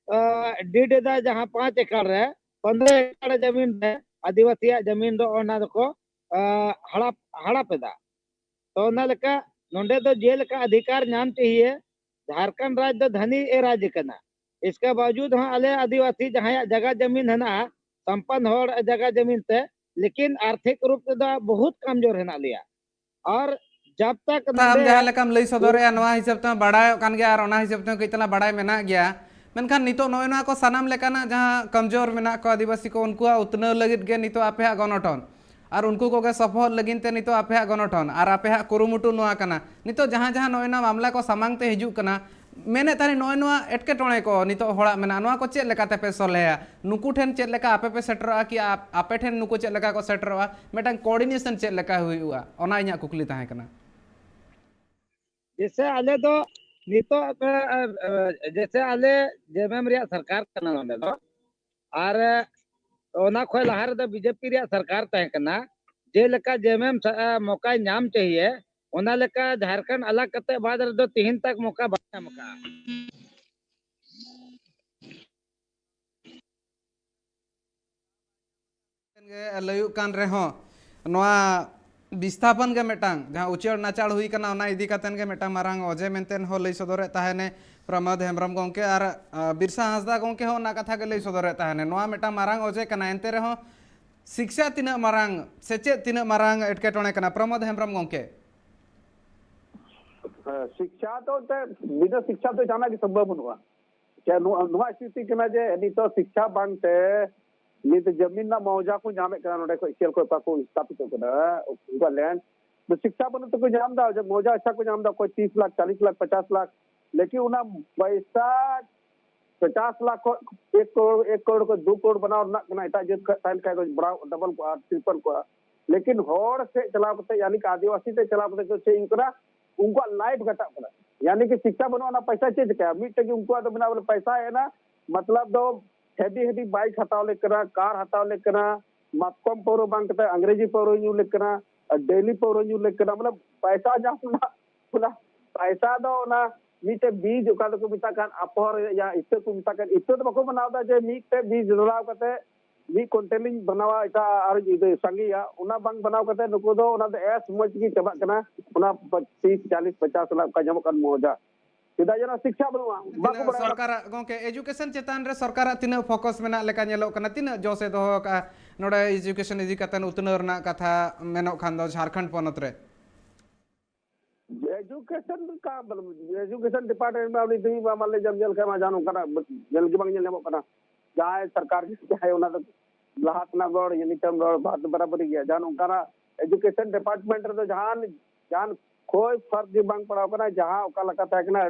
ᱰᱤᱰ ᱮᱫᱟ, ᱡᱟᱦᱟᱸ ᱯᱟᱸᱪ ᱮᱠᱚᱨ ᱨᱮ ᱯᱚᱱᱫᱽᱨᱚ ᱮᱠᱚᱨ ᱡᱟᱢᱤᱱ ᱨᱮ ᱟᱹᱫᱤᱵᱟᱹᱥᱤᱭᱟᱜ ᱡᱟᱢᱤᱱ ᱫᱚ ᱚᱱᱟ ᱫᱚᱠᱚ ᱮ, ᱦᱟᱲᱟᱯ ᱦᱟᱲᱟᱯ ᱮᱫᱟ᱾ ᱛᱚ ᱚᱱᱟ ᱞᱮᱠᱟ ᱱᱚᱰᱮ ᱫᱚ ᱡᱮᱞᱮᱠᱟ ᱚᱫᱷᱤᱠᱟᱨ ᱧᱟᱢ ᱪᱟᱦᱤᱭᱮ, ᱡᱷᱟᱲᱠᱷᱚᱸᱰ ᱨᱟᱡᱽ ᱫᱚ ᱫᱷᱟᱱᱤ ᱮ ᱨᱟᱡᱽ ᱠᱟᱱᱟ᱾ ᱤᱥᱠᱮ ᱵᱟᱣᱡᱩᱫ ᱦᱚᱸ ᱟᱞᱮ ᱟᱹᱫᱤᱵᱟᱹᱥᱤ ᱡᱟᱦᱟᱸᱭᱟᱜ ᱡᱟᱭᱜᱟ ᱡᱟᱢᱤᱱ ᱦᱮᱱᱟᱜᱼᱟ, ᱥᱚᱢᱯᱚᱱᱱ ᱦᱚᱲ ᱡᱟᱭᱜᱟ ᱡᱟᱢᱤᱱ ᱛᱮ, ᱞᱮᱠᱤᱱ ᱟᱨᱛᱷᱤᱠ ᱨᱩᱯ ᱛᱮᱫᱚ ᱵᱚᱦᱩᱛ ᱠᱚᱢᱡᱳᱨ ᱦᱮᱱᱟᱜ ᱞᱮᱭᱟ᱾ ᱟᱨ ᱡᱟᱵ ᱛᱟᱠ ᱟᱢ ᱱᱚᱰᱮ ᱡᱟᱦᱟᱸ ᱞᱮᱠᱟᱢ ᱞᱟᱹᱭ ᱥᱚᱫᱚᱨᱮᱜᱼᱟ, ᱱᱚᱣᱟ ᱦᱤᱥᱟᱹᱵ ᱛᱮᱦᱚᱸ ᱵᱟᱲᱟᱭᱚᱜ ᱠᱟᱱ ᱜᱮᱭᱟ ᱟᱨ ᱚᱱᱟ ᱦᱤᱥᱟᱹᱵ ᱛᱮᱦᱚᱸ ᱠᱟᱹᱡ ᱛᱟᱞᱟᱝ ᱵᱟᱲᱟᱭ ᱢᱮᱱᱟᱜ ᱜᱮᱭᱟ᱾ ᱢᱮᱱᱠᱷᱟᱱ ᱱᱤᱛᱚᱜ ᱱᱚᱜᱼᱚᱭ ᱱᱚᱣᱟ ᱠᱚ ᱥᱟᱱᱟᱢ ᱞᱮᱠᱟᱱᱟᱜ ᱡᱟᱦᱟᱸ ᱠᱚᱢᱡᱳᱨ ᱢᱮᱱᱟᱜ ᱠᱚᱣᱟ ᱟᱹᱫᱤᱵᱟᱹᱥᱤ ᱠᱚ, ᱩᱱᱠᱩᱣᱟᱜ ᱩᱛᱱᱟᱹᱣ ᱞᱟᱹᱜᱤᱫ ᱜᱮ ᱱᱤᱛᱚᱜ ᱟᱯᱮᱭᱟᱜ ᱜᱚᱱᱚᱴᱚᱱ᱾ ᱟᱨ ᱩᱱᱠᱩ ᱠᱚᱜᱮ ᱥᱚᱯᱚᱦᱚᱫ ᱞᱟᱹᱜᱤᱫ ᱛᱮ ᱱᱤᱛᱚᱜ ᱟᱯᱮᱭᱟᱜ ᱜᱚᱱᱚᱴᱷᱚᱱ ᱟᱨ ᱟᱯᱮᱭᱟᱜ ᱠᱩᱨᱩᱢᱩᱴᱩ ᱱᱚᱣᱟ ᱠᱟᱱᱟ᱾ ᱱᱤᱛᱚᱜ ᱡᱟᱦᱟᱸ ᱡᱟᱦᱟᱸ ᱱᱚᱜᱼᱚᱭ ᱱᱚᱣᱟ ᱢᱟᱢᱞᱟ ᱠᱚ ᱥᱟᱢᱟᱝ ᱛᱮ ᱦᱤᱡᱩᱜ ᱠᱟᱱᱟ, ᱢᱮᱱᱮᱫ ᱛᱟᱦᱮᱱ ᱱᱚᱜᱼᱚᱭ ᱱᱚᱣᱟ ᱮᱴᱠᱮᱴᱚᱬᱮ ᱠᱚ ᱱᱤᱛᱚᱜ ᱦᱚᱲᱟᱜ ᱢᱮᱱᱟᱜᱼᱟ, ᱱᱚᱣᱟ ᱠᱚ ᱪᱮᱫ ᱞᱮᱠᱟ ᱛᱮᱯᱮ ᱥᱚᱞᱦᱮᱭᱟ? ᱱᱩᱠᱩ ᱴᱷᱮᱱ ᱪᱮᱫ ᱞᱮᱠᱟ ᱟᱯᱮ ᱯᱮ ᱥᱮᱴᱮᱨᱚᱜᱼᱟ ᱠᱤ ᱟᱯ-, ᱟᱯᱮ ᱴᱷᱮᱱ ᱱᱩᱠᱩ ᱪᱮᱫ ᱞᱮᱠᱟ ᱠᱚ ᱥᱮᱴᱮᱨᱚᱜᱼᱟ? ᱢᱤᱫᱴᱟᱝ ᱠᱳᱚᱨᱰᱤᱱᱮᱥᱚᱱ ᱪᱮᱫ ᱞᱮᱠᱟ ᱦᱩᱭᱩᱜᱼᱟ, ᱚᱱᱟ ᱤᱧᱟᱹᱜ ᱠᱩᱠᱞᱤ ᱛᱟᱦᱮᱸ ᱠᱟᱱᱟ᱾ ᱡᱮᱥᱮ ᱟᱞᱮ ᱫᱚ ᱱᱤᱛᱚᱜ, ᱮ, ᱮ, ᱡᱮᱥᱮ ᱟᱞᱮ ᱡᱮᱢᱮᱢ ᱨᱮᱭᱟᱜ ᱥᱚᱨᱠᱟᱨ ᱠᱟᱱᱟ ᱱᱚᱰᱮ ᱫᱚ, ᱟᱨ ᱚᱱᱟ ᱠᱷᱚᱱ ᱞᱟᱦᱟ ᱨᱮᱫᱚ ᱵᱤᱡᱮᱯᱤ ᱨᱮᱭᱟᱜ ᱥᱚᱨᱠᱟᱨ ᱛᱟᱦᱮᱸ ᱠᱟᱱᱟ᱾ ᱡᱮᱞᱮᱠᱟ ᱡᱮᱢᱮᱢ ᱥᱟ-, ᱮ, ᱢᱚᱠᱟᱭ ᱧᱟᱢ ᱪᱟᱦᱤᱭᱮ, ᱚᱱᱟ ᱞᱮᱠᱟ ᱡᱷᱟᱲᱠᱷᱚᱸᱰ ᱟᱞᱟᱜᱽ ᱠᱟᱛᱮ ᱵᱟᱫ ᱨᱮᱫᱚ ᱛᱤᱦᱤᱧ ᱛᱟᱠ ᱢᱚᱠᱟ ᱵᱟᱭ ᱧᱟᱢ ᱟᱠᱟᱫᱼᱟ᱾ ᱜᱮ ᱞᱟᱹᱭᱩᱜ ᱠᱟᱱ ᱨᱮᱦᱚᱸ, ᱱᱚᱣᱟ ᱵᱤᱥᱛᱷᱟᱯᱚᱱ ᱜᱮ ᱢᱤᱫᱴᱟᱝ ᱡᱟᱦᱟᱸ ᱩᱪᱟᱹᱲ ᱱᱟᱪᱟᱲ ᱦᱩᱭ ᱠᱟᱱᱟ, ᱚᱱᱟ ᱤᱫᱤ ᱠᱟᱛᱮᱱ ᱜᱮ ᱢᱤᱫᱴᱟᱝ ᱢᱟᱨᱟᱝ ᱚᱡᱮ ᱢᱮᱱᱛᱮ ᱦᱚᱸ ᱞᱟᱹᱭ ᱥᱚᱫᱚᱨᱮᱫ ᱛᱟᱦᱮᱱᱮ ᱯᱨᱚᱢᱳᱫ ᱦᱮᱢᱵᱨᱚᱢ ᱜᱚᱢᱠᱮ᱾ ᱟᱨ, ᱟ, ᱵᱤᱨᱥᱟ ᱦᱟᱸᱥᱫᱟ ᱜᱚᱢᱠᱮ ᱦᱚᱸ ᱚᱱᱟ ᱠᱟᱛᱷᱟ ᱜᱮ ᱞᱟᱹᱭ ᱥᱚᱫᱚᱨᱮᱫ ᱛᱟᱦᱮᱱᱮ᱾ ᱱᱚᱣᱟ ᱢᱤᱫᱴᱟᱝ ᱢᱟᱨᱟᱝ ᱚᱡᱮ ᱠᱟᱱᱟ, ᱮᱱᱛᱮ ᱨᱮᱦᱚᱸ ᱥᱤᱠᱪᱷᱟ ᱛᱤᱱᱟᱹᱜ ᱢᱟᱨᱟᱝ, ᱥᱮᱪᱮᱫ ᱛᱤᱱᱟᱹᱜ ᱢᱟᱨᱟᱝ ᱮᱴᱠᱮᱴᱚᱬᱮ ᱠᱟᱱᱟ, ᱯᱨᱚᱢᱳᱫ ᱦᱮᱢᱵᱨᱚᱢ ᱜᱚᱢᱠᱮ? ᱦᱮᱸ, ᱥᱤᱠᱪᱷᱟ ᱫᱚ ᱮᱱᱛᱮᱫ ᱵᱤᱱᱟᱹ ᱥᱤᱠᱪᱷᱟ ᱫᱚ ᱡᱟᱦᱟᱱᱟᱜ ᱜᱮ ᱥᱚᱢᱵᱷᱚᱵ ᱵᱟᱹᱱᱩᱜᱼᱟ᱾ ᱪᱮ ᱱᱚᱣᱟ, ᱱᱚᱣᱟ ᱥᱛᱷᱤᱛᱤ ᱠᱟᱱᱟ ᱡᱮ ᱱᱤᱛᱚᱜ ᱥᱤᱠᱪᱷᱟ ᱵᱟᱝᱛᱮ ᱱᱤᱛ ᱡᱟᱢᱤᱱ ᱨᱮᱱᱟᱜ ᱢᱚᱣᱡᱟ ᱠᱚ ᱧᱟᱢᱮᱫ ᱠᱟᱱᱟ, ᱱᱚᱰᱮ ᱠᱷᱚᱱ ᱠᱷᱮᱞ ᱠᱷᱚᱱ ᱚᱠᱟ ᱠᱚ ᱥᱛᱷᱟᱯᱤᱛᱚᱜ ᱠᱟᱱᱟ, ᱩᱱᱠᱩᱣᱟᱜ ᱞᱮᱱᱰ ᱫᱚ ᱥᱤᱠᱪᱷᱟ ᱵᱟᱹᱱᱩᱜ ᱛᱮᱠᱚ ᱧᱟᱢ ᱮᱫᱟ, ᱡᱮ ᱢᱚᱣᱡᱟ ᱟᱪᱪᱷᱟ ᱠᱚ ᱧᱟᱢ ᱮᱫᱟ, ᱚᱠᱚᱭ ᱛᱤᱥ ᱞᱟᱠᱷ, ᱪᱟᱞᱤᱥ ᱞᱟᱠᱷ, ᱯᱚᱪᱟᱥ ᱞᱟᱠᱷ, ᱞᱮᱠᱤᱱ ᱚᱱᱟ ᱯᱚᱭᱥᱟ ᱯᱚᱪᱟᱥ ᱞᱟᱠᱷ ᱠᱷᱚᱱ ᱮᱠ ᱠᱨᱳᱲ, ᱮᱠ ᱠᱨᱳᱲ ᱠᱷᱚᱱ ᱫᱩ ᱠᱨᱳᱲ ᱵᱮᱱᱟᱣ ᱨᱮᱱᱟᱜ ᱠᱟᱱᱟ, ᱮᱴᱟᱜ ᱡᱟᱹᱛ ᱠᱷᱚᱱ ᱛᱟᱦᱮᱱ ᱠᱷᱟᱱ ᱫᱚ ᱵᱟᱲᱟᱣ ᱰᱚᱵᱚᱞ ᱠᱚᱜᱼᱟ, ᱴᱨᱤᱯᱚᱞ ᱠᱚᱜᱼᱟ᱾ ᱞᱮᱠᱤᱱ ᱦᱚᱲ ᱥᱮᱫ ᱪᱟᱞᱟᱣ ᱠᱟᱛᱮ, ᱭᱟᱱᱤ ᱠᱤ ᱟᱹᱫᱤᱵᱟᱹᱥᱤ ᱥᱮᱫ ᱪᱟᱞᱟᱣ ᱠᱟᱛᱮ ᱫᱚ ᱪᱮᱫ ᱦᱩᱭᱩᱜ ᱠᱟᱱᱟ? ᱩᱱᱠᱩᱣᱟᱜ ᱞᱟᱭᱤᱯᱷ ᱜᱷᱟᱴᱟᱜ ᱠᱟᱱᱟ᱾ ᱭᱟᱱᱤ ᱠᱤ ᱥᱤᱠᱪᱷᱟ ᱵᱟᱹᱱᱩᱜᱼᱟ, ᱚᱱᱟ ᱯᱚᱭᱥᱟ ᱪᱮᱫ ᱪᱤᱠᱟᱹᱭᱟ? ᱢᱤᱫᱴᱮᱡ ᱜᱮ ᱩᱱᱠᱩᱣᱟᱜ ᱫᱚ ᱢᱮᱱᱟᱜᱼᱟ, ᱵᱚᱞᱮ ᱯᱚᱭᱥᱟ ᱦᱮᱡ ᱮᱱᱟ, ᱢᱚᱛᱞᱚᱵ ᱫᱚ ᱦᱮᱵᱤ ᱦᱮᱵᱤ ᱵᱟᱭᱤᱠ ᱦᱟᱛᱟᱣ ᱞᱮ ᱠᱟᱱᱟ, ᱠᱟᱨ ᱦᱟᱛᱟᱣ ᱞᱮ ᱠᱟᱱᱟ, ᱢᱟᱛᱠᱚᱢ ᱯᱟᱹᱣᱨᱟᱹ ᱵᱟᱝ ᱠᱟᱛᱮ ᱟᱝᱨᱮᱡᱤ ᱯᱟᱹᱣᱨᱟᱹ ᱧᱩ ᱞᱮ ᱠᱟᱱᱟ, ᱰᱮᱞᱤ ᱯᱟᱹᱣᱨᱟᱹ ᱧᱩ ᱞᱮ ᱠᱟᱱᱟ᱾ ᱢᱚᱛᱞᱚᱵ ᱯᱚᱭᱥᱟ ᱧᱟᱢ ᱨᱮᱱᱟᱜ, ᱚᱱᱟ ᱯᱚᱭᱥᱟ ᱫᱚ ᱚᱱᱟ ᱢᱤᱫᱴᱮᱡ ᱵᱤᱡᱽ, ᱚᱠᱟ ᱫᱚᱠᱚ ᱢᱮᱛᱟᱜ ᱠᱟᱱ ᱟᱯᱷᱚᱨ, ᱭᱟ ᱤᱛᱟᱹ ᱠᱚ ᱢᱮᱛᱟᱜ ᱠᱟᱱ, ᱤᱛᱟᱹ ᱫᱚ ᱵᱟᱠᱚ ᱵᱮᱱᱟᱣ ᱮᱫᱟ ᱡᱮ ᱢᱤᱫᱴᱮᱡ ᱵᱤᱡᱽ ᱰᱷᱟᱞᱟᱣ ᱠᱟᱛᱮ ᱢᱤᱫ ᱠᱩᱭᱱᱴᱟᱞᱤᱧ ᱵᱮᱱᱟᱣᱟ, ᱮᱴᱟᱜ ᱟᱨ ᱡᱩᱫᱤ ᱥᱟᱸᱜᱮᱭᱟ, ᱚᱱᱟ ᱵᱟᱝ ᱵᱮᱱᱟᱣ ᱠᱟᱛᱮ ᱱᱩᱠᱩ ᱫᱚ ᱚᱱᱟ ᱫᱚ ᱮᱥ ᱢᱚᱡᱽ ᱜᱮ ᱪᱟᱵᱟᱜ ᱠᱟᱱᱟ᱾ ᱚᱱᱟ ᱛᱤᱥ, ᱪᱟᱞᱤᱥ, ᱯᱚᱪᱟᱥ ᱞᱟᱠᱷ ᱚᱠᱟ ᱧᱟᱢᱚᱜ ᱠᱟᱱ ᱢᱚᱣᱡᱟ, ᱪᱮᱫᱟᱜ ᱡᱮ ᱚᱱᱟ ᱥᱤᱠᱪᱷᱟ ᱵᱟᱹᱱᱩᱜᱼᱟ, ᱵᱟᱠᱚ ᱛᱤᱱᱟᱹᱜ ᱵᱟᱲᱟᱭᱟ᱾ ᱥᱚᱨᱠᱟᱨᱟᱜ, ᱜᱚᱝᱠᱮ, ᱮᱡᱩᱠᱮᱥᱚᱱ ᱪᱮᱛᱟᱱ ᱨᱮ ᱥᱚᱨᱠᱟᱨᱟᱜ ᱛᱤᱱᱟᱹᱜ ᱯᱷᱳᱠᱟᱥ ᱢᱮᱱᱟᱜ ᱞᱮᱠᱟ ᱧᱮᱞᱚᱜ ᱠᱟᱱᱟ? ᱛᱤᱱᱟᱹᱜ ᱡᱚᱥ ᱮ ᱫᱚᱦᱚ ᱟᱠᱟᱫᱼᱟ ᱱᱚᱰᱮ ᱮᱡᱩᱠᱮᱥᱚᱱ ᱤᱫᱤ ᱠᱟᱛᱮ ᱩᱛᱱᱟᱹᱣ ᱨᱮᱱᱟᱜ ᱠᱟᱛᱷᱟ ᱢᱮᱱᱚᱜ ᱠᱷᱟᱱ ᱫᱚ ᱡᱷᱟᱲᱠᱷᱚᱸᱰ ᱯᱚᱱᱚᱛ ᱨᱮ? ᱮᱡᱩᱠᱮᱥᱚᱱ ᱠᱟ, ᱮᱡᱩᱠᱮᱥᱚᱱ ᱰᱤᱯᱟᱨᱴᱢᱮᱱᱴ ᱢᱟ ᱩᱱᱤ ᱫᱩᱭ ᱢᱟ ᱢᱟᱞᱮ ᱧᱮᱞ, ᱧᱮᱞ ᱠᱷᱟᱱ ᱢᱟ ᱡᱟᱦᱟᱸ ᱱᱚᱝᱠᱟᱱᱟᱜ ᱧᱮᱞ ᱜᱮ ᱵᱟᱝ ᱧᱮᱞ ᱧᱟᱢᱚᱜ ᱠᱟᱱᱟ᱾ ᱡᱟᱦᱟᱸᱭ ᱥᱚᱨᱠᱟᱨ ᱜᱮ ᱡᱟᱦᱟᱸᱭ ᱚᱱᱟ ᱫᱚ ᱞᱟᱦᱟ ᱛᱮᱱᱟᱜ ᱨᱚᱲ, ᱱᱤᱛᱚᱜ ᱨᱚᱲ ᱵᱟᱫ ᱵᱟᱨᱟᱵᱟᱨᱤ ᱜᱮᱭᱟ᱾ ᱡᱟᱦᱟᱸ ᱚᱱᱠᱟᱱᱟᱜ ᱮᱡᱩᱠᱮᱥᱚᱱ ᱰᱤᱯᱟᱨᱴᱢᱮᱱᱴ ᱨᱮᱫᱚ ᱡᱟᱦᱟᱸ, ᱡᱟᱦᱟᱸ ᱠᱷᱚᱭ ᱯᱷᱟᱨᱠ ᱜᱮ ᱵᱟᱝ ᱯᱟᱲᱟᱣ ᱠᱟᱱᱟ, ᱡᱟᱦᱟᱸ ᱚᱠᱟ ᱞᱮᱠᱟ ᱛᱟᱦᱮᱸ ᱠᱟᱱᱟ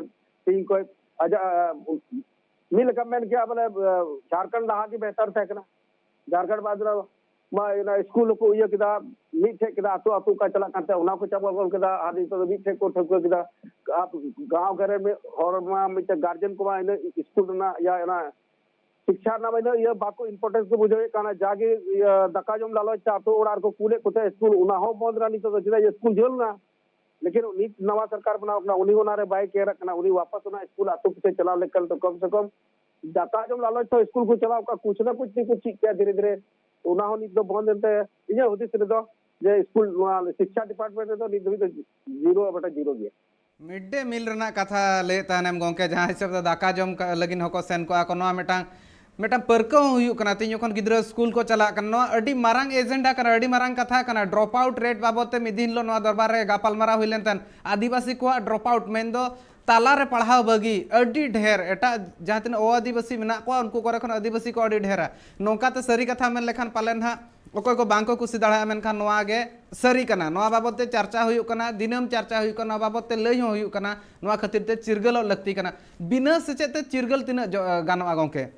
ᱛᱤᱦᱤᱧ ᱠᱷᱚᱡ ᱟᱡᱟᱜ, ᱢᱤᱫ ᱞᱮᱠᱟ ᱢᱮᱱ ᱠᱮᱭᱟ ᱵᱚᱞᱮ, ᱡᱷᱟᱲᱠᱷᱚᱸᱰ ᱞᱟᱦᱟ ᱜᱮ ᱵᱮᱦᱛᱟᱨ ᱛᱟᱦᱮᱸ ᱠᱟᱱᱟ᱾ ᱡᱷᱟᱲᱠᱷᱚᱸᱰ ᱵᱟᱫ ᱨᱮ ᱢᱟ ᱚᱱᱟ ᱥᱠᱩᱞ ᱦᱚᱸᱠᱚ ᱤᱭᱟᱹ ᱠᱮᱫᱟ, ᱢᱤᱫ ᱴᱷᱮᱡ ᱠᱮᱫᱟ, ᱟᱹᱛᱩ ᱟᱹᱛᱩ ᱚᱠᱟ ᱪᱟᱞᱟᱜ ᱠᱟᱱ ᱛᱟᱦᱮᱸ, ᱚᱱᱟ ᱠᱚ ᱪᱟᱵᱟ ᱜᱚᱫ ᱠᱮᱫᱟ᱾ ᱟᱨ ᱱᱤᱛᱚᱜ ᱫᱚ ᱢᱤᱫ ᱴᱷᱮᱡ ᱠᱚ ᱴᱷᱟᱹᱣᱠᱟᱹ ᱠᱮᱫᱟ᱾ ᱟᱨ ᱜᱟᱶ ᱜᱷᱮᱨᱮ ᱢᱤᱫ ᱦᱚᱲ ᱢᱟ ᱢᱤᱫᱴᱮᱡ ᱜᱟᱨᱡᱮᱱ ᱠᱚᱢᱟ ᱤᱱᱟᱹ ᱥᱠᱩᱞ ᱨᱮᱱᱟᱜ ᱤᱭᱟᱹ, ᱚᱱᱟ ᱥᱤᱠᱪᱷᱟ ᱨᱮᱱᱟᱜ ᱢᱟ ᱤᱱᱟᱹ ᱤᱭᱟᱹ ᱵᱟᱠᱚ ᱤᱢᱯᱚᱨᱴᱮᱱᱥ ᱠᱚ ᱵᱩᱡᱷᱟᱹᱣᱮᱫ ᱠᱟᱱᱟ᱾ ᱡᱟᱜᱮ ᱤᱭᱟᱹ ᱫᱟᱠᱟ ᱡᱚᱢ ᱞᱟᱞᱚᱪ ᱛᱮ ᱟᱹᱛᱩ ᱚᱲᱟᱜ ᱨᱮᱠᱚ ᱠᱩᱞᱮᱫ ᱠᱚ ᱛᱟᱦᱮᱸ ᱥᱠᱩᱞ, ᱚᱱᱟ ᱦᱚᱸ ᱵᱚᱱᱫ ᱮᱱᱟ᱾ ᱱᱤᱛᱚᱜ ᱫᱚ ᱪᱮᱫᱟᱜ ᱥᱠᱩᱞ ᱡᱷᱟᱹᱞ ᱮᱱᱟ? ᱞᱮᱠᱤᱱ ᱱᱤᱛ ᱱᱟᱣᱟ ᱥᱚᱨᱠᱟᱨ ᱵᱮᱱᱟᱣ ᱠᱟᱱᱟ, ᱩᱱᱤ ᱚᱱᱟᱨᱮ ᱵᱟᱭ ᱠᱮᱭᱟᱨᱟᱜ ᱠᱟᱱᱟ, ᱩᱱᱤ ᱣᱟᱯᱟᱥ ᱚᱱᱟ ᱥᱠᱩᱞ ᱟᱹᱛᱩ ᱯᱤᱪᱷᱮ ᱪᱟᱞᱟᱣ ᱞᱮᱠᱷᱟᱱ ᱫᱚ ᱠᱚᱢ ᱥᱮ ᱠᱚᱢ ᱫᱟᱠᱟ ᱡᱚᱢ ᱞᱟᱞᱚᱪ ᱛᱮ ᱥᱠᱩᱞ ᱠᱚ ᱪᱟᱞᱟᱣ ᱠᱚᱜᱼᱟ, ᱠᱩᱪ ᱱᱟ ᱠᱩᱪ ᱛᱮᱠᱚ ᱪᱮᱫ ᱠᱮᱭᱟ ᱫᱷᱤᱨᱮ ᱫᱷᱤᱨᱮ᱾ ᱚᱱᱟ ᱦᱚᱸ ᱱᱤᱛ ᱫᱚ ᱵᱚᱱᱫ ᱮᱱᱛᱮ ᱤᱧᱟᱹᱜ ᱦᱩᱫᱤᱥ ᱨᱮᱫᱚ ᱡᱮ ᱥᱠᱩᱞ ᱱᱚᱣᱟ ᱥᱤᱠᱪᱷᱟ ᱰᱤᱯᱟᱨᱴᱢᱮᱱᱴ ᱨᱮᱫᱚ ᱱᱤᱛ ᱫᱷᱟᱹᱵᱤᱡ ᱫᱚ ᱡᱤᱨᱳ ᱵᱮᱴᱟ ᱡᱤᱨᱳ ᱜᱮᱭᱟ᱾ ᱢᱤᱰ ᱰᱮ ᱢᱤᱞ ᱨᱮᱱᱟᱜ ᱠᱟᱛᱷᱟ ᱞᱟᱹᱭᱮᱫ ᱛᱟᱦᱮᱱᱮᱢ ᱜᱚᱢᱠᱮ, ᱡᱟᱦᱟᱸ ᱦᱤᱥᱟᱹᱵ ᱛᱮ ᱫᱟᱠᱟ ᱡᱚᱢ ᱠᱟ-, ᱞᱟᱹᱜᱤᱫ ᱦᱚᱸᱠᱚ ᱥᱮᱱ ᱠᱚᱜᱼᱟ ᱠᱚ, ᱱᱚᱣᱟ ᱢᱤᱫᱴᱟᱝ, ᱢᱤᱫᱴᱟᱝ ᱯᱟᱹᱨᱠᱟᱹᱣ ᱦᱚᱸ ᱦᱩᱭᱩᱜ ᱠᱟᱱᱟ᱾ ᱛᱮᱦᱮᱧ ᱡᱚᱠᱷᱚᱱ ᱜᱤᱫᱽᱨᱟᱹ ᱥᱠᱩᱞ ᱠᱚ ᱪᱟᱞᱟᱜ ᱠᱟᱱᱟ, ᱱᱚᱣᱟ ᱟᱹᱰᱤ ᱢᱟᱨᱟᱝ ᱮᱡᱮᱱᱰᱟ ᱠᱟᱱᱟ, ᱟᱹᱰᱤ ᱢᱟᱨᱟᱝ ᱠᱟᱛᱷᱟ ᱠᱟᱱᱟ᱾ ᱰᱨᱚᱯ ᱟᱣᱩᱴ ᱨᱮᱴ ᱵᱟᱵᱚᱫ ᱛᱮ ᱢᱤᱫ ᱫᱤᱱ ᱦᱤᱞᱳᱜ ᱱᱚᱣᱟ ᱫᱚᱨᱵᱟᱨ ᱨᱮ ᱜᱟᱯᱟᱞᱢᱟᱨᱟᱣ ᱦᱩᱭ ᱞᱮᱱ ᱛᱟᱦᱮᱸᱫ᱾ ᱟᱹᱫᱤᱵᱟᱹᱥᱤ ᱠᱚᱣᱟᱜ ᱰᱨᱚᱯ ᱟᱣᱩᱴ ᱢᱮᱱᱫᱚ ᱛᱟᱞᱟ ᱨᱮ ᱯᱟᱲᱦᱟᱣ ᱵᱟᱹᱜᱤ ᱟᱹᱰᱤ ᱰᱷᱮᱨ, ᱮᱴᱟᱜ ᱡᱟᱦᱟᱸ ᱛᱤᱱᱟᱹᱜ ᱚ ᱟᱹᱫᱤᱵᱟᱹᱥᱤ ᱢᱮᱱᱟᱜ ᱠᱚᱣᱟ ᱩᱱᱠᱩ ᱠᱚᱨᱮ ᱠᱷᱚᱱ ᱟᱹᱫᱤᱵᱟᱹᱥᱤ ᱠᱚ ᱟᱹᱰᱤ ᱰᱷᱮᱨᱟ᱾ ᱱᱚᱝᱠᱟ ᱛᱮ ᱥᱟᱹᱨᱤ ᱠᱟᱛᱷᱟ ᱢᱮᱱ ᱞᱮᱠᱷᱟᱱ ᱯᱟᱞᱮᱱ ᱦᱟᱸᱜ ᱚᱠᱚᱭ ᱠᱚ ᱵᱟᱝ ᱠᱚ ᱠᱩᱥᱤ ᱫᱟᱲᱮᱭᱟᱜᱼᱟ, ᱢᱮᱱᱠᱷᱟᱱ ᱱᱚᱣᱟ ᱜᱮ ᱥᱟᱹᱨᱤ ᱠᱟᱱᱟ᱾ ᱱᱚᱣᱟ ᱵᱟᱵᱚᱫ ᱛᱮ ᱪᱟᱨᱪᱟ ᱦᱩᱭᱩᱜ ᱠᱟᱱᱟ, ᱫᱤᱱᱟᱹᱢ ᱪᱟᱨᱪᱟ ᱦᱩᱭᱩᱜ ᱠᱟᱱᱟ, ᱱᱚᱣᱟ ᱵᱟᱵᱚᱫ ᱛᱮ ᱞᱟᱹᱭ ᱦᱚᱸ ᱦᱩᱭᱩᱜ ᱠᱟᱱᱟ᱾ ᱱᱚᱣᱟ ᱠᱷᱟᱹᱛᱤᱨ ᱛᱮ ᱪᱤᱨᱜᱟᱹᱞᱚᱜ ᱞᱟᱹᱠᱛᱤ ᱠᱟᱱᱟ᱾ ᱵᱤᱱᱟᱹ ᱥᱮᱪᱮᱫ ᱛᱮ ᱪᱤᱨᱜᱟᱹᱞ ᱛᱤᱱᱟᱹᱜ ᱡᱚ-, ᱜᱟᱱᱚᱜᱼᱟ ᱜᱚᱢᱠᱮ?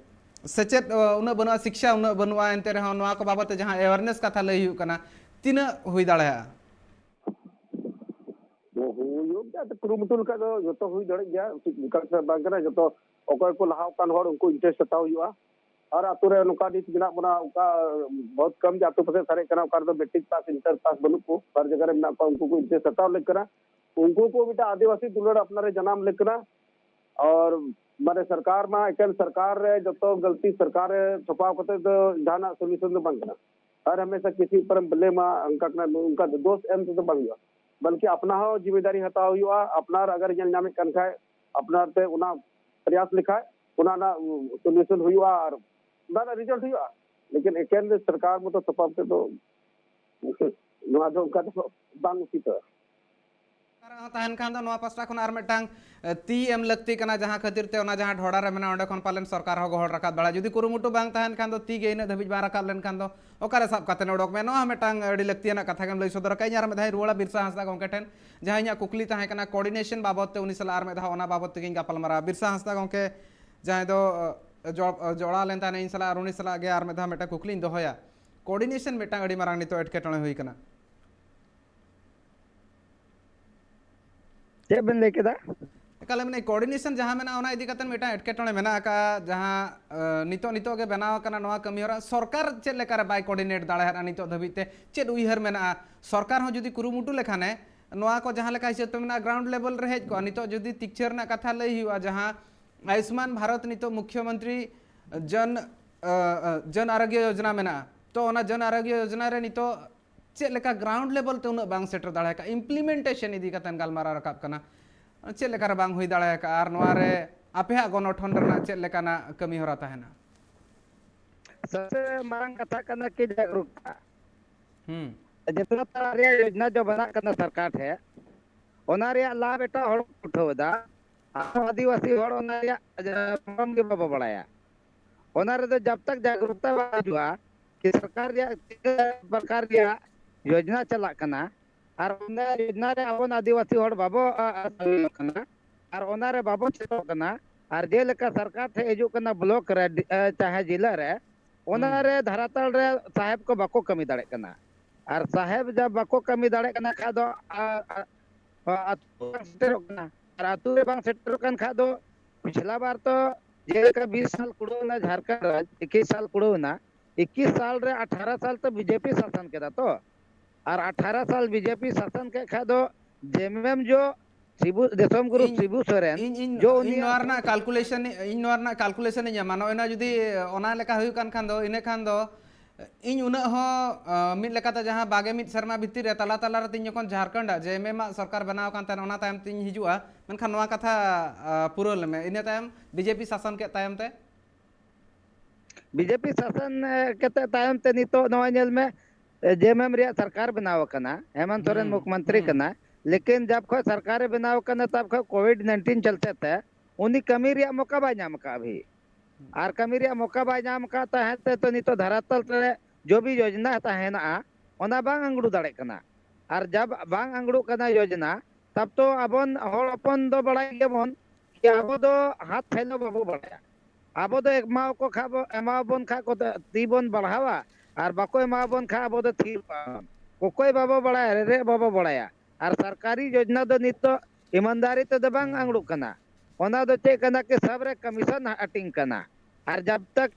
ᱥᱮᱪᱮᱫ, ᱚ, ᱩᱱᱟᱹᱜ ᱵᱟᱹᱱᱩᱜᱼᱟ, ᱥᱤᱠᱪᱷᱟ ᱩᱱᱟᱹᱜ ᱵᱟᱹᱱᱩᱜᱼᱟ, ᱮᱱᱛᱮ ᱨᱮᱦᱚᱸ ᱱᱚᱣᱟ ᱠᱚ ᱵᱟᱵᱚᱫ ᱛᱮ ᱡᱟᱦᱟᱸ ᱮᱣᱟᱨᱱᱮᱥ ᱠᱟᱛᱷᱟ ᱞᱟᱹᱭ ᱦᱩᱭᱩᱜ ᱠᱟᱱᱟ, ᱛᱤᱱᱟᱹᱜ ᱦᱩᱭ ᱫᱟᱲᱮᱭᱟᱜᱼᱟ? ᱦᱩᱭᱩᱜ ᱜᱮᱭᱟ, ᱛᱚ ᱠᱩᱨᱩᱢᱩᱴᱩ ᱞᱮᱠᱷᱟᱡ ᱫᱚ ᱡᱚᱛᱚ ᱦᱩᱭ ᱫᱟᱲᱮᱭᱟᱜ ᱜᱮᱭᱟ᱾ ᱪᱮᱫ ᱞᱮᱠᱟ ᱥᱮ ᱵᱟᱝ ᱠᱟᱱᱟ, ᱡᱚᱛᱚ ᱚᱠᱚᱭ ᱠᱚ ᱞᱟᱦᱟ ᱟᱠᱟᱱ ᱦᱚᱲ ᱩᱱᱠᱩ ᱤᱱᱴᱟᱨᱮᱥᱴ ᱦᱟᱛᱟᱣ ᱦᱩᱭᱩᱜᱼᱟ᱾ ᱟᱨ ᱟᱹᱛᱩ ᱨᱮ ᱱᱚᱝᱠᱟ ᱱᱤᱛ ᱢᱮᱱᱟᱜ ᱵᱚᱱᱟ, ᱚᱱᱠᱟ ᱵᱚᱦᱩᱛ ᱠᱚᱢ ᱜᱮ ᱟᱹᱛᱩ ᱯᱟᱥᱮ ᱥᱟᱨᱮᱡ ᱠᱟᱱᱟ, ᱚᱠᱟ ᱨᱮᱫᱚ ᱢᱮᱴᱨᱤᱠ ᱯᱟᱥ, ᱤᱱᱴᱟᱨ ᱯᱟᱥ ᱵᱟᱹᱱᱩᱜ ᱠᱚ, ᱦᱚᱲ ᱡᱟᱭᱜᱟ ᱨᱮ ᱢᱮᱱᱟᱜ ᱠᱚᱣᱟ, ᱩᱱᱠᱩ ᱠᱚ ᱤᱱᱴᱟᱨᱮᱥᱴ ᱦᱟᱛᱟᱣ ᱞᱮᱠ ᱠᱟᱱᱟ᱾ ᱩᱱᱠᱩ ᱠᱚ ᱢᱤᱫᱴᱟᱝ ᱟᱹᱫᱤᱵᱟᱹᱥᱤ ᱫᱩᱞᱟᱹᱲ ᱟᱯᱱᱟᱨ ᱨᱮ ᱡᱟᱱᱟᱢ ᱞᱮᱠ ᱠᱟᱱᱟ᱾ ᱟᱨ ᱢᱟᱱᱮ ᱥᱚᱨᱠᱟᱨ ᱢᱟ ᱮᱠᱮᱱ ᱥᱚᱨᱠᱟᱨ ᱨᱮ ᱡᱚᱛᱚ ᱜᱟᱹᱞᱛᱤ ᱥᱚᱨᱠᱟᱨ ᱨᱮ ᱛᱷᱚᱯᱟᱣ ᱠᱟᱛᱮ ᱫᱚ ᱡᱟᱦᱟᱱᱟᱜ ᱥᱚᱞᱩᱥᱚᱱ ᱫᱚ ᱵᱟᱝ ᱠᱟᱱᱟ᱾ ᱟᱨ ᱦᱟᱢᱮᱥᱟ ᱠᱤᱥᱤ ᱩᱯᱚᱨᱮᱢ ᱵᱞᱮᱢᱟ, ᱚᱱᱠᱟ ᱠᱟᱱᱟ, ᱚᱱᱠᱟ ᱫᱚ ᱫᱳᱥ ᱮᱢ ᱛᱮᱫᱚ ᱵᱟᱝ ᱦᱩᱭᱩᱜᱼᱟ, ᱵᱚᱞᱠᱤ ᱟᱯᱱᱟᱨ ᱦᱚᱸ ᱡᱤᱢᱮᱫᱟᱨᱤ ᱦᱟᱛᱟᱣ ᱦᱩᱭᱩᱜᱼᱟ᱾ ᱟᱯᱱᱟᱨ ᱟᱜᱟᱨ ᱧᱮᱞ ᱧᱟᱢᱮᱫ ᱠᱟᱱ ᱠᱷᱟᱡ ᱟᱯᱱᱟᱨ ᱛᱮ ᱚᱱᱟ ᱯᱨᱚᱭᱟᱥ ᱞᱮᱠᱷᱟᱡ ᱚᱱᱟ ᱨᱮᱱᱟᱜ ᱥᱚᱞᱩᱥᱚᱱ ᱦᱩᱭᱩᱜᱼᱟ ᱟᱨ ᱚᱱᱟ ᱨᱮᱱᱟᱜ ᱨᱮᱡᱟᱞᱴ ᱦᱩᱭᱩᱜᱼᱟ᱾ ᱞᱮᱠᱤᱱ ᱮᱠᱮᱱ ᱥᱚᱨᱠᱟᱨ ᱢᱚᱛᱚ ᱛᱷᱚᱯᱟᱣ ᱠᱟᱛᱮ ᱫᱚ ᱱᱚᱣᱟ ᱫᱚ ᱚᱱᱠᱟ ᱫᱚ ᱵᱟᱝ ᱩᱪᱤᱛᱚᱜᱼᱟ᱾ ᱦᱚᱸ ᱛᱟᱦᱮᱱ ᱠᱷᱟᱱ ᱫᱚ ᱱᱚᱣᱟ ᱯᱟᱥᱴᱟ ᱠᱷᱚᱱ ᱟᱨ ᱢᱤᱫᱴᱟᱝ, ᱮ, ᱛᱤ ᱮᱢ ᱞᱟᱹᱠᱛᱤ ᱠᱟᱱᱟ, ᱡᱟᱦᱟᱸ ᱠᱷᱟᱹᱛᱤᱨ ᱛᱮ ᱚᱱᱟ ᱡᱟᱦᱟᱸ ᱰᱷᱚᱲᱟ ᱨᱮ ᱢᱮᱱᱟᱜᱼᱟ, ᱚᱸᱰᱮ ᱠᱷᱚᱱ ᱯᱟᱞᱮᱱ ᱥᱚᱨᱠᱟᱨ ᱦᱚᱸ ᱜᱚᱦᱚᱲ ᱨᱟᱠᱟᱵ ᱫᱟᱲᱮᱭᱟᱜᱼᱟ᱾ ᱡᱩᱫᱤ ᱠᱩᱨᱩᱢᱩᱴᱩ ᱵᱟᱝ ᱛᱟᱦᱮᱱ ᱠᱷᱟᱱ ᱫᱚ, ᱛᱤ ᱜᱮ ᱤᱱᱟᱹᱜ ᱫᱷᱟᱹᱵᱤᱡ ᱵᱟᱝ ᱨᱟᱠᱟᱵ ᱞᱮᱱᱠᱷᱟᱱ ᱫᱚ ᱚᱠᱟᱨᱮ ᱥᱟᱵ ᱠᱟᱛᱮ ᱚᱰᱚᱠ ᱢᱮ? ᱱᱚᱣᱟ ᱦᱚᱸ ᱢᱤᱫᱴᱟᱝ ᱟᱹᱰᱤ ᱞᱟᱹᱠᱛᱤᱭᱟᱱᱟᱜ ᱠᱟᱛᱷᱟ ᱜᱮᱢ ᱞᱟᱹᱭ ᱥᱚᱫᱚᱨ ᱟᱠᱟᱫᱼᱟ᱾ ᱤᱧ ᱟᱨ ᱢᱤᱫ ᱫᱷᱟᱣ ᱤᱧ ᱨᱩᱣᱟᱹᱲᱟ ᱵᱤᱨᱥᱟ ᱦᱟᱸᱥᱫᱟ ᱜᱚᱢᱠᱮ ᱴᱷᱮᱱ, ᱡᱟᱦᱟᱸ ᱤᱧᱟᱹᱜ ᱠᱩᱠᱞᱤ ᱛᱟᱦᱮᱸ ᱠᱟᱱᱟ coordination ᱵᱟᱵᱚᱫ ᱛᱮ, ᱩᱱᱤ ᱥᱟᱞᱟᱜ ᱟᱨ ᱢᱤᱫ ᱫᱷᱟᱣ ᱚᱱᱟ ᱵᱟᱵᱚᱫ ᱛᱮᱜᱮᱧ ᱜᱟᱯᱟᱞᱢᱟᱨᱟᱣᱟ᱾ ᱵᱤᱨᱥᱟ ᱦᱟᱸᱥᱫᱟ ᱜᱚᱢᱠᱮ, ᱡᱟᱦᱟᱸᱭ ᱫᱚ, ᱮ, ᱡᱚ-, ᱮ, ᱡᱚᱲᱟᱣ ᱞᱮᱱ ᱛᱟᱦᱮᱱᱟ ᱤᱧ ᱥᱟᱞᱟᱜ, ᱟᱨ ᱩᱱᱤ ᱥᱟᱞᱟᱜ ᱜᱮ ᱟᱨ ᱢᱤᱫ ᱫᱷᱟᱣ ᱢᱤᱫᱴᱟᱝ ᱠᱩᱠᱞᱤᱧ ᱫᱚᱦᱚᱭᱟ᱾ Coordination ᱢᱤᱫᱴᱟᱝ ᱟᱹᱰᱤ ᱢᱟᱨᱟᱝ ᱱᱤᱛᱚᱜ ᱮᱴᱠᱮᱴᱚᱬᱮ ᱦᱩᱭ ᱠᱟᱱᱟ᱾ ᱪᱮᱫ ᱵᱮᱱ ᱞᱟᱹᱭ ᱠᱮᱫᱟ? ᱮᱠᱟᱞ, ᱢᱟᱱᱮ coordination ᱡᱟᱦᱟᱸ ᱢᱮᱱᱟᱜᱼᱟ, ᱚᱱᱟ ᱤᱫᱤ ᱠᱟᱛᱮ ᱢᱤᱫᱴᱟᱝ ᱮᱴᱠᱮᱴᱚᱬᱮ ᱢᱮᱱᱟᱜ ᱟᱠᱟᱫᱼᱟ, ᱡᱟᱦᱟᱸ, ᱮ, ᱱᱤᱛᱚᱜ, ᱱᱤᱛᱚᱜ ᱜᱮ ᱵᱮᱱᱟᱣ ᱟᱠᱟᱱᱟ ᱱᱚᱣᱟ ᱠᱟᱹᱢᱤ ᱦᱚᱨᱟ᱾ ᱥᱚᱨᱠᱟᱨ ᱪᱮᱫ ᱞᱮᱠᱟᱨᱮ ᱵᱟᱭ coordinate ᱫᱟᱲᱮᱭᱟᱜᱼᱟ ᱱᱤᱛᱚᱜ ᱫᱷᱟᱹᱵᱤᱡ ᱛᱮ? ᱪᱮᱫ ᱩᱭᱦᱟᱹᱨ ᱢᱮᱱᱟᱜᱼᱟ? ᱥᱚᱨᱠᱟᱨ ᱦᱚᱸ ᱡᱩᱫᱤ ᱠᱩᱨᱩᱢᱩᱴᱩ ᱞᱮᱠᱷᱟᱱᱮ, ᱱᱚᱣᱟ ᱠᱚ ᱡᱟᱦᱟᱸ ᱞᱮᱠᱟ ᱦᱤᱥᱟᱹᱵ ᱛᱮ ᱢᱮᱱᱟᱜᱼᱟ, ground level ᱨᱮ ᱦᱮᱡ ᱠᱚᱜᱼᱟ᱾ ᱱᱤᱛᱚᱜ ᱡᱩᱫᱤ ᱛᱤᱠᱪᱟᱹ ᱨᱮᱱᱟᱜ ᱠᱟᱛᱷᱟ ᱞᱟᱹᱭ ᱦᱩᱭᱩᱜᱼᱟ, ᱡᱟᱦᱟᱸ ᱟᱭᱩᱥᱢᱟᱱ ᱵᱷᱟᱨᱚᱛ ᱱᱤᱛᱚᱜ ᱢᱩᱠᱷᱭᱚᱢᱚᱱᱛᱨᱤ ᱡᱚᱱ, ᱮ, ᱮ, ᱡᱚᱱ ᱟᱨᱳᱜᱭᱚ ᱭᱳᱡᱽᱱᱟ ᱢᱮᱱᱟᱜᱼᱟ, ᱛᱚ ᱚᱱᱟ ᱡᱚᱱ ᱟᱨᱳᱜᱭᱚ ᱭᱳᱡᱽᱱᱟ ᱨᱮ ᱱᱤᱛᱚᱜ ᱪᱮᱫ ᱞᱮᱠᱟ ground level ᱛᱮ ᱩᱱᱟᱹᱜ ᱵᱟᱝ ᱥᱮᱴᱮᱨ ᱫᱟᱲᱮ ᱟᱠᱟᱫᱼᱟ? Implementation ᱤᱫᱤ ᱠᱟᱛᱮ ᱜᱟᱞᱢᱟᱨᱟᱣ ᱨᱟᱠᱟᱵ ᱠᱟᱱᱟ, ᱪᱮᱫ ᱞᱮᱠᱟᱨᱮ ᱵᱟᱝ ᱦᱩᱭ ᱫᱟᱲᱮ ᱟᱠᱟᱫᱼᱟ? ᱟᱨ ᱱᱚᱣᱟ ᱨᱮ ᱟᱯᱮᱭᱟᱜ ᱜᱚᱱᱚᱴᱷᱚᱱ ᱨᱮᱱᱟᱜ ᱪᱮᱫ ᱞᱮᱠᱟᱱᱟᱜ ᱠᱟᱹᱢᱤ ᱦᱚᱨᱟ ᱛᱟᱦᱮᱱᱟ? ᱥᱚᱵᱥᱮ ᱢᱟᱨᱟᱝ ᱠᱟᱛᱷᱟ ᱠᱟᱱᱟ ᱠᱤ ᱡᱟᱜᱽᱨᱩᱠᱛᱟ᱾ ᱦᱩᱸ᱾ ᱡᱤᱛᱱᱟ ᱛᱟᱲᱟ ᱨᱮᱭᱟᱜ ᱭᱳᱡᱽᱱᱟ ᱡᱚ ᱵᱮᱱᱟᱜ ᱠᱟᱱᱟ ᱥᱚᱨᱠᱟᱨ ᱴᱷᱮᱱ, ᱚᱱᱟ ᱨᱮᱭᱟᱜ ᱞᱟᱵᱷ ᱮᱴᱟᱜ ᱦᱚᱲ ᱠᱚ ᱩᱴᱷᱟᱹᱣ ᱮᱫᱟ, ᱟᱨ ᱟᱹᱫᱤᱵᱟᱹᱥᱤ ᱦᱚᱲ ᱚᱱᱟ ᱨᱮᱭᱟᱜ ᱯᱷᱚᱨᱚᱢ ᱜᱮ ᱵᱟᱵᱚ ᱵᱟᱲᱟᱭᱟ᱾ ᱚᱱᱟ ᱨᱮᱫᱚ ᱡᱟᱵ ᱛᱟᱠ ᱡᱟᱜᱽᱨᱩᱠᱛᱟ ᱵᱟᱝ ᱦᱤᱡᱩᱜᱼᱟ ᱠᱤ ᱥᱚᱨᱠᱟᱨ ᱨᱮᱭᱟᱜ ᱛᱤᱱᱟᱹᱜ ᱯᱨᱚᱠᱟᱨ ᱨᱮᱭᱟᱜ ᱭᱳᱡᱽᱱᱟ ᱪᱟᱞᱟᱜ ᱠᱟᱱᱟ, ᱟᱨ ᱚᱱᱟ ᱭᱳᱡᱽᱱᱟ ᱨᱮ ᱟᱵᱚ ᱟᱹᱫᱤᱵᱟᱹᱥᱤ ᱦᱚᱲ ᱵᱟᱵᱚ, ᱟ, ᱟ, ᱥᱟᱹᱢᱤᱞᱚᱜ ᱠᱟᱱᱟ, ᱟᱨ ᱚᱱᱟ ᱨᱮ ᱵᱟᱵᱚ ᱪᱮᱫᱚᱜ ᱠᱟᱱᱟ, ᱟᱨ ᱡᱮᱞᱮᱠᱟ ᱥᱚᱨᱠᱟᱨ ᱴᱷᱮᱱ ᱦᱤᱡᱩᱜ ᱠᱟᱱᱟ ᱵᱞᱚᱠ ᱨᱮ, ᱰᱤ-, ᱟ, ᱪᱟᱦᱮ ᱡᱮᱞᱟ ᱨᱮ, ᱚᱱᱟ ᱦᱩᱸ᱾ ᱨᱮ ᱫᱷᱟᱨᱟᱛᱟᱞ ᱨᱮ ᱥᱟᱦᱮᱵᱽ ᱠᱚ ᱵᱟᱠᱚ ᱠᱟᱹᱢᱤ ᱫᱟᱲᱮᱭᱟᱜ ᱠᱟᱱᱟ, ᱟᱨ ᱥᱟᱦᱮᱵᱽ ᱡᱟᱵ ᱵᱟᱠᱚ ᱠᱟᱹᱢᱤ ᱫᱟᱲᱮᱭᱟᱜ ᱠᱟᱱᱟ ᱠᱷᱟᱡ ᱫᱚ, ᱟ, ᱟ, ᱟ, ᱟᱹᱛᱩ ᱨᱮ ᱵᱟᱝ ᱥᱮᱴᱮᱨᱚᱜ ᱠᱟᱱᱟ, ᱟᱨ ᱟᱹᱛᱩ ᱨᱮ ᱵᱟᱝ ᱥᱮᱴᱮᱨᱚᱜ ᱠᱟᱱ ᱠᱷᱟᱡ ᱫᱚ ᱯᱤᱪᱷᱞᱟ ᱵᱟᱨ ᱛᱚ ᱡᱮᱞᱮᱠᱟ ᱵᱤᱥ ᱥᱟᱞ ᱠᱩᱲᱟᱹᱣ ᱮᱱᱟ ᱡᱷᱟᱲᱠᱷᱚᱸᱰ ᱨᱟᱡᱽ, ᱤᱠᱤᱥ ᱥᱟᱞ ᱠᱩᱲᱟᱹᱣ ᱮᱱᱟ, ᱤᱠᱤᱥ ᱥᱟᱞ ᱨᱮ ᱟᱴᱷᱟᱨᱚ ᱥᱟᱞ ᱛᱚ ᱵᱤᱡᱮᱯᱤ ᱥᱟᱥᱚᱱ ᱠᱮᱫᱟ ᱛᱚ, ᱟᱨ ᱟᱴᱷᱟᱨᱚ ᱥᱟᱞ ᱵᱤᱡᱮᱯᱤ ᱥᱟᱥᱚᱱ ᱠᱮᱫ ᱠᱷᱟᱡ ᱫᱚ ᱡᱮᱢᱮᱢ ᱡᱚ ᱥᱤᱵᱩ, ᱫᱤᱥᱚᱢ ᱜᱩᱨᱩ ᱤᱧ ᱥᱤᱵᱩ ᱥᱚᱨᱮᱱ ᱤᱧ ᱤᱧ ᱡᱚ ᱤᱧ ᱩᱱᱤᱭᱟᱜ ᱱᱚᱣᱟ ᱨᱮᱱᱟᱜ calculation, ᱤᱧ ᱱᱚᱣᱟ ᱨᱮᱱᱟᱜ calculation ᱤᱧ ᱮᱢᱟ᱾ ᱱᱚᱜᱼᱚᱭ ᱱᱚᱣᱟ ᱡᱩᱫᱤ ᱚᱱᱟ ᱞᱮᱠᱟ ᱦᱩᱭᱩᱜ ᱠᱟᱱ ᱠᱷᱟᱱ ᱫᱚ, ᱤᱱᱟᱹ ᱠᱷᱟᱱ ᱫᱚ ᱤᱧ ᱩᱱᱟᱹᱜ ᱦᱚᱸ, ᱟ, ᱢᱤᱫ ᱞᱮᱠᱟᱛᱮ ᱡᱟᱦᱟᱸ ᱵᱟᱜᱮ ᱢᱤᱫ ᱥᱮᱨᱢᱟ ᱵᱷᱤᱛᱤᱨ ᱨᱮ ᱛᱟᱞᱟ ᱛᱟᱞᱟ ᱨᱮ ᱛᱤᱧ ᱡᱚᱠᱷᱚᱱ ᱡᱷᱟᱲᱠᱷᱚᱸᱰ ᱟᱜ ᱡᱮ ᱮᱢ ᱮᱢ ᱟᱜ ᱥᱚᱨᱠᱟᱨ ᱵᱮᱱᱟᱣ ᱟᱠᱟᱱ ᱛᱟᱦᱮᱸᱱ, ᱚᱱᱟ ᱛᱟᱭᱚᱢ ᱛᱤᱧ ᱦᱤᱡᱩᱜᱼᱟ, ᱢᱮᱱᱠᱷᱟᱱ ᱱᱚᱣᱟ ᱠᱟᱛᱷᱟ, ᱟ, ᱯᱩᱨᱟᱹᱣ ᱞᱮᱢᱮ, ᱤᱱᱟᱹ ᱛᱟᱭᱚᱢ ᱵᱤᱡᱮᱯᱤ ᱥᱟᱥᱚᱱ ᱠᱮᱫ ᱛᱟᱭᱚᱢ ᱛᱮ᱾ ᱵᱤᱡᱮᱯᱤ ᱥᱟᱥᱚᱱ, ᱮ, ᱠᱟᱛᱮ ᱛᱟᱭᱚᱢ ᱛᱮ ᱱᱤᱛᱚᱜ ᱱᱚᱣᱟ ᱧᱮᱞ ᱢᱮ, ᱮ, ᱡᱮ ᱮᱢ ᱮᱢ ᱨᱮᱭᱟᱜ ᱥᱚᱨᱠᱟᱨ ᱵᱮᱱᱟᱣ ᱟᱠᱟᱱᱟ, ᱦᱮᱢᱚᱱᱛ ᱥᱚᱨᱮᱱ ᱦᱩᱸ, ᱢᱩᱠᱷᱭᱚᱢᱚᱱᱛᱨᱤ ᱦᱩᱸ᱾ ᱠᱟᱱᱟ, ᱞᱮᱠᱤᱱ ᱡᱟᱵ ᱠᱷᱚᱡ ᱥᱚᱨᱠᱟᱨᱮ ᱵᱮᱱᱟᱣ ᱠᱟᱱᱟ, ᱛᱟᱵ ᱠᱷᱚᱡ ᱠᱳᱵᱷᱤᱰ ᱱᱟᱭᱤᱱᱴᱤᱱ ᱪᱟᱞᱛᱮ ᱛᱮ ᱩᱱᱤ ᱠᱟᱹᱢᱤ ᱨᱮᱭᱟᱜ ᱢᱚᱠᱟ ᱵᱟᱭ ᱧᱟᱢ ᱟᱠᱟᱫ ᱟᱵᱷᱤ᱾ ᱟᱨ ᱠᱟᱹᱢᱤ ᱨᱮᱭᱟᱜ ᱢᱚᱠᱟ ᱵᱟᱭ ᱧᱟᱢ ᱟᱠᱟᱫ ᱛᱟᱦᱮᱸᱫ ᱛᱮ, ᱛᱚ ᱱᱤᱛᱚᱜ ᱫᱷᱟᱨᱟᱛᱚᱞ ᱨᱮ ᱡᱚ ᱵᱤ ᱭᱳᱡᱽᱱᱟ ᱛᱟᱦᱮᱱᱟ, ᱚᱱᱟ ᱵᱟᱝ ᱟᱝᱲᱩ ᱫᱟᱲᱮᱜ ᱠᱟᱱᱟ᱾ ᱟᱨ ᱡᱟᱵ ᱵᱟᱝ ᱟᱝᱲᱩᱜ ᱠᱟᱱᱟ ᱭᱳᱡᱽᱱᱟ, ᱛᱟᱵ ᱛᱚ ᱟᱵᱚᱱ ᱦᱚᱲ ᱦᱚᱯᱚᱱ ᱫᱚ ᱵᱟᱲᱟᱭ ᱜᱮᱭᱟᱵᱚᱱ ᱠᱤ ᱟᱵᱚ ᱫᱚ ᱦᱟᱛ ᱛᱷᱟᱭᱞᱚ ᱵᱟᱵᱚ ᱵᱟᱲᱟᱭᱟ᱾ ᱟᱵᱚ ᱫᱚ ᱮᱢᱟᱣᱟᱠᱚ ᱠᱷᱟᱡ ᱵᱚ, ᱮᱢᱟᱣᱟᱵᱚᱱ ᱠᱷᱟᱡ ᱠᱚ ᱛᱤ ᱵᱚᱱ ᱵᱟᱲᱦᱟᱣᱟ, ᱟᱨ ᱵᱟᱠᱚ ᱮᱢᱟᱣᱟᱵᱚᱱ ᱠᱷᱟᱡ ᱟᱵᱚ ᱫᱚ ᱛᱷᱤᱨ ᱠᱚᱜᱼᱟ ᱵᱚᱱ᱾ ᱠᱚᱠᱚᱭ ᱵᱟᱵᱚ ᱵᱟᱲᱟᱭᱟ, ᱨᱮᱨᱮᱡ ᱵᱟᱵᱚ ᱵᱟᱲᱟᱭᱟ, ᱟᱨ ᱥᱚᱨᱠᱟᱨᱤ ᱭᱳᱡᱽᱱᱟ ᱫᱚ ᱱᱤᱛᱚᱜ ᱤᱢᱟᱱᱫᱟᱨᱤ ᱛᱮᱫᱚ ᱵᱟᱝ ᱟᱝᱲᱩᱜ ᱠᱟᱱᱟ᱾ ᱚᱱᱟ ᱫᱚ ᱪᱮᱫ ᱠᱟᱱᱟ ᱠᱤ ᱥᱟᱵ ᱨᱮ ᱠᱚᱢᱤᱥᱚᱱ ᱦᱟᱹᱴᱤᱧ ᱠᱟᱱᱟ᱾ ᱟᱨ ᱡᱟᱵ ᱛᱟᱠ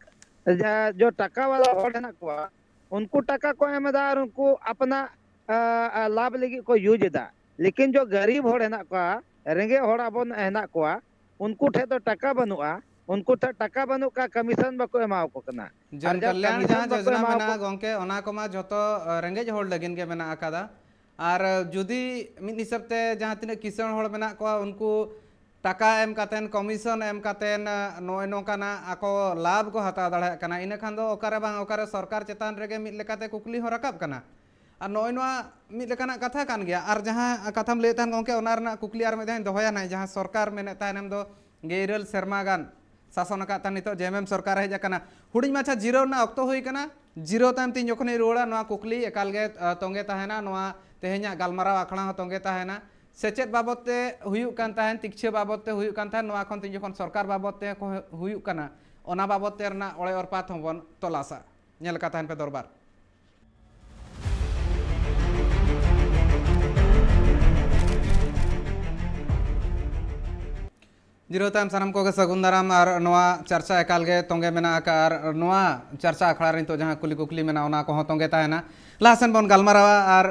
ᱡᱟ-, ᱡᱚ ᱴᱟᱠᱟ ᱣᱟᱞᱟ ᱦᱚᱲ ᱦᱮᱱᱟᱜ ᱠᱚᱣᱟ, ᱩᱱᱠᱩ ᱴᱟᱠᱟ ᱠᱚ ᱮᱢ ᱮᱫᱟ ᱟᱨ ᱩᱱᱠᱩ ᱟᱯᱱᱟ, ᱟ, ᱟ, ᱞᱟᱵᱷ ᱞᱟᱹᱜᱤᱫ ᱠᱚ ᱭᱩᱡᱽ ᱮᱫᱟ᱾ ᱞᱮᱠᱤᱱ ᱡᱚ ᱜᱟᱨᱤᱵ ᱦᱚᱲ ᱦᱮᱱᱟᱜ ᱠᱚᱣᱟ, ᱨᱮᱸᱜᱮᱡ ᱦᱚᱲ ᱟᱵᱚ ᱦᱮᱱᱟᱜ ᱠᱚᱣᱟ, ᱩᱱᱠᱩ ᱴᱷᱮᱱ ᱫᱚ ᱴᱟᱠᱟ ᱵᱟᱹᱱᱩᱜᱼᱟ, ᱩᱱᱠᱩ ᱴᱷᱮᱱ ᱴᱟᱠᱟ ᱵᱟᱹᱱᱩᱜ ᱠᱟ ᱠᱚᱢᱤᱥᱚᱱ ᱵᱟᱠᱚ ᱮᱢᱟᱣᱟᱠᱚ ᱠᱟᱱᱟ᱾ ᱟᱨ ᱡᱚᱱ ᱡᱟᱵ ᱠᱟᱞᱭᱟᱬ ᱠᱚᱢᱤᱥᱚᱱ ᱡᱟᱦᱟᱸ ᱵᱟᱠᱚ ᱡᱳᱡᱽᱱᱟ ᱮᱢᱟᱣᱟᱠᱚ ᱢᱮᱱᱟᱜᱼᱟ ᱜᱚᱝᱠᱮ, ᱚᱱᱟ ᱠᱚᱢᱟ ᱡᱷᱚᱛᱚ, ᱟ, ᱨᱮᱸᱜᱮᱡ ᱦᱚᱲ ᱞᱟᱹᱜᱤᱫ ᱜᱮ ᱢᱮᱱᱟᱜ ᱟᱠᱟᱫᱟ᱾ ᱟᱨ ᱡᱩᱫᱤ ᱢᱤᱫ ᱦᱤᱥᱟᱹᱵ ᱛᱮ ᱡᱟᱦᱟᱸ ᱛᱤᱱᱟᱹᱜ ᱠᱤᱥᱟᱹᱬ ᱦᱚᱲ ᱢᱮᱱᱟᱜ ᱠᱚᱣᱟ, ᱩᱱᱠᱩ ᱴᱟᱠᱟ ᱮᱢ ᱠᱟᱛᱮᱱ, ᱠᱚᱢᱤᱥᱚᱱ ᱮᱢ ᱠᱟᱛᱮᱱ, ᱱᱚᱜᱼᱚᱭ ᱱᱚᱝᱠᱟᱱᱟᱜ ᱟᱠᱚ ᱞᱟᱵᱷ ᱠᱚ ᱦᱟᱛᱟᱣ ᱫᱟᱲᱮᱭᱟᱜ ᱠᱟᱱᱟ, ᱤᱱᱟᱹ ᱠᱷᱟᱱ ᱫᱚ ᱚᱠᱟᱨᱮ ᱵᱟᱝ ᱚᱠᱟᱨᱮ ᱥᱚᱨᱠᱟᱨ ᱪᱮᱛᱟᱱ ᱨᱮᱜᱮ ᱢᱤᱫ ᱞᱮᱠᱟᱛᱮ ᱠᱩᱠᱞᱤ ᱦᱚᱸ ᱨᱟᱠᱟᱵ ᱠᱟᱱᱟ᱾ ᱟᱨ ᱱᱚᱜᱼᱚᱭ ᱱᱚᱣᱟ ᱢᱤᱫ ᱞᱮᱠᱟᱱᱟᱜ ᱠᱟᱛᱷᱟ ᱠᱟᱱ ᱜᱮᱭᱟ᱾ ᱟᱨ ᱡᱟᱦᱟᱸ ᱠᱟᱛᱷᱟᱢ ᱞᱟᱹᱭᱮᱫ ᱛᱟᱦᱮᱱ ᱜᱚᱢᱠᱮ, ᱚᱱᱟ ᱨᱮᱱᱟᱜ ᱠᱩᱠᱞᱤ ᱟᱨ ᱢᱤᱫ ᱫᱷᱟᱣ ᱤᱧ ᱫᱚᱦᱚᱭᱟ ᱱᱟᱦᱟᱜ, ᱡᱟᱦᱟᱸ ᱥᱚᱨᱠᱟᱨ ᱢᱮᱱᱮᱫ ᱛᱟᱦᱮᱱ ᱮᱢ ᱫᱚ ᱜᱮᱞ ᱤᱨᱟᱹᱞ ᱥᱮᱨᱢᱟ ᱜᱟᱱ ᱥᱟᱥᱚᱱ ᱟᱠᱟᱫ ᱛᱟᱦᱮᱱ, ᱱᱤᱛᱚᱜ ᱡᱮ ᱮᱢ ᱮᱢ ᱥᱚᱨᱠᱟᱨ ᱦᱮᱡ ᱟᱠᱟᱱᱟ᱾ ᱦᱩᱰᱤᱧ ᱢᱟᱪᱷᱟ ᱡᱤᱨᱟᱹᱣ ᱨᱮᱱᱟᱜ ᱚᱠᱛᱚ ᱦᱩᱭ ᱟᱠᱟᱱᱟ᱾ ᱡᱤᱨᱟᱹᱣ ᱛᱟᱭᱚᱢ ᱛᱮ ᱤᱧ ᱡᱚᱠᱷᱚᱱᱤᱧ ᱨᱩᱣᱟᱹᱲᱟ, ᱱᱚᱣᱟ ᱠᱩᱠᱞᱤ ᱮᱠᱟᱞ ᱜᱮ, ᱟ, ᱛᱚᱸᱜᱮ ᱛᱟᱦᱮᱱᱟ, ᱱᱚᱣᱟ ᱛᱮᱦᱮᱧᱟᱜ ᱜᱟᱞᱢᱟᱨᱟᱣ ᱟᱠᱷᱲᱟ ᱦᱚᱸ ᱛᱚᱸᱜᱮ ᱛᱟᱦᱮᱱᱟ᱾ ᱥᱮᱪᱮᱫ ᱵᱟᱵᱚᱫ ᱛᱮ ᱦᱩᱭᱩᱜ ᱠᱟᱱ ᱛᱟᱦᱮᱱ, ᱛᱤᱠᱪᱷᱟᱹ ᱵᱟᱵᱚᱫ ᱛᱮ ᱦᱩᱭᱩᱜ ᱠᱟᱱ ᱛᱟᱦᱮᱱ, ᱱᱚᱣᱟ ᱠᱷᱚᱱ ᱛᱤᱧ ᱡᱚᱠᱷᱚᱱ ᱥᱚᱨᱠᱟᱨ ᱵᱟᱵᱚᱫ ᱛᱮ ᱠᱚ ᱦᱩᱭᱩᱜ ᱠᱟᱱᱟ, ᱚᱱᱟ ᱵᱟᱵᱚᱫ ᱛᱮ ᱨᱮᱱᱟᱜ ᱚᱲᱮ ᱚᱨᱯᱟᱛ ᱦᱚᱸᱵᱚᱱ ᱛᱚᱞᱟᱥᱟ᱾ ᱧᱮᱞ ᱟᱠᱟᱫ ᱛᱟᱦᱮᱱ ᱯᱮ ᱫᱚᱨᱵᱟᱨ᱾ ᱡᱤᱨᱟᱹᱣ ᱛᱟᱭᱚᱢ ᱥᱟᱱᱟᱢ ᱠᱚᱜᱮ ᱥᱟᱹᱜᱩᱱ ᱫᱟᱨᱟᱢ᱾ ᱟᱨ ᱱᱚᱣᱟ ᱪᱟᱨᱪᱟ ᱮᱠᱟᱞ ᱜᱮ ᱛᱚᱸᱜᱮ ᱢᱮᱱᱟᱜ ᱟᱠᱟᱫᱼᱟ᱾ ᱟᱨ ᱱᱚᱣᱟ ᱪᱟᱨᱪᱟ ᱟᱠᱷᱲᱟ ᱨᱮ ᱱᱤᱛᱚᱜ ᱡᱟᱦᱟᱸ ᱠᱩᱞᱤ ᱠᱩᱠᱞᱤ ᱢᱮᱱᱟᱜᱼᱟ, ᱚᱱᱟ ᱠᱚᱦᱚᱸ ᱛᱚᱸᱜᱮ ᱛᱟᱦᱮᱱᱟ᱾ ᱞᱟᱦᱟ ᱥᱮᱱ ᱵᱚᱱ ᱜᱟᱞᱢᱟᱨᱟᱣᱟ᱾ ᱟᱨ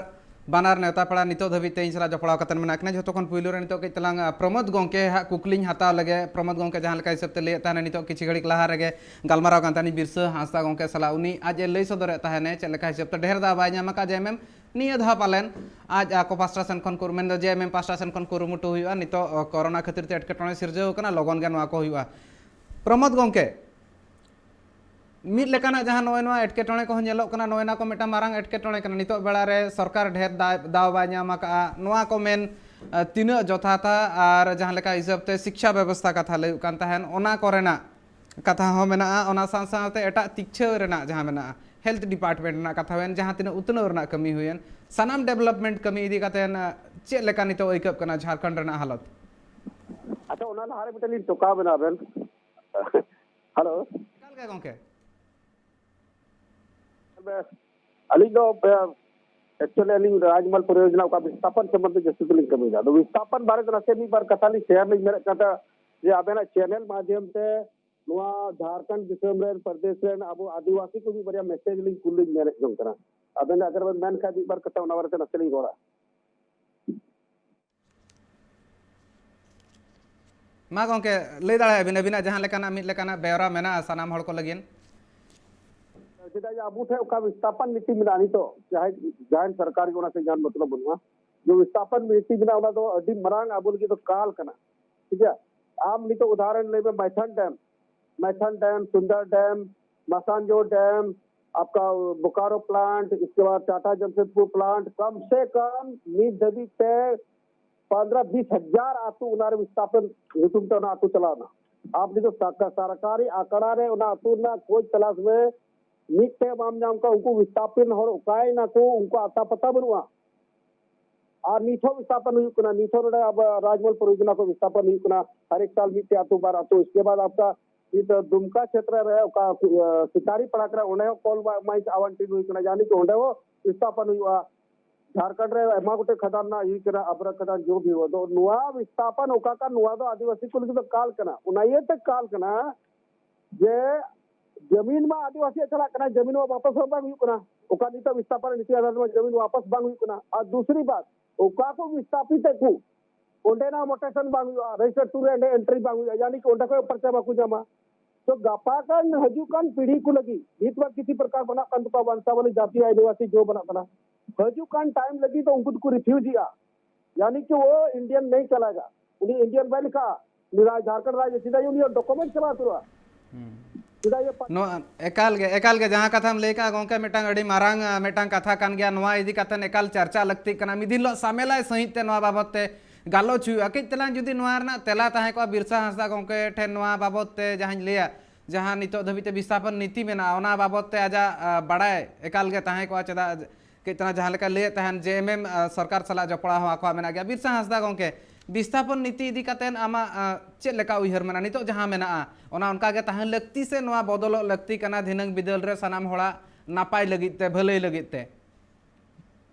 ᱵᱟᱱᱟᱨ ᱱᱮᱣᱛᱟ ᱯᱮᱲᱟ ᱱᱤᱛᱚᱜ ᱫᱷᱟᱹᱵᱤᱡ ᱛᱮ ᱤᱧ ᱥᱟᱞᱟᱜ ᱡᱚᱯᱲᱟᱣ ᱠᱟᱛᱮ ᱢᱮᱱᱟᱜ ᱠᱤᱱᱟ᱾ ᱡᱷᱚᱛᱚ ᱠᱷᱚᱱ ᱯᱩᱭᱞᱩ ᱨᱮ ᱱᱤᱛᱚᱜ ᱠᱟᱹᱡ ᱛᱟᱞᱟᱝ, ᱟ, ᱯᱨᱚᱢᱳᱫ ᱜᱚᱢᱠᱮ ᱦᱟᱸᱜ ᱠᱩᱠᱞᱤᱧ ᱦᱟᱛᱟᱣ ᱞᱮᱜᱮ᱾ ᱯᱨᱚᱢᱳᱫ ᱜᱚᱢᱠᱮ, ᱡᱟᱦᱟᱸ ᱞᱮᱠᱟ ᱦᱤᱥᱟᱹᱵ ᱛᱮ ᱞᱟᱹᱭᱮᱫ ᱛᱟᱦᱮᱱᱟ, ᱱᱤᱛᱚᱜ ᱠᱤᱪᱷᱩ ᱜᱷᱟᱹᱲᱤᱡ ᱞᱟᱦᱟ ᱨᱮᱜᱮ ᱜᱟᱞᱢᱟᱨᱟᱣ ᱠᱟᱱ ᱛᱟᱦᱮᱱᱟ ᱵᱤᱨᱥᱟᱹ ᱦᱟᱸᱥᱫᱟ ᱜᱚᱢᱠᱮ ᱥᱟᱞᱟᱜ, ᱩᱱᱤ ᱟᱡ ᱮ ᱞᱟᱹᱭ ᱥᱚᱫᱚᱨᱮᱫ ᱛᱟᱦᱮᱱᱟ ᱪᱮᱫ ᱞᱮᱠᱟ ᱦᱤᱥᱟᱹᱵ ᱛᱮ ᱰᱷᱮᱨ ᱫᱟᱣ ᱵᱟᱭ ᱧᱟᱢ ᱟᱠᱟᱫ ᱡᱮ ᱮᱢ ᱮᱢ ᱱᱤᱭᱟᱹ ᱫᱷᱟᱣ ᱯᱟᱞᱮᱱ ᱟᱡ ᱟᱠᱚ ᱯᱟᱥᱴᱟ ᱥᱮᱱ ᱠᱷᱚᱱ ᱠᱩᱨᱩ-, ᱢᱮᱱᱫᱚ ᱡᱮ ᱮᱢ ᱮᱢ ᱯᱟᱥᱴᱟ ᱥᱮᱱ ᱠᱷᱚᱱ ᱠᱩᱨᱩᱢᱩᱴᱩ ᱦᱩᱭᱩᱜᱼᱟ᱾ ᱱᱤᱛᱚᱜ, ᱚ, ᱠᱚᱨᱳᱱᱟ ᱠᱷᱟᱹᱛᱤᱨ ᱛᱮ ᱮᱴᱠᱮᱴᱚᱬᱮ ᱥᱤᱨᱡᱟᱹᱣ ᱠᱟᱱᱟ, ᱞᱚᱜᱚᱱ ᱜᱮ ᱱᱚᱣᱟ ᱠᱚ ᱦᱩᱭᱩᱜᱼᱟ᱾ ᱯᱨᱚᱢᱳᱫ ᱜᱚᱢᱠᱮ, ᱢᱤᱫ ᱞᱮᱠᱟᱱᱟᱜ ᱡᱟᱦᱟᱸ ᱱᱚᱜᱼᱚᱭ ᱱᱚᱣᱟ ᱮᱴᱠᱮᱴᱚᱬᱮ ᱠᱚᱦᱚᱸ ᱧᱮᱞᱚᱜ ᱠᱟᱱᱟ, ᱱᱚᱜᱼᱚᱭ ᱱᱚᱣᱟ ᱠᱚ ᱢᱤᱫᱴᱟᱝ ᱢᱟᱨᱟᱝ ᱮᱴᱠᱮᱴᱚᱬᱮ ᱠᱟᱱᱟ᱾ ᱱᱤᱛᱚᱜ ᱵᱮᱲᱟ ᱨᱮ ᱥᱚᱨᱠᱟᱨ ᱰᱷᱮᱨ ᱫᱟ- ᱫᱟᱣ ᱵᱟᱭ ᱧᱟᱢ ᱟᱠᱟᱫᱼᱟ, ᱱᱚᱣᱟ ᱠᱚ ᱢᱮᱱ ᱟᱸ, ᱛᱤᱱᱟᱹᱜ ᱡᱚᱛᱷᱟᱛᱟ? ᱟᱨ ᱡᱟᱦᱟᱸ ᱞᱮᱠᱟ ᱦᱤᱥᱟᱹᱵ ᱛᱮ ᱥᱤᱠᱪᱷᱟ ᱵᱮᱵᱚᱥᱛᱷᱟ ᱠᱟᱛᱷᱟ ᱞᱟᱹᱭᱩᱜ ᱠᱟᱱ ᱛᱟᱦᱮᱸᱱ, ᱚᱱᱟ ᱠᱚᱨᱮᱱᱟᱜ ᱠᱟᱛᱷᱟ ᱦᱚᱸ ᱢᱮᱱᱟᱜᱼᱟ᱾ ᱚᱱᱟ ᱥᱟᱶ ᱥᱟᱶᱛᱮ ᱮᱴᱟᱜ ᱛᱤᱠᱪᱷᱟᱹ ᱨᱮᱱᱟᱜ ᱡᱟᱦᱟᱸ ᱢᱮᱱᱟᱜᱼᱟ, ᱦᱮᱞᱛᱷ ᱰᱤᱯᱟᱨᱴᱢᱮᱱᱴ ᱨᱮᱱᱟᱜ ᱠᱟᱛᱷᱟ ᱦᱩᱭᱮᱱ, ᱡᱟᱦᱟᱸ ᱛᱤᱱᱟᱹᱜ ᱩᱛᱱᱟᱹᱣ ᱨᱮᱱᱟᱜ ᱠᱟᱹᱢᱤ ᱦᱩᱭᱮᱱ, ᱥᱟᱱᱟᱢ ᱰᱮᱵᱷᱞᱚᱯᱢᱮᱱᱴ ᱠᱟᱹᱢᱤ ᱤᱫᱤ ᱠᱟᱛᱮ ᱪᱮᱫ ᱞᱮᱠᱟ ᱱᱤᱛᱚᱜ ᱟᱹᱭᱠᱟᱹᱜ ᱠᱟᱱᱟ ᱡᱷᱟᱲᱠᱷᱚᱸᱰ ᱨᱮᱱᱟᱜ ᱦᱟᱞᱚᱛ? ᱟᱪᱪᱷᱟ, ᱚᱱᱟ ᱞᱟᱦᱟᱨᱮ ᱢᱤᱫᱴᱮᱱ ᱞᱤᱧ ᱴᱚᱠᱟᱣ ᱵᱮᱱᱟ ᱟᱵᱮᱱ᱾ ᱦᱮᱞᱳ᱾ ᱮᱠᱟᱞ ᱜᱮ ᱜᱚᱢᱠᱮ᱾ ᱟᱹᱞᱤᱧ ᱫᱚ, ᱮ, actually ᱟᱹᱞᱤᱧ ᱨᱟᱡᱽᱢᱟᱞ ᱯᱚᱨᱤᱭᱳᱡᱚᱱᱟ ᱚᱠᱟ ᱵᱤᱥᱛᱷᱟᱯᱚᱱ ᱥᱚᱢᱵᱚᱱᱫᱷᱮ ᱡᱟᱹᱥᱛᱤ ᱫᱚᱞᱤᱧ ᱠᱟᱹᱢᱤᱭᱮᱫᱟ᱾ ᱟᱫᱚ ᱵᱤᱥᱛᱷᱟᱯᱚᱱ ᱵᱟᱨᱮ ᱛᱮ ᱱᱟᱥᱮ ᱢᱤᱫ ᱵᱟᱨ ᱠᱟᱛᱷᱟ ᱞᱤᱧ ᱥᱮᱭᱟᱨ ᱞᱤᱧ ᱢᱮᱱᱮᱫ ᱠᱟᱱ ᱛᱟᱦᱮᱸᱫ ᱡᱮ ᱟᱵᱮᱱᱟᱜ ᱪᱮᱱᱮᱞ ᱢᱟᱫᱷᱭᱚᱢ ᱛᱮ ᱱᱚᱣᱟ ᱡᱷᱟᱲᱠᱷᱚᱸᱰ ᱫᱤᱥᱚᱢ ᱨᱮᱱ, ᱯᱨᱚᱫᱮᱥ ᱨᱮᱱ ᱟᱵᱚ ᱟᱹᱫᱤᱵᱟᱹᱥᱤ ᱠᱚ ᱢᱤᱫ ᱵᱟᱨᱭᱟ ᱢᱮᱥᱮᱡᱽ ᱞᱤᱧ ᱠᱩᱞ ᱞᱤᱧ ᱢᱮᱱᱮᱫ ᱡᱚᱝ ᱠᱟᱱᱟ᱾ ᱟᱵᱮᱱ ᱟᱜᱟᱨ ᱵᱮᱱ ᱢᱮᱱ ᱠᱷᱟᱱ ᱢᱤᱫ ᱵᱟᱨ ᱠᱟᱛᱷᱟ ᱚᱱᱟ ᱵᱟᱨᱮ ᱛᱮ ᱱᱟᱥᱮ ᱞᱤᱧ ᱨᱚᱲᱟ᱾ ᱢᱟ ᱜᱚᱢᱠᱮ, ᱞᱟᱹᱭ ᱫᱟᱲᱮᱭᱟᱜᱼᱟ ᱵᱤᱱ, ᱟᱹᱵᱤᱱᱟᱜ ᱡᱟᱦᱟᱸ ᱞᱮᱠᱟᱱᱟᱜ ᱢᱤᱫ ᱞᱮᱠᱟᱱᱟᱜ ᱵᱮᱣᱨᱟ ᱢᱮᱱᱟᱜᱼᱟ ᱥᱟᱱᱟᱢ ᱦᱚᱲ ᱠᱚ ᱞᱟᱹᱜᱤᱫ᱾ ᱪᱮᱫᱟᱜ ᱡᱮ ᱟᱵᱚ ᱴᱷᱮᱱ ᱚᱠᱟ ᱵᱤᱥᱛᱷᱟᱯᱚᱱ ᱱᱤᱛᱤ ᱢᱮᱱᱟᱜᱼᱟ ᱱᱤᱛᱚᱜ, ᱡᱟᱦᱟᱸᱭ, ᱡᱟᱦᱟᱸᱭ ᱥᱚᱨᱠᱟᱨ ᱜᱮ ᱚᱱᱟ ᱥᱮ ᱡᱟᱦᱟᱱ ᱢᱚᱛᱞᱚᱵ ᱵᱟᱹᱱᱩᱜᱼᱟ, ᱡᱮ ᱵᱤᱥᱛᱷᱟᱯᱚᱱ ᱱᱤᱛᱤ ᱢᱮᱱᱟᱜᱼᱟ, ᱚᱱᱟ ᱫᱚ ᱟᱹᱰᱤ ᱢᱟᱨᱟᱝ ᱟᱵᱚ ᱞᱟᱹᱜᱤᱫ ᱫᱚ ᱠᱟᱞ ᱠᱟᱱᱟ᱾ ᱴᱷᱤᱠ ᱜᱮᱭᱟ, ᱟᱢ ᱱᱤᱛᱚᱜ ᱩᱫᱟᱦᱚᱨᱚᱱ ᱞᱟᱹᱭ ᱢᱮ, ᱢᱟᱭᱛᱷᱟᱱ ᱰᱮᱢ, ᱢᱟᱭᱛᱷᱟᱱ ᱰᱮᱢ, ᱥᱩᱱᱫᱚᱨ ᱰᱮᱢ, ᱢᱟᱥᱟᱱᱡᱳ ᱰᱮᱢ, आपका बोकारो प्लांट, इसके बाद टाटा जमशेदपुर प्लांट, कम से कम ᱱᱤᱛ ᱫᱷᱟᱹᱵᱤᱡ ᱛᱮ ᱯᱚᱱᱫᱽᱨᱚ ᱵᱤᱥ ᱦᱟᱡᱟᱨ ᱟᱹᱛᱩ ᱚᱱᱟ ᱨᱮ ᱵᱤᱥᱛᱷᱟᱯᱚᱱ ᱧᱩᱛᱩᱢ ᱛᱮ ᱚᱱᱟ ᱟᱹᱛᱩ ᱪᱟᱞᱟᱣ ᱮᱱᱟ᱾ ᱟᱯ ᱱᱤᱛᱚᱜ ᱥᱟᱨᱠᱟ-, ᱥᱚᱨᱠᱟᱨᱤ ᱟᱸᱠᱲᱟ ᱨᱮ ᱚᱱᱟ ᱟᱹᱛᱩ ᱨᱮᱱᱟᱜ ᱠᱷᱳᱡᱽ ᱛᱚᱞᱟᱥ ᱢᱮ, ᱢᱤᱫᱴᱮᱡ ᱵᱟᱢ ᱧᱟᱢ ᱠᱚᱣᱟ᱾ ᱩᱱᱠᱩ ᱵᱤᱥᱛᱷᱟᱯᱤᱛ ᱦᱚᱲ ᱚᱠᱟᱭᱮᱱᱟ ᱠᱚ, ᱩᱱᱠᱩ ᱟᱛᱟ ᱯᱟᱛᱟ ᱵᱟᱹᱱᱩᱜᱼᱟ᱾ ᱟᱨ ᱱᱤᱛ ᱦᱚᱸ ᱵᱤᱥᱛᱷᱟᱯᱚᱱ ᱦᱩᱭᱩᱜ ᱠᱟᱱᱟ, ᱱᱤᱛ ᱦᱚᱸ ᱱᱚᱰᱮ ᱟᱵᱚ ᱨᱟᱡᱽᱢᱚᱞ ᱯᱚᱨᱤᱡᱳᱡᱚᱱᱟ ᱠᱚ ᱵᱤᱥᱛᱷᱟᱯᱚᱱ ᱦᱩᱭᱩᱜ ᱠᱟᱱᱟ, ᱦᱟᱨᱮᱠ ᱥᱟᱞ ᱢᱤᱫᱴᱮᱡ ᱟᱹᱛᱩ ᱵᱟᱨ ᱟᱹᱛᱩ᱾ ᱤᱥᱠᱮ ᱵᱟᱫ ᱟᱯᱠᱟ ᱱᱤᱛ ᱫᱩᱢᱠᱟ ᱠᱷᱮᱛᱨᱮ ᱨᱮ ᱚᱠᱟ, ᱟᱸ, ᱥᱤᱠᱟᱨᱤ ᱯᱟᱲᱟ ᱠᱟᱱᱟ, ᱚᱸᱰᱮ ᱦᱚᱸ ᱠᱚᱞ ᱢᱟ-, ᱢᱟᱭᱤᱠ ᱟᱣᱟᱱᱴᱤᱱ ᱦᱩᱭ ᱠᱟᱱᱟ, ᱭᱟᱱᱤ ᱠᱤ ᱚᱸᱰᱮ ᱦᱚᱸ ᱵᱤᱥᱛᱷᱟᱯᱚᱱ ᱦᱩᱭᱩᱜᱼᱟ᱾ ᱡᱷᱟᱲᱠᱷᱚᱸᱰ ᱨᱮ ᱟᱭᱢᱟ ᱜᱚᱴᱮᱡ ᱠᱷᱟᱫᱟᱱ ᱨᱮᱱᱟᱜ ᱤᱭᱟᱹ ᱠᱟᱱᱟ, ᱟᱵᱨᱟ ᱠᱷᱟᱫᱟᱱ, ᱡᱚ ᱵᱷᱤ ᱦᱩᱣᱟ᱾ ᱟᱫᱚ ᱱᱚᱣᱟ ᱵᱤᱥᱛᱷᱟᱯᱚᱱ ᱚᱠᱟ ᱠᱟᱱ, ᱱᱚᱣᱟ ᱫᱚ ᱟᱹᱫᱤᱵᱟᱹᱥᱤ ᱠᱚ ᱞᱟᱹᱜᱤᱫ ᱫᱚ ᱠᱟᱞ ᱠᱟᱱᱟ᱾ ᱚᱱᱟ ᱤᱭᱟᱹᱛᱮ ᱠᱟᱞ ᱠᱟᱱᱟ ᱡᱮ ᱡᱟᱢᱤᱱ ᱢᱟ ᱟᱹᱫᱤᱵᱟᱹᱥᱤᱭᱟᱜ ᱪᱟᱞᱟᱜ ᱠᱟᱱᱟ, ᱡᱟᱢᱤᱱ ᱢᱟ ᱣᱟᱯᱟᱥ ᱦᱚᱸ ᱵᱟᱝ ᱦᱩᱭᱩᱜ ᱠᱟᱱᱟ᱾ ᱚᱠᱟ ᱱᱤᱛᱚᱜ ᱵᱤᱥᱛᱷᱟᱯᱚᱱ ᱱᱤᱛᱤ ᱟᱫᱷᱟᱨ ᱢᱟ ᱡᱟᱢᱤᱱ ᱣᱟᱯᱟᱥ ᱵᱟᱝ ᱦᱩᱭᱩᱜ ᱠᱟᱱᱟ᱾ ᱟᱨ ᱫᱩᱥᱨᱤ ᱵᱟᱛ, ᱚᱠᱟ ᱠᱚ ᱵᱤᱥᱛᱷᱟᱯᱤᱛ ᱮᱫ ᱠᱚ, ᱚᱸᱰᱮᱱᱟᱜ ᱢᱳᱴᱮᱥᱚᱱ ᱵᱟᱝ ᱦᱩᱭᱩᱜᱼᱟ, ᱨᱮᱡᱤᱥᱴᱟᱨ ᱴᱩ ᱨᱮ ᱚᱸᱰᱮ ᱮᱱᱴᱨᱤ ᱵᱟᱝ ᱦᱩᱭᱩᱜᱼᱟ, ᱭᱟᱱᱤ ᱠᱤ ᱚᱸᱰᱮ ᱠᱷᱚᱱ ᱯᱚᱨᱪᱟ ᱵᱟᱠᱚ ᱧᱟᱢᱟ᱾ ᱛᱚ ᱜᱟᱯᱟ ᱠᱟᱱ ᱦᱤᱡᱩᱜ ᱠᱟᱱ ᱯᱤᱲᱦᱤ ᱠᱚ ᱞᱟᱹᱜᱤᱫ ᱱᱤᱛ ᱢᱟ ᱠᱤᱪᱷᱩ ᱯᱨᱚᱠᱟᱨ ᱵᱟᱱᱟᱜ ᱠᱟᱱ ᱛᱟᱠᱚᱣᱟ, ᱵᱟᱧᱪᱟᱣ ᱵᱟᱞᱤ ᱡᱟᱹᱛᱤ ᱟᱹᱫᱤᱵᱟᱹᱥᱤ ᱡᱚ ᱵᱟᱱᱟᱜ ᱠᱟᱱᱟ᱾ ᱦᱤᱡᱩᱜ ᱠᱟᱱ ᱴᱟᱭᱤᱢ ᱞᱟᱹᱜᱤᱫ ᱫᱚ ᱩᱱᱠᱩ ᱫᱚᱠᱚ ᱨᱤᱯᱷᱤᱭᱩᱡᱤᱜᱼᱟ, ᱭᱟᱱᱤ ᱠᱤ ᱣᱚ ᱤᱱᱰᱤᱭᱟᱱ ᱱᱟᱦᱤ ᱪᱟᱞᱟᱭᱜᱟ, ᱩᱱᱤ ᱤᱱᱰᱤᱭᱟᱱ ᱵᱟᱭ ᱞᱮᱠᱷᱟᱜᱼᱟ, ᱩᱱᱤ ᱨᱟᱡᱽ ᱡᱷᱟᱲᱠᱷᱚᱸᱰ ᱨᱟᱡᱽ ᱪᱮᱫᱟᱜ ᱩᱱᱤᱭᱟᱜ ᱰᱚᱠᱩᱢᱮᱱᱴ ᱪᱟᱵᱟ ᱩᱛᱟᱹᱨᱚᱜᱼᱟ᱾ ᱦᱩᱸ᱾ ᱪᱮᱫᱟᱜ ᱡᱮ ᱯᱟ- ᱱᱚᱣᱟ ᱮᱠᱟᱞ ᱜᱮ, ᱮᱠᱟᱞ ᱜᱮ ᱡᱟᱦᱟᱸ ᱠᱟᱛᱷᱟᱢ ᱞᱟᱹᱭ ᱠᱟᱜᱼᱟ ᱜᱚᱢᱠᱮ, ᱢᱤᱫᱴᱟᱝ ᱟᱹᱰᱤ ᱢᱟᱨᱟᱝ, ᱟ, ᱢᱤᱫᱴᱟᱝ ᱠᱟᱛᱷᱟ ᱠᱟᱱ ᱜᱮᱭᱟ᱾ ᱱᱚᱣᱟ ᱤᱫᱤ ᱠᱟᱛᱮ ᱮᱠᱟᱞ ᱪᱟᱨᱪᱟ ᱞᱟᱹᱠᱛᱤᱜ ᱠᱟᱱᱟ᱾ ᱢᱤᱫ ᱫᱤᱱ ᱦᱤᱞᱳᱜ ᱥᱟᱢᱮᱞᱟᱭ ᱥᱟᱺᱦᱤᱡ ᱛᱮ ᱱᱚᱣᱟ ᱵᱟᱵᱚᱛ ᱛᱮ ᱜᱟᱞᱚᱪ ᱦᱩᱭᱩᱜᱼᱟ᱾ ᱠᱟᱹᱡ ᱛᱮᱞᱟᱝ ᱡᱩᱫᱤ ᱱᱚᱣᱟ ᱨᱮᱱᱟᱜ ᱛᱮᱞᱟ ᱛᱟᱦᱮᱸ ᱠᱚᱜᱼᱟ ᱵᱤᱨᱥᱟ ᱦᱟᱸᱥᱫᱟ ᱜᱚᱢᱠᱮ ᱴᱷᱮᱱ, ᱱᱚᱣᱟ ᱵᱟᱵᱚᱛ ᱛᱮ ᱡᱟᱦᱟᱸᱧ ᱞᱟᱹᱭᱟ, ᱡᱟᱦᱟᱸ ᱱᱤᱛᱚᱜ ᱫᱷᱟᱹᱵᱤᱡ ᱛᱮ ᱵᱤᱥᱛᱷᱟᱯᱚᱱ ᱱᱤᱛᱤ ᱢᱮᱱᱟᱜᱼᱟ, ᱚᱱᱟ ᱵᱟᱵᱚᱛ ᱛᱮ ᱟᱡᱟᱜ, ᱟ, ᱵᱟᱲᱟᱭ ᱮᱠᱟᱞ ᱜᱮ ᱛᱟᱦᱮᱸ ᱠᱚᱜᱼᱟ᱾ ᱪᱮᱫᱟᱜ ᱠᱟᱹᱡ ᱛᱟᱞᱟᱝ ᱡᱟᱦᱟᱸ ᱞᱮᱠᱟ ᱞᱟᱹᱭᱮᱫ ᱛᱟᱦᱮᱱ, ᱡᱮ ᱮᱢ ᱮᱢ, ᱟ, ᱥᱚᱨᱠᱟᱨ ᱥᱟᱞᱟᱜ ᱡᱚᱯᱲᱟᱣ ᱦᱚᱸ ᱟᱠᱚᱣᱟᱜ ᱢᱮᱱᱟᱜ ᱜᱮᱭᱟ᱾ ᱵᱤᱨᱥᱟ ᱦᱟᱸᱥᱫᱟ ᱜᱚᱢᱠᱮ, ᱵᱤᱥᱛᱷᱟᱯᱚᱱ ᱱᱤᱛᱤ ᱤᱫᱤ ᱠᱟᱛᱮ ᱟᱢᱟᱜ, ᱟ, ᱪᱮᱫ ᱞᱮᱠᱟ ᱩᱭᱦᱟᱹᱨ ᱢᱮᱱᱟᱜᱼᱟ? ᱱᱤᱛᱚᱜ ᱡᱟᱦᱟᱸ ᱢᱮᱱᱟᱜᱼᱟ, ᱚᱱᱟ ᱚᱱᱠᱟ ᱜᱮ ᱛᱟᱦᱮᱸ ᱞᱟᱹᱠᱛᱤ ᱥᱮ ᱱᱚᱣᱟ ᱵᱚᱫᱚᱞᱚᱜ ᱞᱟᱹᱠᱛᱤ ᱠᱟᱱᱟ ᱫᱷᱤᱱᱟᱹᱝ ᱵᱤᱫᱟᱹᱞ ᱨᱮ ᱥᱟᱱᱟᱢ ᱦᱚᱲᱟᱜ ᱱᱟᱯᱟᱭ ᱞᱟᱹᱜᱤᱫ ᱛᱮ, ᱵᱷᱟᱹᱞᱟᱹᱭ ᱞᱟᱹᱜᱤᱫ ᱛᱮ?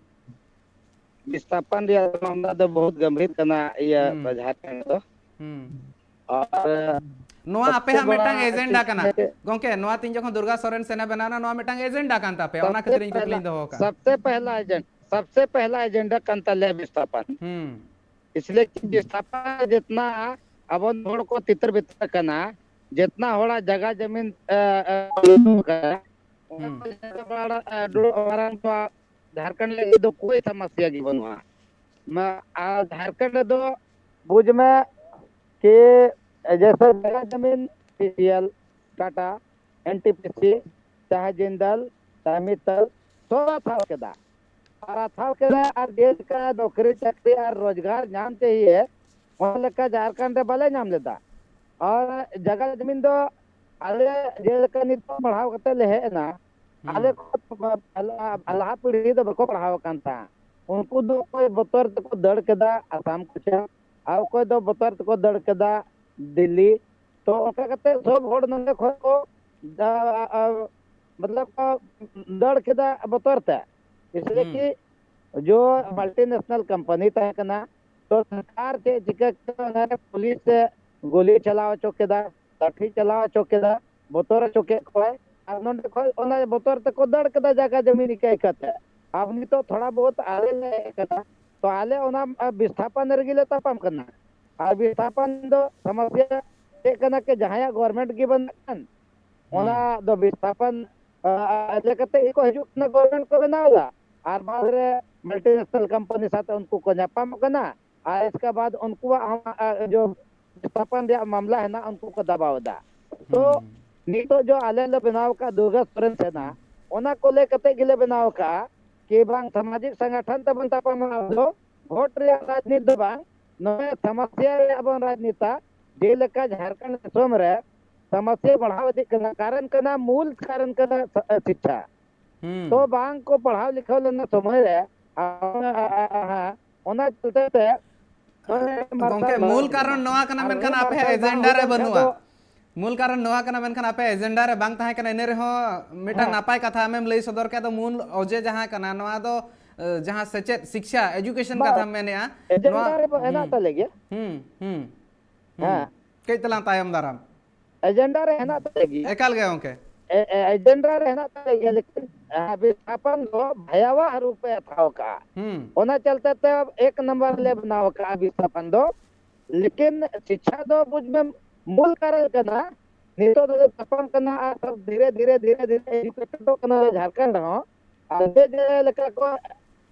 ᱵᱤᱥᱛᱷᱟᱯᱚᱱ ᱨᱮᱭᱟᱜ ᱢᱟᱢᱞᱟ ᱫᱚ ᱵᱚᱦᱩᱛ ᱜᱟᱢᱵᱷᱤᱨ ᱠᱟᱱᱟ, ᱤᱭᱟᱹ, ᱦᱩᱸ᱾ ᱡᱷᱟᱲᱠᱷᱚᱸᱰ ᱫᱚ᱾ ᱦᱩᱸ᱾ ᱟᱨ ᱱᱚᱣᱟ ᱟᱯᱮ ᱥᱚᱵᱥᱮ ᱦᱟᱸᱜ ᱢᱤᱫᱴᱟᱝ ᱵᱟᱲᱟ ᱮᱡᱮᱱᱰᱟ ᱠᱟᱱᱟ᱾ ᱪᱤᱡ ᱜᱚᱝᱠᱮ, ᱱᱚᱣᱟ ᱛᱤᱱ ᱡᱚᱠᱷᱚᱱ ᱫᱩᱨᱜᱟ ᱥᱚᱨᱮᱱ ᱥᱮᱱᱟ ᱵᱮᱱᱟᱣ ᱮᱱᱟ, ᱱᱚᱣᱟ ᱢᱤᱫᱴᱟᱝ ᱮᱡᱮᱱᱰᱟ ᱠᱟᱱ ᱛᱟᱯᱮᱭᱟ, ᱚᱱᱟ ᱥᱚᱵᱥᱮ ᱠᱷᱟᱹᱛᱤᱨ ᱤᱧ ᱯᱮᱦᱞᱟ, ᱠᱩᱠᱞᱤᱧ ᱫᱚᱦᱚ ᱟᱠᱟᱫᱼᱟ᱾ ᱥᱚᱵᱥᱮ ᱯᱮᱦᱞᱟ ᱮᱡᱮᱱᱰᱟ, ᱥᱚᱵᱥᱮ ᱯᱮᱦᱞᱟ ᱮᱡᱮᱱᱰᱟ ᱠᱟᱱ ᱛᱟᱞᱮᱭᱟ ᱵᱤᱥᱛᱷᱟᱯᱚᱱ᱾ ᱦᱩᱸ᱾ ᱤᱥᱞᱤᱭᱮ ᱠᱤ ᱵᱤᱥᱛᱷᱟᱯᱚᱱ ᱡᱤᱛᱱᱟ ᱟᱵᱚ ᱦᱚᱲ ᱠᱚ ᱛᱤᱛᱨ ᱵᱤᱛᱨ ᱠᱟᱱᱟ, ᱡᱤᱛᱱᱟ ᱦᱚᱲᱟᱜ ᱡᱟᱭᱜᱟ ᱡᱟᱢᱤᱱ, ᱮ, ᱮ, ᱚᱱᱟ ᱦᱩᱸ᱾ ᱠᱚ ᱡᱟᱭᱜᱟ ᱵᱟᱲᱟ, ᱮ, ᱰᱚ-, ᱢᱟᱨᱟᱝ ᱱᱚᱣᱟ ᱡᱷᱟᱲᱠᱷᱚᱸᱰ ᱞᱟᱹᱜᱤᱫ ᱫᱚ ᱠᱳᱭ ᱥᱚᱢᱚᱥᱭᱟ ᱜᱮ ᱵᱟᱹᱱᱩᱜᱼᱟ᱾ ᱢᱟ, ᱟᱨ ᱡᱷᱟᱲᱠᱷᱚᱸᱰ ᱨᱮᱫᱚ ᱵᱩᱡᱽ ᱢᱮ ᱠᱤ ᱡᱮᱥᱮ ᱡᱟᱭᱜᱟ ᱡᱟᱢᱤᱱ P C L, Tata, N T P C, ᱪᱟᱦᱮ ᱡᱤᱱᱫᱟᱞ, ᱪᱟᱦᱮ ᱢᱤᱛᱛᱟᱞ, ᱥᱚᱵ ᱦᱟᱛᱟᱣ ᱠᱮᱫᱟ᱾ ᱟᱨ ᱦᱟᱛᱟᱣ ᱠᱮᱫᱟ ᱟᱨ ᱡᱮᱞᱮᱠᱟ ᱱᱚᱠᱨᱤ ᱪᱟᱹᱠᱨᱤ ᱟᱨ ᱨᱳᱡᱽᱜᱟᱨ ᱧᱟᱢ ᱪᱟᱦᱤᱭᱮ, ᱚᱱᱟ ᱞᱮᱠᱟ ᱡᱷᱟᱲᱠᱷᱚᱸᱰ ᱨᱮ ᱵᱟᱞᱮ ᱧᱟᱢ ᱞᱮᱫᱟ᱾ ᱟᱨ ᱡᱟᱭᱜᱟ ᱡᱟᱢᱤᱱ ᱫᱚ ᱟᱞᱮ ᱡᱮᱞᱮᱠᱟ ᱱᱤᱛᱚᱜ ᱯᱟᱲᱦᱟᱣ ᱠᱟᱛᱮ ᱞᱮ ᱦᱮᱡ ᱮᱱᱟ, ᱦᱩᱸ᱾ ᱟᱞᱮ ᱠᱚ ᱞᱟᱦᱟ ᱯᱤᱲᱦᱤ ᱫᱚ ᱵᱟᱠᱚ ᱯᱟᱲᱦᱟᱣ ᱟᱠᱟᱱ ᱛᱟᱦᱮᱸᱫ᱾ ᱩᱱᱠᱩ ᱫᱚ ᱚᱠᱚᱭ ᱵᱚᱛᱚᱨ ᱛᱮᱠᱚ ᱫᱟᱹᱲ ᱠᱮᱫᱟ ᱟᱥᱟᱢ ᱠᱚ ᱪᱟᱞᱟᱜ, ᱟᱨ ᱚᱠᱚᱭ ᱫᱚ ᱵᱚᱛᱚᱨ ᱛᱮᱠᱚ ᱫᱟᱹᱲ ᱠᱮᱫᱟ ᱫᱤᱞᱞᱤ᱾ ᱛᱚ ᱚᱱᱠᱟ ᱠᱟᱛᱮ ᱥᱚᱵ ᱦᱚᱲ ᱱᱚᱰᱮ ᱠᱷᱚᱱ ᱠᱚ, ᱟ, ᱟ, ᱢᱚᱛᱞᱚᱵ ᱠᱚ ᱫᱟᱹᱲ ᱠᱮᱫᱟ ᱵᱚᱛᱚᱨ ᱛᱮ᱾ ᱤᱥᱞᱤᱭᱮ ᱦᱩᱸ᱾ ᱠᱤ ᱡᱚ ᱢᱟᱞᱴᱤᱱᱮᱥᱱᱟᱞ ᱠᱳᱢᱯᱟᱱᱤ ᱛᱟᱦᱮᱸ ᱠᱟᱱᱟ, ᱛᱚ ᱥᱚᱨᱠᱟᱨ ᱪᱮᱫ ᱪᱤᱠᱟᱹ ᱠᱮᱫᱟ, ᱚᱱᱟᱨᱮ ᱯᱩᱞᱤᱥ ᱮ ᱜᱩᱞᱤ ᱪᱟᱞᱟᱣ ᱦᱚᱪᱚ ᱠᱮᱫᱟ, ᱞᱟᱴᱷᱤ ᱪᱟᱞᱟᱣ ᱦᱚᱪᱚ ᱠᱮᱫᱟ, ᱵᱚᱛᱚᱨ ᱦᱚᱪᱚ ᱠᱮᱫ ᱠᱚᱣᱟᱭ᱾ ᱟᱨ ᱱᱚᱸᱰᱮ ᱠᱷᱚᱱ ᱚᱱᱟ ᱵᱚᱛᱚᱨ ᱛᱮᱠᱚ ᱫᱟᱹᱲ ᱠᱮᱫᱟ ᱡᱟᱭᱜᱟ ᱡᱚᱢᱤᱱ ᱤᱠᱟᱹ ᱤᱠᱟᱹᱛᱮ᱾ ᱟᱨ ᱱᱤᱛᱚᱜ ᱛᱷᱚᱲᱟ ᱵᱚᱦᱩᱛ ᱟᱞᱮ ᱞᱮ ᱦᱮᱡ ᱠᱟᱱᱟ, ᱛᱚ ᱟᱞᱮ ᱚᱱᱟ, ᱟ, ᱵᱤᱥᱛᱷᱟᱯᱚᱱ ᱨᱮᱜᱮ ᱞᱮ ᱛᱟᱯᱟᱢ ᱠᱟᱱᱟ᱾ ᱟᱨ ᱵᱤᱥᱛᱷᱟᱯᱚᱱ ᱫᱚ ᱥᱚᱢᱚᱥᱭᱟ ᱪᱮᱫ ᱠᱟᱱᱟ ᱠᱤ ᱡᱟᱦᱟᱸᱭᱟᱜ ᱜᱚᱵᱷᱚᱨᱱᱢᱮᱱᱴ ᱜᱮ ᱵᱟᱹᱱᱩᱜ ᱠᱷᱟᱱ, ᱦᱩᱸ᱾ ᱚᱱᱟ ᱫᱚ ᱵᱤᱥᱛᱷᱟᱯᱚᱱ, ᱟ, ᱟ, ᱤᱭᱟᱹ ᱠᱟᱛᱮ ᱜᱮᱠᱚ ᱦᱤᱡᱩᱜ ᱠᱟᱱᱟ, ᱜᱚᱵᱷᱚᱨᱱᱢᱮᱱᱴ ᱠᱚ ᱵᱮᱱᱟᱣ ᱮᱫᱟ᱾ ᱟᱨ ᱵᱟᱫᱽ ᱨᱮ ᱢᱟᱞᱴᱤᱱᱮᱥᱱᱟᱞ ᱠᱳᱢᱯᱟᱱᱤ ᱥᱟᱶᱛᱮ ᱩᱱᱠᱩ ᱠᱚ ᱧᱟᱯᱟᱢᱚᱜ ᱠᱟᱱᱟ᱾ ᱟᱨ ᱤᱥᱠᱮ ᱵᱟᱫᱽ ᱩᱱᱠᱩᱣᱟᱜ ᱦᱚᱸ, ᱟ, ᱡᱚ ᱵᱤᱥᱛᱷᱟᱯᱚᱱ ᱨᱮᱭᱟᱜ ᱢᱟᱢᱞᱟ ᱦᱮᱱᱟᱜ, ᱩᱱᱠᱩ ᱠᱚ ᱫᱟᱵᱟᱣ ᱮᱫᱟ᱾ ᱛᱚ ᱦᱩᱸ᱾ ᱱᱤᱛᱚᱜ ᱡᱚ ᱟᱞᱮ ᱞᱮ ᱵᱮᱱᱟᱣ ᱟᱠᱟᱫ ᱫᱩᱨᱜᱟ ᱥᱚᱨᱮᱱ ᱥᱮᱱᱟ, ᱚᱱᱟ ᱠᱚ ᱞᱟᱹᱭ ᱠᱟᱛᱮ ᱜᱮᱞᱮ ᱵᱮᱱᱟᱣ ᱟᱠᱟᱫᱼᱟ ᱠᱤ ᱵᱟᱝ ᱥᱟᱢᱟᱡᱤᱠ ᱥᱚᱝᱜᱚᱴᱷᱚᱱ ᱛᱟᱵᱚᱱ ᱛᱟᱯᱟᱢᱟ, ᱟᱵᱚ ᱫᱚ ᱵᱷᱳᱴ ᱨᱮᱭᱟᱜ ᱨᱟᱡᱽᱱᱤᱛᱤ ᱫᱚ ᱵᱟᱝ, ᱱᱚᱣᱟ ᱥᱚᱢᱚᱥᱭᱟ ᱨᱮᱭᱟᱜ ᱵᱚᱱ ᱨᱟᱡᱽᱱᱤᱛᱟ᱾ ᱡᱮᱞᱮᱠᱟ ᱡᱷᱟᱲᱠᱷᱚᱸᱰ ᱫᱤᱥᱚᱢ ᱨᱮ ᱥᱚᱢᱚᱥᱭᱟ ᱵᱟᱲᱦᱟᱣ ᱤᱫᱤᱜ ᱠᱟᱱᱟ, ᱠᱟᱨᱚᱱ ᱠᱟᱱᱟ, ᱢᱩᱞ ᱠᱟᱨᱚᱱ ᱠᱟᱱᱟ ᱥ-, ᱥᱤᱠᱠᱷᱟ᱾ ᱦᱩᱸ᱾ ᱛᱚ ᱵᱟᱝ ᱠᱚ ᱯᱟᱲᱦᱟᱣ ᱞᱮᱠᱷᱟ ᱞᱮᱱᱟ ᱥᱚᱢᱚᱭ ᱨᱮ, ᱚᱱᱟ ᱪᱚᱞᱛᱮ ᱛᱮ ᱱᱚᱰᱮ ᱜᱚᱝᱠᱮ, ᱢᱟᱨᱥᱟᱞ ᱢᱩᱞ ᱠᱟᱨᱚᱱ ᱱᱚᱣᱟ ᱠᱟᱱᱟ, ᱟᱨ ᱢᱮᱱᱠᱷᱟᱱ ᱱᱚᱣᱟ ᱟᱯᱮᱭᱟᱜ ᱢᱟᱨᱥᱟᱞ ᱵᱟᱝ ᱮᱡᱮᱱᱰᱟ ᱦᱩᱭ ᱨᱮ ᱞᱮᱱᱠᱷᱟᱱ ᱵᱟᱹᱱᱩᱜᱼᱟ᱾ ᱫᱚ ᱢᱩᱞ ᱠᱟᱨᱚᱱ ᱱᱚᱣᱟ ᱠᱟᱱᱟ, ᱢᱮᱱᱠᱷᱟᱱ ᱟᱯᱮᱭᱟᱜ ᱮᱡᱮᱱᱰᱟ ᱨᱮ ᱵᱟᱝ ᱛᱟᱦᱮᱸ ᱠᱟᱱᱟ, ᱤᱱᱟᱹ ᱨᱮᱦᱚᱸ ᱢᱤᱫᱴᱟᱝ ᱦᱮᱸ᱾ ᱱᱟᱯᱟᱭ ᱠᱟᱛᱷᱟ ᱟᱢᱮᱢ ᱞᱟᱹᱭ ᱥᱚᱫᱚᱨ ᱠᱮᱫ ᱫᱚ᱾ ᱢᱩᱞ ᱚᱡᱮ ᱡᱟᱦᱟᱸ ᱠᱟᱱᱟ, ᱱᱚᱣᱟ ᱫᱚ, ᱮ, ᱡᱟᱦᱟᱸ ᱥᱮᱪᱮᱫ, ᱥᱤᱠᱠᱷᱟ, ᱮᱡᱩᱠᱮᱥᱚᱱ ᱵᱟᱝ, ᱠᱟᱛᱷᱟᱢ ᱢᱮᱱᱮᱜᱼᱟ, ᱮᱡᱮᱱᱰᱟ ᱱᱚᱣᱟ, ᱨᱮ ᱦᱮᱱᱟᱜ ᱦᱩᱸ, ᱛᱟᱞᱮ ᱜᱮᱭᱟ᱾ ᱦᱩᱸ, ᱦᱩᱸ, ᱦᱩᱸ᱾ ᱦᱮᱸ᱾ ᱠᱟᱹᱡ ᱛᱟᱞᱟᱝ ᱛᱟᱭᱚᱢ ᱫᱟᱨᱟᱢ᱾ ᱮᱡᱮᱱᱰᱟ ᱨᱮ ᱦᱮᱱᱟᱜ ᱛᱟᱞᱮ ᱜᱮᱭᱟ᱾ ᱮᱠᱟᱞ ᱜᱮ ᱜᱚᱝᱠᱮ᱾ ᱮ-, ᱮ-, ᱮᱡᱮᱱᱰᱟ ᱨᱮ ᱦᱮᱱᱟᱜ ᱛᱟᱞᱮ ᱜᱮᱭᱟ, ᱞᱮᱠᱤᱱ, ᱮ, ᱵᱤᱥᱛᱷᱟᱯᱚᱱ ᱫᱚ ᱵᱷᱟᱭᱟᱣᱟᱦ ᱨᱩᱯ ᱮ ᱦᱟᱛᱟᱣ ᱠᱟᱜᱼᱟ᱾ ᱦᱩᱸ᱾ ᱚᱱᱟ ᱪᱟᱞᱛᱮ ᱛᱮ ᱮᱠ ᱱᱚᱢᱵᱚᱨ ᱞᱮ ᱵᱮᱱᱟᱣ ᱠᱟᱜᱼᱟ ᱵᱤᱥᱛᱷᱟᱯᱚᱱ ᱫᱚ᱾ ᱞᱮᱠᱤᱱ ᱥᱤᱪᱪᱷᱟ ᱫᱚ ᱵᱩᱡᱽ ᱢᱮ ᱢᱩᱞ ᱠᱟᱨᱚᱱ ᱠᱟᱱᱟ᱾ ᱱᱤᱛᱚᱜ ᱫᱚ ᱛᱟᱯᱟᱢ ᱠᱟᱱᱟ ᱟᱨ ᱫᱷᱤᱨᱮ ᱫᱷᱤᱨᱮ, ᱫᱷᱤᱨᱮ ᱫᱷᱤᱨᱮ ᱮᱡᱩᱠᱮᱴᱮᱰᱚᱜ ᱠᱟᱱᱟ ᱡᱷᱟᱲᱠᱷᱚᱸᱰ ᱦᱚᱸ᱾ ᱟᱨ ᱡᱮ ᱡᱮ ᱞᱮᱠᱟ ᱠᱚ,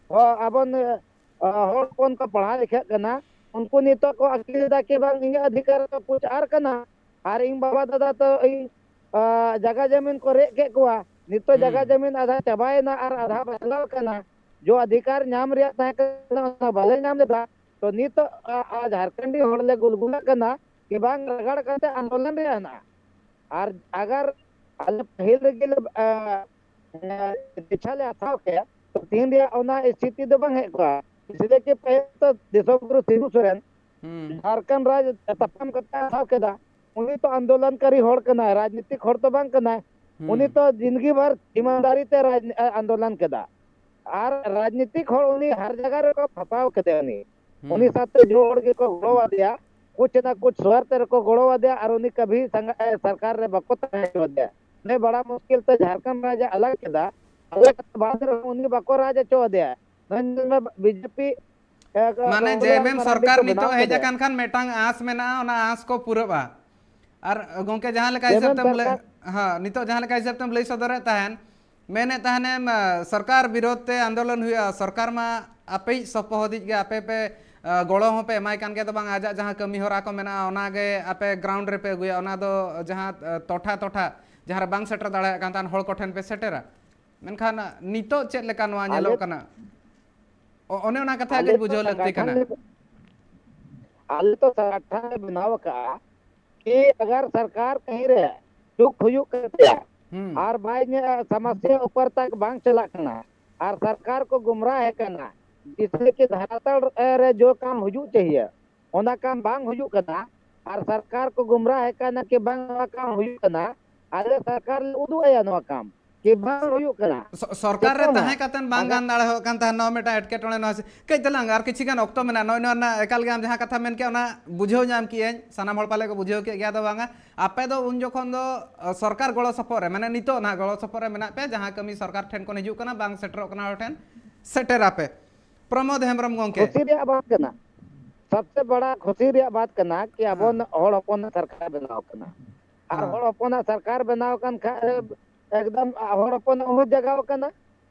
ᱦᱚ-, ᱟᱵᱚᱱ, ᱟ, ᱦᱚᱲ ᱦᱚᱯᱚᱱ ᱠᱚ ᱯᱟᱲᱦᱟᱣ ᱞᱮᱠᱷᱟᱜ ᱠᱟᱱᱟ, ᱩᱱᱠᱩ ᱱᱤᱛᱚᱜ ᱠᱚ ᱟᱹᱠᱤᱞ ᱮᱫᱟ ᱠᱤ ᱵᱟᱝ ᱤᱧᱟᱹᱜ ᱚᱫᱷᱤᱠᱟᱨ ᱫᱚ ᱯᱩᱪᱟᱨ ᱠᱟᱱᱟ᱾ ᱟᱨ ᱤᱧ ᱵᱟᱵᱟ ᱫᱟᱫᱟ ᱛᱚ ᱤᱧ, ᱟ, ᱡᱟᱜᱟ ᱡᱟᱢᱤᱱ ᱠᱚ ᱨᱮᱡ ᱠᱮᱫ ᱠᱚᱣᱟ, ᱱᱤᱛᱚᱜ ᱡᱟᱜᱟ ᱦᱩᱸ᱾ ᱡᱟᱢᱤᱱ ᱟᱫᱷᱟ ᱪᱟᱵᱟᱭᱮᱱᱟ ᱟᱨ ᱟᱫᱷᱟ ᱵᱟᱪᱞᱟᱣ ᱠᱟᱱᱟ᱾ ᱡᱚ ᱚᱫᱷᱤᱠᱟᱨ ᱧᱟᱢ ᱨᱮᱭᱟᱜ ᱛᱟᱦᱮᱸ ᱠᱟᱱᱟ, ᱚᱱᱟ ᱵᱟᱞᱮ ᱧᱟᱢ ᱞᱮᱫᱟ᱾ ᱛᱚ ᱱᱤᱛᱚᱜ, ᱟ, ᱟ, ᱡᱷᱟᱲᱠᱷᱚᱸᱰᱤ ᱦᱚᱲ ᱞᱮ ᱜᱩᱞᱜᱩᱞᱟᱜ ᱠᱟᱱᱟ ᱠᱤ ᱵᱟᱝ ᱨᱟᱜᱟᱲ ᱠᱟᱛᱮ ᱟᱱᱫᱳᱞᱚᱱ ᱨᱮᱭᱟᱜ ᱦᱮᱱᱟᱜᱼᱟ᱾ ᱟᱨ ᱟᱜᱟᱨ ᱟᱞᱮ ᱯᱟᱹᱦᱤᱞ ᱨᱮᱜᱮ ᱞᱮ, ᱟ, ᱮ, ᱫᱤᱠᱪᱷᱟ ᱞᱮ ᱦᱟᱛᱟᱣ ᱠᱮᱭᱟ, ᱛᱚ ᱛᱤᱦᱤᱧ ᱨᱮᱭᱟᱜ ᱚᱱᱟ ᱥᱛᱷᱤᱛᱤ ᱫᱚ ᱵᱟᱝ ᱦᱮᱡ ᱠᱚᱜᱼᱟ᱾ ᱤᱥᱞᱤᱭᱮ ᱠᱤ ᱯᱟᱹᱦᱤᱞ ᱛᱚ ᱫᱤᱥᱚᱢ ᱜᱩᱨᱩ ᱥᱤᱵᱩ ᱥᱚᱨᱮᱱ ᱦᱩᱸ᱾ ᱡᱷᱟᱲᱠᱷᱚᱸᱰ ᱨᱟᱡᱽ ᱛᱟᱯᱟᱢ ᱠᱟᱛᱮ ᱦᱟᱛᱟᱣ ᱠᱮᱫᱟ᱾ ᱩᱱᱤ ᱛᱚ ᱟᱱᱫᱳᱞᱚᱱᱠᱟᱨᱤ ᱦᱚᱲ ᱠᱟᱱᱟᱭ, ᱨᱟᱡᱽᱱᱤᱛᱤᱠ ᱦᱚᱲ ᱛᱚ ᱵᱟᱝ ᱠᱟᱱᱟᱭ᱾ ᱦᱩᱸ᱾ ᱩᱱᱤ ᱛᱚ ᱡᱤᱱᱫᱜᱤ ᱵᱷᱟᱨ ᱤᱢᱟᱱᱫᱟᱨᱤ ᱛᱮ ᱨᱟᱡᱽ-, ᱟ-, ᱟᱱᱫᱳᱞᱚᱱ ᱠᱮᱫᱟ᱾ ᱟᱨ ᱨᱟᱡᱽᱱᱤᱛᱤᱠ ᱦᱚᱲ ᱩᱱᱤ ᱦᱟᱨ ᱡᱟᱭᱜᱟ ᱨᱮᱠᱚ ᱯᱷᱟᱥᱟᱣ ᱠᱮᱫᱮᱭᱟ᱾ ᱩᱱᱤ, ᱦᱩᱸ᱾ ᱩᱱᱤ ᱥᱟᱶᱛᱮ ᱡᱚᱛᱚ ᱦᱚᱲ ᱜᱮᱠᱚ ᱜᱚᱲᱚ ᱟᱫᱮᱭᱟ, ᱠᱩᱪ ᱱᱟ ᱠᱩᱪ ᱥᱣᱟᱨᱛᱷ ᱨᱮᱠᱚ ᱜᱚᱲᱚ ᱟᱫᱮᱭᱟ, ᱟᱨ ᱩᱱᱤ ᱠᱟᱵᱷᱤ ᱥᱟᱝᱜᱟ-, ᱮ, ᱥᱚᱨᱠᱟᱨ ᱨᱮ ᱵᱟᱠᱚ ᱛᱟᱦᱮᱸ ᱦᱚᱪᱚ ᱟᱫᱮᱭᱟ᱾ ᱩᱱᱤ ᱵᱟᱲᱟ ᱢᱩᱥᱠᱤᱞ ᱛᱮ ᱡᱷᱟᱲᱠᱷᱚᱸᱰ ᱨᱟᱡᱽ ᱮ ᱟᱞᱟᱜ ᱠᱮᱫᱟ, ᱟᱞᱟᱜ ᱠᱟᱛᱮ ᱵᱟᱫ ᱨᱮᱦᱚᱸ ᱩᱱᱤ ᱵᱟᱠᱚ ᱨᱟᱡᱽ ᱦᱚᱪᱚ ᱟᱫᱮᱭᱟ᱾ ᱱᱚᱜᱼᱚᱭ ᱧᱮᱞ ᱢᱮ, ᱵᱤᱡᱮᱯᱤ, ᱮ, ᱢᱟᱱᱮ ᱠᱚᱝᱜᱨᱮᱥ ᱡᱮ ᱮᱢ ᱮᱢ ᱢᱟᱨᱟᱱᱰᱤ ᱥᱚᱨᱠᱟᱨ ᱠᱚ ᱱᱤᱛᱚᱜ ᱵᱮᱱᱟᱣ ᱦᱮᱡ ᱠᱮᱫᱮᱭᱟ᱾ ᱟᱠᱟᱱ ᱠᱷᱟᱱ ᱢᱤᱫᱴᱟᱝ ᱟᱸᱥ ᱢᱮᱱᱟᱜᱼᱟ, ᱚᱱᱟ ᱟᱸᱥ ᱠᱚ ᱯᱩᱨᱟᱹᱜᱼᱟ᱾ ᱟᱨ ᱜᱚᱝᱠᱮ, ᱡᱟᱦᱟᱸ ᱞᱮᱠᱟ ᱡᱮ ᱦᱤᱥᱟᱹᱵ ᱮᱢ ᱛᱮᱢ ᱞᱟᱹᱭ, ᱥᱚᱨᱠᱟᱨ ᱦᱮᱸ, ᱱᱤᱛᱚᱜ ᱡᱟᱦᱟᱸ ᱞᱮᱠᱟ ᱦᱤᱥᱟᱹᱵ ᱛᱮᱢ ᱞᱟᱹᱭ ᱥᱚᱫᱚᱨᱮᱫ ᱛᱟᱦᱮᱱ, ᱢᱮᱱᱮᱫ ᱛᱟᱦᱮᱱᱮᱢ, ᱟ, ᱥᱚᱨᱠᱟᱨ ᱵᱤᱨᱳᱫᱷ ᱛᱮ ᱟᱱᱫᱳᱞᱚᱱ ᱦᱩᱭᱩᱜᱼᱟ, ᱥᱚᱨᱠᱟᱨ ᱢᱟ ᱟᱯᱮᱭᱤᱡ ᱥᱚᱯᱚᱦᱚᱫᱤᱡ ᱜᱮ, ᱟᱯᱮ ᱯᱮ ᱜᱚᱲᱚ ᱦᱚᱸᱯᱮ ᱮᱢᱟᱭ ᱠᱟᱱ ᱜᱮᱭᱟ, ᱫᱚ ᱵᱟᱝ, ᱟᱡᱟᱜ ᱡᱟᱦᱟᱸ ᱠᱟᱹᱢᱤ ᱦᱚᱨᱟ ᱠᱚ ᱢᱮᱱᱟᱜᱼᱟ, ᱚᱱᱟᱜᱮ ᱟᱯᱮ ᱜᱨᱟᱣᱩᱱᱰ ᱨᱮᱯᱮ ᱟᱹᱜᱩᱭᱟ, ᱚᱱᱟ ᱫᱚ ᱡᱟᱦᱟᱸ ᱴᱚᱴᱷᱟ ᱴᱚᱴᱷᱟ ᱡᱟᱦᱟᱸ ᱨᱮ ᱵᱟᱝ ᱥᱮᱴᱮᱨ ᱫᱟᱲᱮᱭᱟᱜ ᱠᱟᱱ ᱛᱟᱦᱮᱸᱫ ᱦᱚᱲ ᱠᱚᱴᱷᱮᱱ ᱯᱮ ᱥᱮᱴᱮᱨᱟ᱾ ᱢᱮᱱᱠᱷᱟᱱ ᱱᱤᱛᱚᱜ ᱪᱮᱫ ᱞᱮᱠᱟ ᱱᱚᱣᱟ ᱧᱮᱞᱚᱜ ᱠᱟᱱᱟ? ᱚᱱᱮ ᱚᱱᱟ ᱠᱟᱛᱷᱟ ᱜᱮ ᱵᱩᱡᱷᱟᱹᱣ ᱞᱟᱹᱠᱛᱤ ᱠᱟᱱᱟ᱾ ᱟᱞᱮ ᱛᱚ ᱥᱚᱝᱜᱚᱴᱷᱚᱱ ᱞᱮ ᱵᱮᱱᱟᱣ ᱟᱠᱟᱫᱼᱟ ᱠᱤ ᱟᱜᱟᱨ ᱥᱚᱨᱠᱟᱨ ᱠᱟᱹᱦᱤ ᱨᱮ ᱪᱩᱠ ᱦᱩᱭᱩᱜ ᱠᱟᱱ ᱛᱟᱭᱟ ᱟᱨ ᱵᱟᱭ ᱧᱮᱞ ᱥᱚᱢᱚᱥᱭᱟ ᱩᱯᱚᱨ ᱛᱟᱠ ᱵᱟᱝ ᱪᱟᱞᱟᱜ ᱠᱟᱱᱟ ᱟᱨ ᱥᱚᱨᱠᱟᱨ ᱠᱚ ᱜᱩᱢᱨᱟᱦ ᱮ ᱠᱟᱱᱟ, ᱡᱤᱥᱮ ᱠᱤ ᱫᱷᱟᱨᱟᱛᱟᱞ ᱨᱮ ᱡᱚ ᱠᱟᱢ ᱦᱩᱭᱩᱜ ᱪᱟᱦᱤᱭᱟ, ᱚᱱᱟ ᱠᱟᱢ ᱵᱟᱝ ᱦᱩᱭᱩᱜ ᱠᱟᱱᱟ ᱟᱨ ᱥᱚᱨᱠᱟᱨ ᱠᱚ ᱜᱩᱢᱨᱟᱦ ᱮ ᱠᱟᱱᱟ ᱠᱤ ᱵᱟᱝ ᱱᱚᱣᱟ ᱠᱟᱢ ᱦᱩᱭᱩᱜ ᱠᱟᱱᱟ, ᱟᱞᱮ ᱥᱚᱨᱠᱟᱨ ᱞᱮ ᱩᱫᱩᱜ ᱟᱭᱟ ᱱᱚᱣᱟ ᱠᱟᱢ ᱠᱤ ᱵᱟᱝ ᱦᱩᱭᱩᱜ ᱠᱟᱱᱟ᱾ ᱥᱚᱨᱠᱟᱨ ᱨᱮ ᱛᱟᱦᱮᱸ ᱠᱟᱛᱮ ᱵᱟᱝ ᱜᱟᱱ ᱫᱟᱲᱮᱭᱟᱜ ᱠᱟᱱ ᱛᱟᱦᱮᱸ, ᱱᱚᱣᱟ ᱢᱤᱫᱴᱟᱝ ᱮᱴᱠᱮᱴᱚᱬᱮ᱾ ᱱᱚᱣᱟ ᱠᱟᱹᱡ ᱛᱟᱞᱟᱝ ᱟᱨ ᱠᱤᱪᱷᱩ ᱜᱟᱱ ᱚᱠᱛᱚ ᱢᱮᱱᱟᱜᱼᱟ, ᱱᱚᱜᱼᱚᱭ ᱱᱚᱣᱟ ᱨᱮᱱᱟᱜ ᱮᱠᱟᱞ ᱜᱮ ᱟᱢ ᱡᱟᱦᱟᱸ ᱠᱟᱛᱷᱟ ᱢᱮᱱ ᱠᱮᱜᱼᱟ ᱚᱱᱟ ᱵᱩᱡᱷᱟᱹᱣ ᱧᱟᱢ ᱠᱮᱜᱼᱟᱹᱧ, ᱥᱟᱱᱟᱢ ᱦᱚᱲ ᱯᱟᱞᱮ ᱠᱚ ᱵᱩᱡᱷᱟᱹᱣ ᱠᱮᱫ ᱜᱮᱭᱟ, ᱫᱚ ᱵᱟᱝᱟ ᱟᱯᱮ ᱫᱚ ᱩᱱ ᱡᱚᱠᱷᱚᱱ ᱫᱚ ᱥᱚᱨᱠᱟᱨ ᱜᱚᱲᱚ ᱥᱚᱯᱚᱦᱚᱫ ᱨᱮ, ᱢᱟᱱᱮ ᱱᱤᱛᱚᱜ ᱱᱟᱦᱟᱜ ᱜᱚᱲᱚ ᱥᱚᱯᱚᱦᱚᱫ ᱨᱮ ᱢᱮᱱᱟᱜ ᱯᱮᱭᱟ, ᱡᱟᱦᱟᱸ ᱠᱟᱹᱢᱤ ᱥᱚᱨᱠᱟᱨ ᱴᱷᱮᱱ ᱠᱷᱚᱱ ᱦᱤᱡᱩᱜ ᱠᱟᱱᱟ ᱵᱟᱝ ᱥᱮᱴᱮᱨᱚᱜ ᱠᱟᱱᱟ ᱦᱚᱲ ᱴᱷᱮᱱ ᱥᱮᱴᱮᱨᱟᱯᱮ᱾ ᱯᱨᱚᱢᱳᱫ ᱦᱮᱢᱵᱨᱚᱢ ᱜᱚᱢᱠᱮ᱾ ᱠᱷᱩᱥᱤ ᱨᱮᱭᱟᱜ ᱵᱟᱛ ᱠᱟᱱᱟ, ᱥᱚᱵᱥᱮ ᱵᱟᱲᱟ ᱠᱷᱩᱥᱤ ᱨᱮᱭᱟᱜ ᱵᱟᱛ ᱠᱟᱱᱟ ᱠᱤ ᱟᱵᱚ ᱦᱚᱲ ᱦᱚᱯᱚᱱᱟᱜ ᱥᱚᱨᱠᱟᱨ ᱵᱮᱱᱟᱣ ᱠᱟᱱᱟ᱾ ᱟᱨ ᱦᱚᱲ ᱦᱚᱯᱚᱱᱟᱜ ᱥᱚᱨᱠᱟᱨ ᱵᱮᱱᱟᱣ ᱠᱟᱱ ᱠᱷᱟᱡ ᱮᱠᱫᱚᱢ ᱦᱚᱲ ᱦᱚᱯᱚᱱᱟᱜ ᱩᱢᱤᱫ ᱡᱟᱜᱟᱣ ᱠᱟᱱᱟ᱾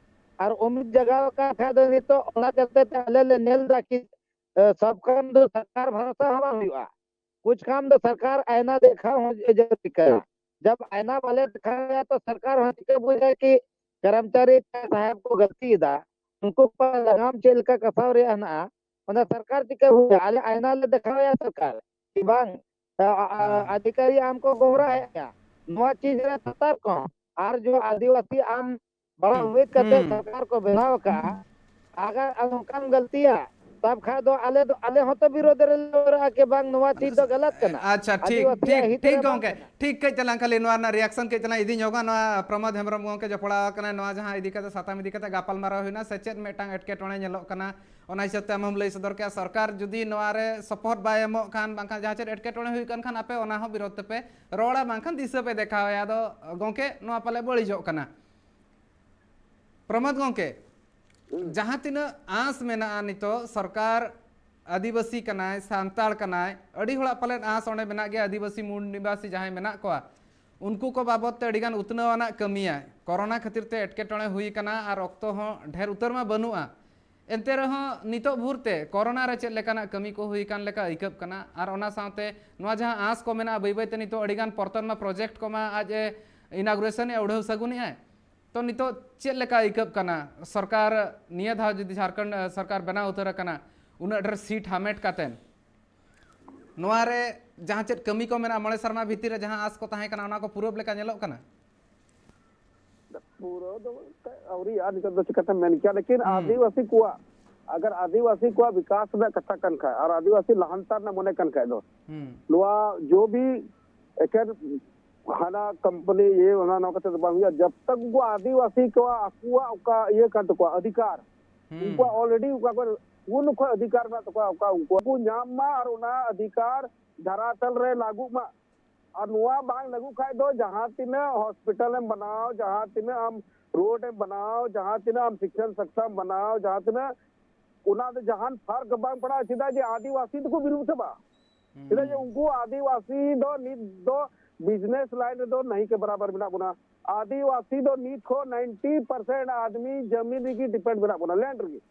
ᱟᱨ ᱩᱢᱤᱫ ᱡᱟᱜᱟᱣ ᱠᱟᱱ ᱠᱷᱟᱡ ᱫᱚ ᱱᱤᱛᱚᱜ ᱚᱱᱟ ᱪᱟᱞᱛᱮ ᱛᱮ ᱟᱞᱮ ᱞᱮ ᱧᱮᱞ ᱮᱫᱟ ᱠᱤ ᱥᱚᱵ ᱠᱟᱢ ᱫᱚ ᱥᱚᱨᱠᱟᱨ ᱵᱷᱚᱨᱥᱟ ᱦᱚᱸ ᱵᱟᱝ ᱦᱩᱭᱩᱜᱼᱟ᱾ ᱠᱩᱪ ᱠᱟᱢ ᱫᱚ ᱥᱚᱨᱠᱟᱨ ᱟᱭᱱᱟ ᱫᱮᱠᱷᱟᱣ ᱦᱚᱸ ᱡᱟᱹᱨᱩᱨᱤ ᱠᱟᱱᱟ᱾ ᱡᱟᱵ ᱟᱭᱱᱟ ᱵᱟᱞᱮ ᱫᱮᱠᱷᱟᱣ ᱭᱟ ᱛᱚ ᱥᱚᱨᱠᱟᱨ ᱦᱚᱸ ᱪᱤᱠᱟᱹ ᱵᱩᱡᱷᱟᱹᱣᱟ ᱠᱤ ᱠᱚᱨᱢᱪᱟᱨᱤ ᱥᱟᱦᱮᱵ ᱠᱚ ᱜᱟᱹᱞᱛᱤ ᱮᱫᱟ, ᱩᱱᱠᱩ ᱠᱚ ᱞᱟᱜᱟᱢ ᱪᱮᱫ ᱞᱮᱠᱟ ᱠᱟᱥᱟᱣ ᱨᱮᱭᱟᱜ ᱦᱮᱱᱟᱜᱼᱟ, ᱚᱱᱟ ᱥᱚᱨᱠᱟᱨ ᱪᱤᱠᱟᱹ ᱵᱩᱡᱷᱟᱹᱣᱟ? ᱟᱞᱮ ᱟᱭᱱᱟ ᱞᱮ ᱫᱮᱠᱷᱟᱣ ᱭᱟ ᱥᱚᱨᱠᱟᱨ ᱠᱤ ᱵᱟᱝ ᱟᱫᱷᱤᱠᱟᱨᱤ ᱟᱢ ᱠᱚ ᱜᱚᱢᱨᱟᱦᱮᱫ ᱢᱮᱭᱟ, ᱱᱚᱣᱟ ᱪᱤᱡᱽ ᱨᱮ ᱥᱚᱛᱚᱨᱠ ᱦᱚᱸ᱾ ᱟᱨ ᱡᱚ ᱟᱹᱫᱤᱵᱟᱹᱥᱤ ᱟᱢ ᱵᱟᱲᱟ ᱩᱢᱤᱫ ᱠᱟᱛᱮ ᱥᱚᱨᱠᱟᱨ ᱠᱚ ᱵᱮᱱᱟᱣ ᱟᱠᱟᱫᱼᱟ, ᱟᱜᱟᱨ ᱟᱢ ᱱᱚᱝᱠᱟᱢ ᱜᱟᱹᱞᱛᱤᱭᱟ ᱛᱟᱵ ᱠᱷᱟᱡ ᱫᱚ ᱟᱞᱮ ᱫᱚ ᱟᱞᱮ ᱦᱚᱸᱛᱚ ᱵᱤᱨᱳᱫᱷ ᱨᱮᱞᱮ ᱚᱨᱟᱜᱼᱟ ᱠᱤ ᱵᱟᱝ ᱱᱚᱣᱟ ᱪᱤᱡᱽ ᱫᱚ ᱜᱟᱞᱟᱛ ᱠᱟᱱᱟ᱾ ᱟᱪᱪᱷᱟ, ᱴᱷᱤᱠ ᱴᱷᱤᱠ ᱴᱷᱤᱠ ᱜᱚᱢᱠᱮ, ᱴᱷᱤᱠ ᱠᱟᱹᱡ ᱪᱟᱞᱟᱝ ᱠᱷᱟᱹᱞᱤ ᱱᱚᱣᱟ ᱨᱮᱱᱟᱜ ᱨᱤᱭᱟᱠᱥᱚᱱ ᱠᱟᱹᱡ ᱪᱟᱞᱟᱝ ᱤᱫᱤ ᱧᱚᱜᱟ᱾ ᱱᱚᱣᱟ ᱯᱨᱚᱢᱳᱫ ᱦᱮᱢᱵᱨᱚᱢ ᱜᱚᱢᱠᱮ ᱡᱚᱯᱲᱟᱣ ᱟᱠᱟᱱᱟᱭ, ᱱᱚᱣᱟ ᱡᱟᱦᱟᱸ ᱤᱫᱤ ᱠᱟᱛᱮ ᱥᱟᱛᱟᱢ ᱤᱫᱤ ᱠᱟᱛᱮ ᱜᱟᱯᱟᱞᱢᱟᱨᱟᱣ ᱦᱩᱭᱱᱟ ᱥᱮ ᱪᱮᱫ ᱢᱤᱫᱴᱟᱝ ᱮᱴᱠᱮᱴᱚᱬᱮ ᱧᱮᱞᱚᱜ ᱠᱟᱱᱟ, ᱚᱱᱟ ᱦᱤᱥᱟᱹᱵ ᱛᱮ ᱟᱢ ᱦᱚᱸᱢ ᱞᱟᱹᱭ ᱥᱚᱫᱚᱨ ᱠᱮᱜᱼᱟ᱾ ᱥᱚᱨᱠᱟᱨ ᱡᱩᱫᱤ ᱱᱚᱣᱟ ᱨᱮ ᱥᱚᱯᱚᱦᱚᱫ ᱵᱟᱭ ᱮᱢᱚᱜ ᱠᱷᱟᱱ, ᱵᱟᱝᱠᱷᱟᱱ ᱡᱟᱦᱟᱸ ᱪᱮᱫ ᱮᱴᱠᱮᱴᱚᱬᱮ ᱦᱩᱭᱩᱜ ᱠᱟᱱ ᱠᱷᱟᱱ ᱟᱯᱮ ᱚᱱᱟ ᱦᱚᱸ ᱵᱤᱨᱳᱫᱷ ᱛᱮᱯᱮ ᱨᱚᱲᱟ, ᱵᱟᱝᱠᱷᱟᱱ ᱫᱤᱥᱟᱹ ᱯᱮ ᱫᱮᱠᱷᱟᱣᱟ᱾ ᱟᱫᱚ ᱜᱚᱢᱠᱮ ᱱᱚᱣᱟ ᱯᱟᱞᱮ ᱵᱟᱹᱲᱤᱡᱚᱜ ᱠᱟᱱᱟ᱾ ᱯᱨᱚᱢᱳᱫ ᱜᱚᱢᱠᱮ, ᱡᱟᱦᱟᱸ ᱛᱤᱱᱟᱹᱜ ᱟᱸᱥ ᱢᱮᱱᱟᱜᱼᱟ ᱱᱤᱛᱚᱜ ᱥᱚᱨᱠᱟᱨ ᱟᱹᱫᱤᱵᱟᱹᱥᱤ ᱠᱟᱱᱟᱭ, ᱥᱟᱱᱛᱟᱲ ᱠᱟᱱᱟᱭ, ᱟᱹᱰᱤ ᱦᱚᱲᱟᱜ ᱯᱟᱞᱮᱱ ᱟᱸᱥ ᱚᱸᱰᱮ ᱢᱮᱱᱟᱜ ᱜᱮᱭᱟ, ᱟᱹᱫᱤᱵᱟᱹᱥᱤ ᱢᱩᱞ ᱱᱤᱵᱟᱥᱤ ᱡᱟᱦᱟᱸᱭ ᱢᱮᱱᱟᱜ ᱠᱚᱣᱟ, ᱩᱱᱠᱩ ᱠᱚ ᱵᱟᱵᱚᱫ ᱛᱮ ᱟᱹᱰᱤᱜᱟᱱ ᱩᱛᱱᱟᱹᱣ ᱟᱱᱟᱜ ᱠᱟᱹᱢᱤᱭᱟᱭ᱾ ᱠᱚᱨᱳᱱᱟ ᱠᱷᱟᱹᱛᱤᱨ ᱛᱮ ᱮᱴᱠᱮᱴᱚᱬᱮ ᱦᱩᱭ ᱟᱠᱟᱱᱟ ᱟᱨ ᱚᱠᱛᱚ ᱦᱚᱸ ᱰᱷᱮᱨ ᱩᱛᱟᱹᱨ ᱢᱟ ᱵᱟᱹᱱᱩᱜᱼᱟ᱾ ᱮᱱᱛᱮ ᱨᱮᱦᱚᱸ ᱱᱤᱛᱚᱜ ᱵᱷᱳᱨ ᱛᱮ ᱠᱚᱨᱳᱱᱟ ᱨᱮ ᱪᱮᱫ ᱞᱮᱠᱟᱱᱟᱜ ᱠᱟᱹᱢᱤ ᱠᱚ ᱦᱩᱭ ᱟᱠᱟᱱ ᱞᱮᱠᱟ ᱟᱹᱭᱠᱟᱹᱜ ᱠᱟᱱᱟ, ᱟᱨ ᱚᱱᱟ ᱥᱟᱶᱛᱮ ᱱᱚᱣᱟ ᱡᱟᱦᱟᱸ ᱟᱸᱥ ᱠᱚ ᱢᱮᱱᱟᱜᱼᱟ, ᱵᱟᱹᱭ ᱵᱟᱹᱭ ᱛᱮ ᱱᱤᱛᱚᱜ ᱟᱹᱰᱤ ᱜᱟᱱ ᱯᱚᱨᱛᱚᱱ ᱢᱟ ᱯᱨᱚᱡᱮᱠᱴ ᱠᱚᱢᱟ ᱟᱡ ᱮ ᱤᱱᱟᱜᱩᱨᱮᱥᱚᱱ ᱮ ᱩᱰᱷᱟᱹᱣ ᱥᱟᱹᱜᱩᱱᱮᱜᱼᱟᱭ᱾ ᱛᱚ ᱱᱤᱛᱚᱜ ᱪᱮᱫ ᱞᱮᱠᱟ ᱟᱹᱭᱠᱟᱹᱜ ᱠᱟᱱᱟ ᱥᱚᱨᱠᱟᱨ, ᱱᱤᱭᱟᱹ ᱫᱷᱟᱣ ᱡᱩᱫᱤ ᱡᱷᱟᱲᱠᱷᱚᱸᱰ, ᱮ, ᱥᱚᱨᱠᱟᱨ ᱵᱮᱱᱟᱣ ᱩᱛᱟᱹᱨ ᱟᱠᱟᱱᱟ, ᱩᱱᱟᱹᱜ ᱰᱷᱮᱨ ᱥᱤᱴ ᱦᱟᱢᱮᱴ ᱠᱟᱛᱮᱱ, ᱱᱚᱣᱟ ᱨᱮ ᱡᱟᱦᱟᱸ ᱪᱮᱫ ᱠᱟᱹᱢᱤ ᱠᱚ ᱢᱮᱱᱟᱜᱼᱟ, ᱢᱚᱬᱮ ᱥᱮᱨᱢᱟ ᱵᱷᱤᱛᱤᱨ ᱨᱮ ᱡᱟᱦᱟᱸ ᱟᱸᱥ ᱠᱚ ᱛᱟᱦᱮᱸ ᱠᱟᱱᱟ, ᱚᱱᱟ ᱠᱚ ᱯᱩᱨᱟᱹᱣ ᱞᱮᱠᱟ ᱧᱮᱞᱚᱜ ᱠᱟᱱᱟ? ᱯᱩᱨᱟᱹᱣ ᱫᱚ ᱮᱱᱛᱮᱫ ᱟᱹᱣᱨᱤᱭᱟᱜᱼᱟ, ᱱᱤᱛᱚᱜ ᱫᱚ ᱪᱤᱠᱟᱹᱛᱮᱢ ᱢᱮᱱ ᱠᱮᱭᱟ, ᱞᱮᱠᱤᱱ ᱦᱩᱸ᱾ ᱟᱹᱫᱤᱵᱟᱹᱥᱤ ᱠᱚᱣᱟᱜ, ᱟᱜᱟᱨ ᱟᱹᱫᱤᱵᱟᱹᱥᱤ ᱠᱚᱣᱟᱜ ᱵᱤᱠᱟᱥ ᱨᱮᱱᱟᱜ ᱠᱟᱛᱷᱟ ᱠᱟᱱ ᱠᱷᱟᱡ ᱟᱨ ᱟᱹᱫᱤᱵᱟᱹᱥᱤ ᱞᱟᱦᱟᱱᱛᱟᱨ ᱨᱮᱱᱟᱜ ᱢᱚᱱᱮ ᱠᱟᱱ ᱠᱷᱟᱡ ᱫᱚ, ᱦᱩᱸ᱾ ᱱᱚᱣᱟ ᱡᱚ ᱵᱷᱤ ᱮᱠᱮᱱ ᱦᱟᱱᱟ ᱠᱳᱢᱯᱟᱱᱤ ᱤᱭᱟᱹ ᱚᱱᱟ ᱱᱚᱣᱟ ᱠᱟᱛᱮ ᱫᱚ ᱵᱟᱝ ᱦᱩᱭᱩᱜᱼᱟ, ᱡᱟᱵ ᱛᱟᱠ ᱩᱱᱠᱩ ᱟᱹᱫᱤᱵᱟᱹᱥᱤ ᱠᱚᱣᱟᱜ ᱟᱠᱚᱣᱟᱜ ᱚᱠᱟ ᱤᱭᱟᱹ ᱠᱟᱱ ᱛᱟᱠᱚᱣᱟ ᱚᱫᱷᱤᱠᱟᱨ, ᱦᱩᱸ᱾ ᱩᱱᱠᱩᱣᱟᱜ already ᱚᱠᱟ ᱠᱚ ᱩᱱ ᱠᱷᱚᱱ ᱚᱫᱷᱤᱠᱟᱨ ᱢᱮᱱᱟᱜ ᱛᱟᱠᱚᱣᱟ, ᱚᱠᱟ ᱩᱱᱠᱩ ᱠᱚ ᱧᱟᱢ ᱢᱟ ᱟᱨ ᱚᱱᱟ ᱚᱫᱷᱤᱠᱟᱨ ᱫᱷᱟᱨᱟᱛᱟᱞ ᱨᱮ ᱞᱟᱹᱜᱩᱜ ᱢᱟ᱾ ᱟᱨ ᱱᱚᱣᱟ ᱵᱟᱝ ᱞᱟᱹᱜᱩᱜ ᱠᱷᱟᱡ ᱫᱚ ᱡᱟᱦᱟᱸ ᱛᱤᱱᱟᱹᱜ ᱦᱚᱥᱯᱤᱴᱟᱞ ᱮᱢ ᱵᱮᱱᱟᱣ, ᱡᱟᱦᱟᱸ ᱛᱤᱱᱟᱹᱜ ᱟᱢ ᱨᱳᱰ ᱮᱢ ᱵᱮᱱᱟᱣ, ᱡᱟᱦᱟᱸ ᱛᱤᱱᱟᱹᱜ ᱟᱢ ᱥᱤᱠᱷᱚᱱ ᱥᱚᱝᱥᱛᱷᱟ ᱮᱢ ᱵᱮᱱᱟᱣ, ᱡᱟᱦᱟᱸ ᱛᱤᱱᱟᱹᱜ, ᱚᱱᱟ ᱫᱚ ᱡᱟᱦᱟᱱ ᱯᱷᱟᱨᱠ ᱵᱟᱝ ᱯᱟᱲᱟᱜᱼᱟ᱾ ᱪᱮᱫᱟᱜ ᱡᱮ ᱟᱹᱫᱤᱵᱟᱹᱥᱤ ᱫᱚᱠᱚ ᱵᱤᱨᱩᱫᱷ ᱪᱟᱵᱟᱜᱼᱟ᱾ ᱦᱩᱸ᱾ ᱪᱮᱫᱟᱜ ᱡᱮ ᱩᱱᱠᱩ ᱟᱹᱫᱤᱵᱟᱹᱥᱤ ᱫᱚ ᱱᱤᱛ ᱫᱚ ᱵᱤᱡᱽᱱᱮᱥ ᱞᱟᱭᱤᱱ ᱨᱮᱫᱚ ᱱᱟᱹᱦᱤ ᱠᱮ ᱵᱟᱨᱟᱵᱟᱨ ᱢᱮᱱᱟᱜ ᱵᱚᱱᱟ᱾ ᱟᱹᱫᱤᱵᱟᱹᱥᱤ ᱫᱚ ᱱᱤᱛ ᱠᱷᱚᱱ ninety percent ᱟᱫᱢᱤ ᱡᱟᱢᱤᱱ ᱨᱮᱜᱮ ᱰᱤᱯᱮᱱᱰ ᱢᱮᱱᱟᱜ ᱵᱚᱱᱟ, ᱞᱮᱱᱰ ᱨᱮᱜᱮ᱾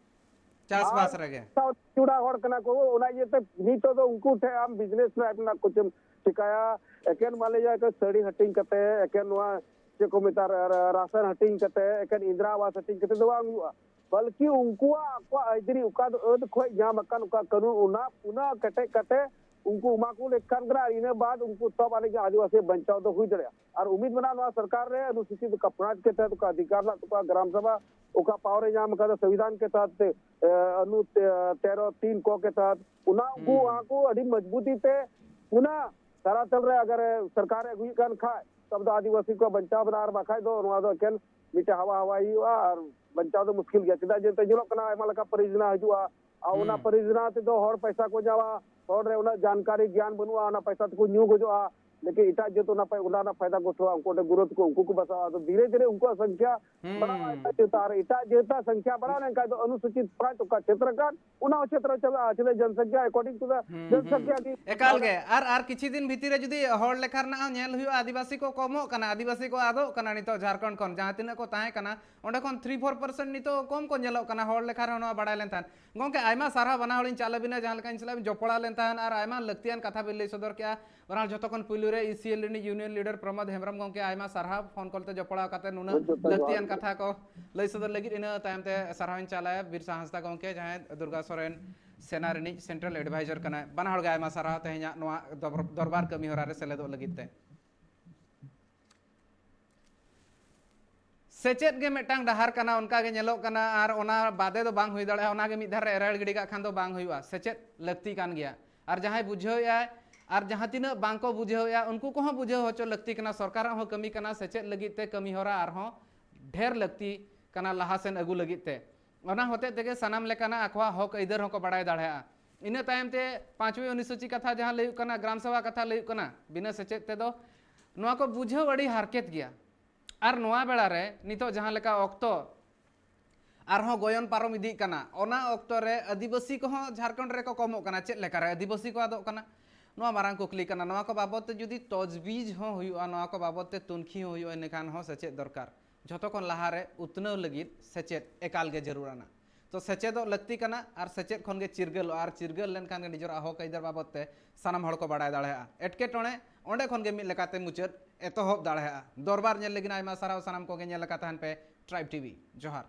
ᱪᱟᱥᱵᱟᱥ ᱟᱨ ᱨᱮᱜᱮ᱾ ᱥᱟᱶ ᱡᱩᱲᱟ ᱦᱚᱲ ᱠᱟᱱᱟ ᱠᱚ, ᱚᱱᱟ ᱤᱭᱟᱹᱛᱮ ᱱᱤᱛᱚᱜ ᱫᱚ ᱩᱱᱠᱩ ᱴᱷᱮᱱ ᱟᱢ ᱵᱤᱡᱽᱱᱮᱥ ᱨᱮᱱᱟᱜ ᱠᱩᱪ ᱮᱢ ᱪᱤᱠᱟᱭᱟ, ᱮᱠᱮᱱ ᱢᱟᱱᱮ ᱤᱭᱟᱹ ᱥᱟᱹᱲᱤ ᱦᱟᱹᱴᱤᱧ ᱠᱟᱛᱮ, ᱮᱠᱮᱱ ᱱᱚᱣᱟ ᱪᱮᱫ ᱠᱚ ᱢᱮᱛᱟᱜᱼᱟ, ᱨᱟ-, ᱨᱟ-, ᱨᱟᱥᱚᱱ ᱦᱟᱹᱴᱤᱧ ᱠᱟᱛᱮ, ᱮᱠᱮᱱ ᱤᱱᱫᱨᱟ ᱟᱵᱟᱥ ᱦᱟᱹᱴᱤᱧ ᱠᱟᱛᱮ ᱫᱚ ᱵᱟᱝ ᱦᱩᱭᱩᱜᱼᱟ, ᱵᱚᱞᱠᱤ ᱩᱱᱠᱩᱣᱟᱜ ᱟᱠᱚᱣᱟᱜ ᱟᱹᱭᱫᱟᱹᱨᱤ ᱚᱠᱟ ᱫᱚ ᱟᱹᱫ ᱠᱷᱚᱡ ᱧᱟᱢ ᱟᱠᱟᱱ ᱚᱠᱟ ᱠᱟᱹᱱᱩᱱ, ᱚᱱᱟ ᱯᱩᱱᱟᱹ ᱠᱮᱴᱮᱡ ᱠᱟᱛᱮ ᱩᱱᱠᱩ ᱮᱢᱟ ᱠᱚ ᱞᱮᱠᱷᱟᱱ ᱠᱟᱱᱟ, ᱟᱨ ᱤᱱᱟᱹ ᱵᱟᱫ ᱩᱱᱠᱩ ᱛᱚᱵ ᱟᱹᱱᱤᱡ ᱜᱮ ᱟᱹᱫᱤᱵᱟᱹᱥᱤ ᱵᱟᱧᱪᱟᱣ ᱫᱚ ᱦᱩᱭ ᱫᱟᱲᱮᱭᱟᱜᱼᱟ᱾ ᱟᱨ ᱩᱢᱤᱫ ᱢᱮᱱᱟᱜᱼᱟ ᱱᱚᱣᱟ ᱥᱚᱨᱠᱟᱨ ᱨᱮ ᱚᱱᱩᱥᱩᱪᱤᱛ ᱚᱠᱟ ᱯᱟᱸᱪ ᱠᱮ ᱛᱟᱦᱮᱸᱫ ᱚᱠᱟ ᱚᱫᱷᱤᱠᱟᱨ ᱢᱮᱱᱟᱜ ᱛᱟᱠᱚᱣᱟ, ᱜᱨᱟᱢ ᱥᱟᱵᱷᱟ ᱚᱠᱟ ᱯᱟᱣᱟᱨ ᱮ ᱧᱟᱢ ᱟᱠᱟᱫᱟ ᱥᱚᱝᱵᱤᱫᱷᱟᱱ ᱠᱮ ᱛᱟᱦᱮᱸᱫ ᱛᱮ, ᱮ, ᱚᱱᱩ ᱛᱮ-, ᱛᱮᱨᱚ ᱛᱤᱱ ᱠᱚ ᱠᱮ ᱛᱟᱦᱮᱸᱫ, ᱚᱱᱟ ᱩᱱᱠᱩ ᱦᱩᱸ᱾ ᱚᱱᱟ ᱠᱚ ᱟᱹᱰᱤ ᱢᱚᱡᱽᱵᱩᱛᱤ ᱛᱮ ᱚᱱᱟ ᱫᱷᱟᱨᱟᱛᱚᱞ ᱨᱮ ᱟᱜᱟᱨ ᱥᱚᱨᱠᱟᱨ ᱮ ᱟᱹᱜᱩᱭᱮᱫ ᱠᱟᱱ ᱠᱷᱟᱡ, ᱛᱚᱵᱮ ᱫᱚ ᱟᱹᱫᱤᱵᱟᱹᱥᱤ ᱠᱚ ᱵᱟᱧᱪᱟᱣ ᱢᱮᱱᱟᱜᱼᱟ, ᱟᱨ ᱵᱟᱠᱷᱟᱡ ᱫᱚ ᱱᱚᱣᱟ ᱫᱚ ᱮᱠᱮᱱ ᱢᱤᱫᱴᱮᱱ ᱦᱟᱣᱟ ᱦᱟᱣᱟᱭ ᱦᱩᱭᱩᱜᱼᱟ ᱟᱨ ᱵᱟᱧᱪᱟᱣ ᱫᱚ ᱢᱩᱥᱠᱤᱞ ᱜᱮᱭᱟ᱾ ᱪᱮᱫᱟᱜ ᱡᱮ ᱱᱤᱛᱚᱜ ᱧᱮᱞᱚᱜ ᱠᱟᱱᱟ ᱟᱭᱢᱟ ᱞᱮᱠᱟ ᱯᱚᱨᱤᱡᱳᱡᱚᱱᱟ ᱦᱤᱡᱩᱜᱼᱟ, ᱟᱨ ᱚᱱᱟ ᱦᱩᱸ᱾ ᱯᱚᱨᱤᱡᱳᱡᱚᱱᱟ ᱛᱮᱫᱚ ᱦᱚᱲ ᱯᱚᱭᱥᱟ ᱠᱚ ᱧᱟᱢᱟ, ᱦᱚᱲ ᱨᱮ ᱩᱱᱟᱹᱜ ᱡᱟᱱᱠᱟᱨᱤ ᱜᱮᱭᱟᱱ ᱵᱟᱹᱱᱩᱜᱼᱟ, ᱚᱱᱟ ᱯᱚᱭᱥᱟ ᱛᱮᱠᱚ ᱧᱩ ᱜᱚᱡᱚᱜᱼᱟ᱾ ᱞᱮᱠᱤᱱ ᱮᱴᱟᱜ ᱡᱟᱹᱛ ᱚᱱᱟ ᱯᱟᱭ-, ᱚᱱᱟ ᱨᱮᱱᱟᱜ ᱯᱷᱟᱭᱫᱟ ᱠᱚ ᱩᱴᱷᱟᱹᱣᱟ, ᱩᱱᱠᱩ ᱚᱸᱰᱮ ᱜᱨᱳᱛᱷ ᱠᱚ, ᱩᱱᱠᱩ ᱠᱚ ᱵᱟᱥᱟᱜᱼᱟ᱾ ᱟᱫᱚ ᱫᱷᱤᱨᱮ ᱫᱷᱤᱨᱮ ᱩᱱᱠᱩᱣᱟᱜ ᱥᱚᱝᱠᱷᱭᱟ ᱦᱩᱸ᱾ ᱵᱟᱲᱟᱣᱟ, ᱮᱴᱟᱜ ᱡᱟᱹᱛᱟᱜ ᱨᱮ, ᱮᱴᱟᱜ ᱡᱟᱹᱛᱟᱜ ᱥᱚᱝᱠᱷᱭᱟ ᱵᱟᱲᱟᱣ ᱞᱮᱱᱠᱷᱟᱱ ᱫᱚ ᱚᱱᱩᱥᱩᱪᱤᱛ ᱯᱟᱸᱪ ᱚᱠᱟ ᱪᱷᱮᱛᱨᱚ ᱠᱟᱱ, ᱚᱱᱟ ᱦᱚᱸ ᱪᱷᱮᱛᱨᱚ ᱪᱟᱞᱟᱜᱼᱟ᱾ ᱪᱮᱫᱟᱜ ᱡᱚᱱᱥᱚᱝᱠᱷᱭᱟ, according to the ᱦᱩᱸ, ᱡᱚᱱᱥᱚᱝᱠᱷᱭᱟ ᱦᱩᱸ᱾ ᱜᱮ ᱮᱠᱟᱞ ᱜᱮ᱾ ᱟᱨ, ᱟᱨ ᱠᱤᱪᱷᱩ ᱫᱤᱱ ᱵᱷᱤᱛᱤᱨ ᱨᱮ ᱡᱩᱫᱤ ᱦᱚᱲ ᱞᱮᱠᱷᱟ ᱨᱮᱱᱟᱜ ᱦᱚᱸ ᱧᱮᱞ ᱦᱩᱭᱩᱜᱼᱟ, ᱟᱹᱫᱤᱵᱟᱹᱥᱤ ᱠᱚ ᱠᱚᱢᱚᱜ ᱠᱟᱱᱟ, ᱟᱹᱫᱤᱵᱟᱹᱥᱤ ᱠᱚ ᱟᱫᱚᱜ ᱠᱟᱱᱟ ᱱᱤᱛᱚᱜ ᱡᱷᱟᱲᱠᱷᱚᱸᱰ ᱠᱷᱚᱱ, ᱡᱟᱦᱟᱸ ᱛᱤᱱᱟᱹᱜ ᱠᱚ ᱛᱟᱦᱮᱸ ᱠᱟᱱᱟ, ᱚᱸᱰᱮ ᱠᱷᱚᱱ three four percent ᱱᱤᱛᱚᱜ ᱠᱚᱢ ᱠᱚ ᱧᱮᱞᱚᱜ ᱠᱟᱱᱟ ᱦᱚᱲ ᱞᱮᱠᱷᱟ ᱨᱮᱦᱚᱸ ᱱᱚᱣᱟ ᱵᱟᱲᱟᱭ ᱞᱮᱱ ᱛᱟᱦᱮᱸᱫ᱾ ᱜᱚᱢᱠᱮ, ᱟᱭᱢᱟ ᱥᱟᱨᱦᱟᱣ, ᱵᱟᱱᱟ ᱦᱚᱲᱤᱧ ᱪᱟᱞ ᱟᱹᱵᱤᱱᱟ, ᱡᱟᱦᱟᱸ ᱞᱮᱠᱟ ᱤᱧ ᱥᱟᱞᱟᱜ ᱵᱤᱱ ᱡᱚᱯᱲᱟᱣ ᱞᱮᱱ ᱛᱟᱦᱮᱸᱫ ᱟᱨ ᱟᱭᱢᱟ ᱞᱟᱹᱠᱛᱤᱭᱟᱱ ᱠᱟᱛᱷᱟ ᱵᱤᱱ ᱞᱟᱹᱭ ᱥᱚᱫᱚᱨ ᱠᱮᱜᱼᱟ᱾ ᱵᱟᱱᱟ ᱦᱚᱲ ᱡᱷᱚᱛᱚ ᱠᱷᱚᱱ ᱯᱩᱭᱞᱩ ᱨᱮ ECL ᱨᱤᱱᱤᱡ union leader ᱯᱨᱚᱢᱳᱫ ᱦᱮᱢᱵᱨᱚᱢ ᱜᱚᱢᱠᱮ, ᱟᱭᱢᱟ ᱥᱟᱨᱦᱟᱣ ᱯᱷᱳᱱ ᱠᱚᱞ ᱛᱮ ᱡᱚᱯᱲᱟᱣ ᱠᱟᱛᱮ ᱱᱩᱱᱟᱹᱜ ᱡᱚᱛᱚ ᱡᱚᱦᱟᱨ ᱞᱟᱹᱠᱛᱤᱭᱟᱱ ᱜᱮ᱾ ᱠᱟᱛᱷᱟ ᱠᱚ ᱞᱟᱹᱭ ᱥᱚᱫᱚᱨ ᱞᱟᱹᱜᱤᱫ᱾ ᱤᱱᱟᱹ ᱛᱟᱭᱚᱢ ᱛᱮ ᱥᱟᱨᱦᱟᱣᱤᱧ ᱪᱟᱞᱟᱭᱟ ᱵᱤᱨᱥᱟ ᱦᱟᱸᱥᱫᱟ ᱜᱚᱢᱠᱮ, ᱡᱟᱦᱟᱸᱭ ᱫᱩᱨᱜᱟ ᱥᱚᱨᱮᱱ ᱥᱮᱱᱟ ᱨᱤᱱᱤᱡ central advisor ᱠᱟᱱᱟᱭ᱾ ᱵᱟᱱᱟ ᱦᱚᱲ ᱜᱮ ᱟᱭᱢᱟ ᱥᱟᱨᱦᱟᱣ ᱛᱮᱦᱮᱧᱟᱜ ᱱᱚᱣᱟ ᱫᱚᱵᱚᱨ-, ᱫᱚᱨᱵᱟᱨ ᱠᱟᱹᱢᱤ ᱦᱚᱨᱟ ᱨᱮ ᱥᱮᱞᱮᱫᱚᱜ ᱞᱟᱹᱜᱤᱫ ᱛᱮ᱾ ᱥᱮᱪᱮᱫ ᱜᱮ ᱢᱤᱫᱴᱟᱝ ᱰᱟᱦᱟᱨ ᱠᱟᱱᱟ, ᱚᱱᱠᱟ ᱜᱮ ᱧᱮᱞᱚᱜ ᱠᱟᱱᱟ, ᱟᱨ ᱚᱱᱟ ᱵᱟᱫᱮ ᱫᱚ ᱵᱟᱝ ᱦᱩᱭ ᱫᱟᱲᱮᱭᱟᱜᱼᱟ᱾ ᱚᱱᱟ ᱜᱮ ᱢᱤᱫ ᱫᱷᱟᱨᱮ ᱮᱨᱮᱲ ᱜᱤᱰᱤ ᱠᱟᱜ ᱠᱷᱟᱱ ᱫᱚ ᱵᱟᱝ ᱦᱩᱭᱩᱜᱼᱟ᱾ ᱥᱮᱪᱮᱫ ᱞᱟᱹᱠᱛᱤ ᱠᱟᱱ ᱜᱮᱭᱟ, ᱟᱨ ᱡᱟᱦᱟᱸᱭ ᱵᱩᱡᱷᱟᱹᱣᱮᱫᱼᱟᱭ ᱟᱨ ᱡᱟᱦᱟᱸ ᱛᱤᱱᱟᱹᱜ ᱵᱟᱝ ᱠᱚ ᱵᱩᱡᱷᱟᱹᱣᱮᱫᱼᱟ, ᱩᱱᱠᱩ ᱠᱚᱦᱚᱸ ᱵᱩᱡᱷᱟᱹᱣ ᱦᱚᱪᱚ ᱞᱟᱹᱠᱛᱤ ᱠᱟᱱᱟ᱾ ᱥᱚᱨᱠᱟᱨᱟᱜ ᱦᱚᱸ ᱠᱟᱹᱢᱤ ᱠᱟᱱᱟ ᱥᱮᱪᱮᱫ ᱞᱟᱹᱜᱤᱫ ᱛᱮ ᱠᱟᱹᱢᱤ ᱦᱚᱨᱟ ᱟᱨᱦᱚᱸ ᱰᱷᱮᱨ ᱞᱟᱹᱠᱛᱤ ᱠᱟᱱᱟ ᱞᱟᱦᱟ ᱥᱮᱱ ᱟᱹᱜᱩ ᱞᱟᱹᱜᱤᱫ ᱛᱮ᱾ ᱚᱱᱟ ᱦᱚᱛᱮᱡ ᱛᱮᱜᱮ ᱥᱟᱱᱟᱢ ᱞᱮᱠᱟᱱᱟᱜ ᱟᱠᱚᱣᱟᱜ ᱦᱚᱠ ᱟᱹᱭᱫᱟᱹᱨ ᱦᱚᱸᱠᱚ ᱵᱟᱲᱟᱭ ᱫᱟᱲᱮᱭᱟᱜᱼᱟ᱾ ᱤᱱᱟᱹ ᱛᱟᱭᱚᱢ ᱛᱮ ᱯᱟᱸᱪᱣᱤ ᱚᱱᱩᱥᱩᱪᱤ ᱠᱟᱛᱷᱟ ᱡᱟᱦᱟᱸ ᱞᱟᱹᱭᱩᱜ ᱠᱟᱱᱟ, ᱜᱨᱟᱢ ᱥᱚᱵᱷᱟ ᱠᱟᱛᱷᱟ ᱞᱟᱹᱭᱩᱜ ᱠᱟᱱᱟ, ᱵᱤᱱᱟᱹ ᱥᱮᱪᱮᱫ ᱛᱮᱫᱚ ᱱᱚᱣᱟ ᱠᱚ ᱵᱩᱡᱷᱟᱹᱣ ᱟᱹᱰᱤ ᱦᱟᱨᱠᱮᱛ ᱜᱮᱭᱟ᱾ ᱟᱨ ᱱᱚᱣᱟ ᱵᱮᱲᱟ ᱨᱮ ᱱᱤᱛᱚᱜ ᱡᱟᱦᱟᱸ ᱞᱮᱠᱟ ᱚᱠᱛᱚ ᱟᱨᱦᱚᱸ ᱜᱚᱭᱚᱱ ᱯᱟᱨᱚᱢ ᱤᱫᱤᱜ ᱠᱟᱱᱟ, ᱚᱱᱟ ᱚᱠᱛᱚ ᱨᱮ ᱟᱹᱫᱤᱵᱟᱹᱥᱤ ᱠᱚᱦᱚᱸ ᱡᱷᱟᱲᱠᱷᱚᱸᱰ ᱨᱮᱠᱚ ᱠᱚᱢᱚᱜ ᱠᱟᱱᱟ᱾ ᱪᱮᱫ ᱞᱮᱠᱟᱨᱮ ᱟᱹᱫᱤᱵᱟᱹᱥᱤ ᱠᱚ ᱟᱫᱚᱜ ᱠᱟᱱᱟ? ᱱᱚᱣᱟ ᱢᱟᱨᱟᱝ ᱠᱩᱠᱞᱤ ᱠᱟᱱᱟ᱾ ᱱᱚᱣᱟ ᱠᱚ ᱵᱟᱵᱚᱫ ᱛᱮ ᱡᱩᱫᱤ ᱛᱚᱡᱽᱵᱤᱡᱽ ᱦᱚᱸ ᱦᱩᱭᱩᱜᱼᱟ, ᱱᱚᱣᱟ ᱠᱚ ᱵᱟᱵᱚᱫ ᱛᱮ ᱛᱩᱱᱠᱷᱤ ᱦᱚᱸ ᱦᱩᱭᱩᱜᱼᱟ, ᱤᱱᱟᱹᱠᱷᱟᱱ ᱦᱚᱸ ᱥᱮᱪᱮᱫ ᱫᱚᱨᱠᱟᱨ᱾ ᱡᱷᱚᱛᱚ ᱠᱷᱚᱱ ᱞᱟᱦᱟᱨᱮ ᱩᱛᱱᱟᱹᱣ ᱞᱟᱹᱜᱤᱫ ᱥᱮᱪᱮᱫ ᱮᱠᱟᱞ ᱜᱮ ᱡᱟᱹᱨᱩᱲ ᱟᱱᱟ᱾ ᱛᱚ ᱥᱮᱪᱮᱫᱚᱜ ᱞᱟᱹᱠᱛᱤ ᱠᱟᱱᱟ, ᱟᱨ ᱥᱮᱪᱮᱫ ᱠᱷᱚᱱ ᱜᱮ ᱪᱤᱨᱜᱟᱹᱞᱚᱜᱼᱟ, ᱟᱨ ᱪᱤᱨᱜᱟᱹᱞ ᱞᱮᱱᱠᱷᱟᱱ ᱜᱮ ᱱᱤᱡᱮᱨᱟᱜ ᱦᱚᱠ ᱟᱹᱭᱫᱟᱹᱨ ᱵᱟᱵᱚᱫ ᱛᱮ ᱥᱟᱱᱟᱢ ᱦᱚᱲ ᱠᱚ ᱵᱟᱲᱟᱭ ᱫᱟᱲᱮᱭᱟᱜᱼᱟ᱾ ᱮᱴᱠᱮᱴᱚᱬᱮ ᱚᱸᱰᱮ ᱠᱷᱚᱱ ᱜᱮ ᱢᱤᱫ ᱞᱮᱠᱟᱛᱮ ᱢᱩᱪᱟᱹᱫ ᱮᱛᱚᱦᱚᱵ ᱫᱟᱲᱮᱭᱟᱜᱼᱟ᱾ ᱫᱚᱨᱵᱟᱨ ᱧᱮᱞ ᱞᱟᱹᱜᱤᱫ ᱟᱭᱢᱟ ᱥᱟᱨᱦᱟᱣ ᱥᱟᱱᱟᱢ ᱠᱚᱜᱮ᱾ ᱧᱮᱞ ᱟᱠᱟᱫ ᱛᱟᱦᱮᱱ ᱯᱮ Tribe TV᱾ ᱡᱚᱦᱟᱨ᱾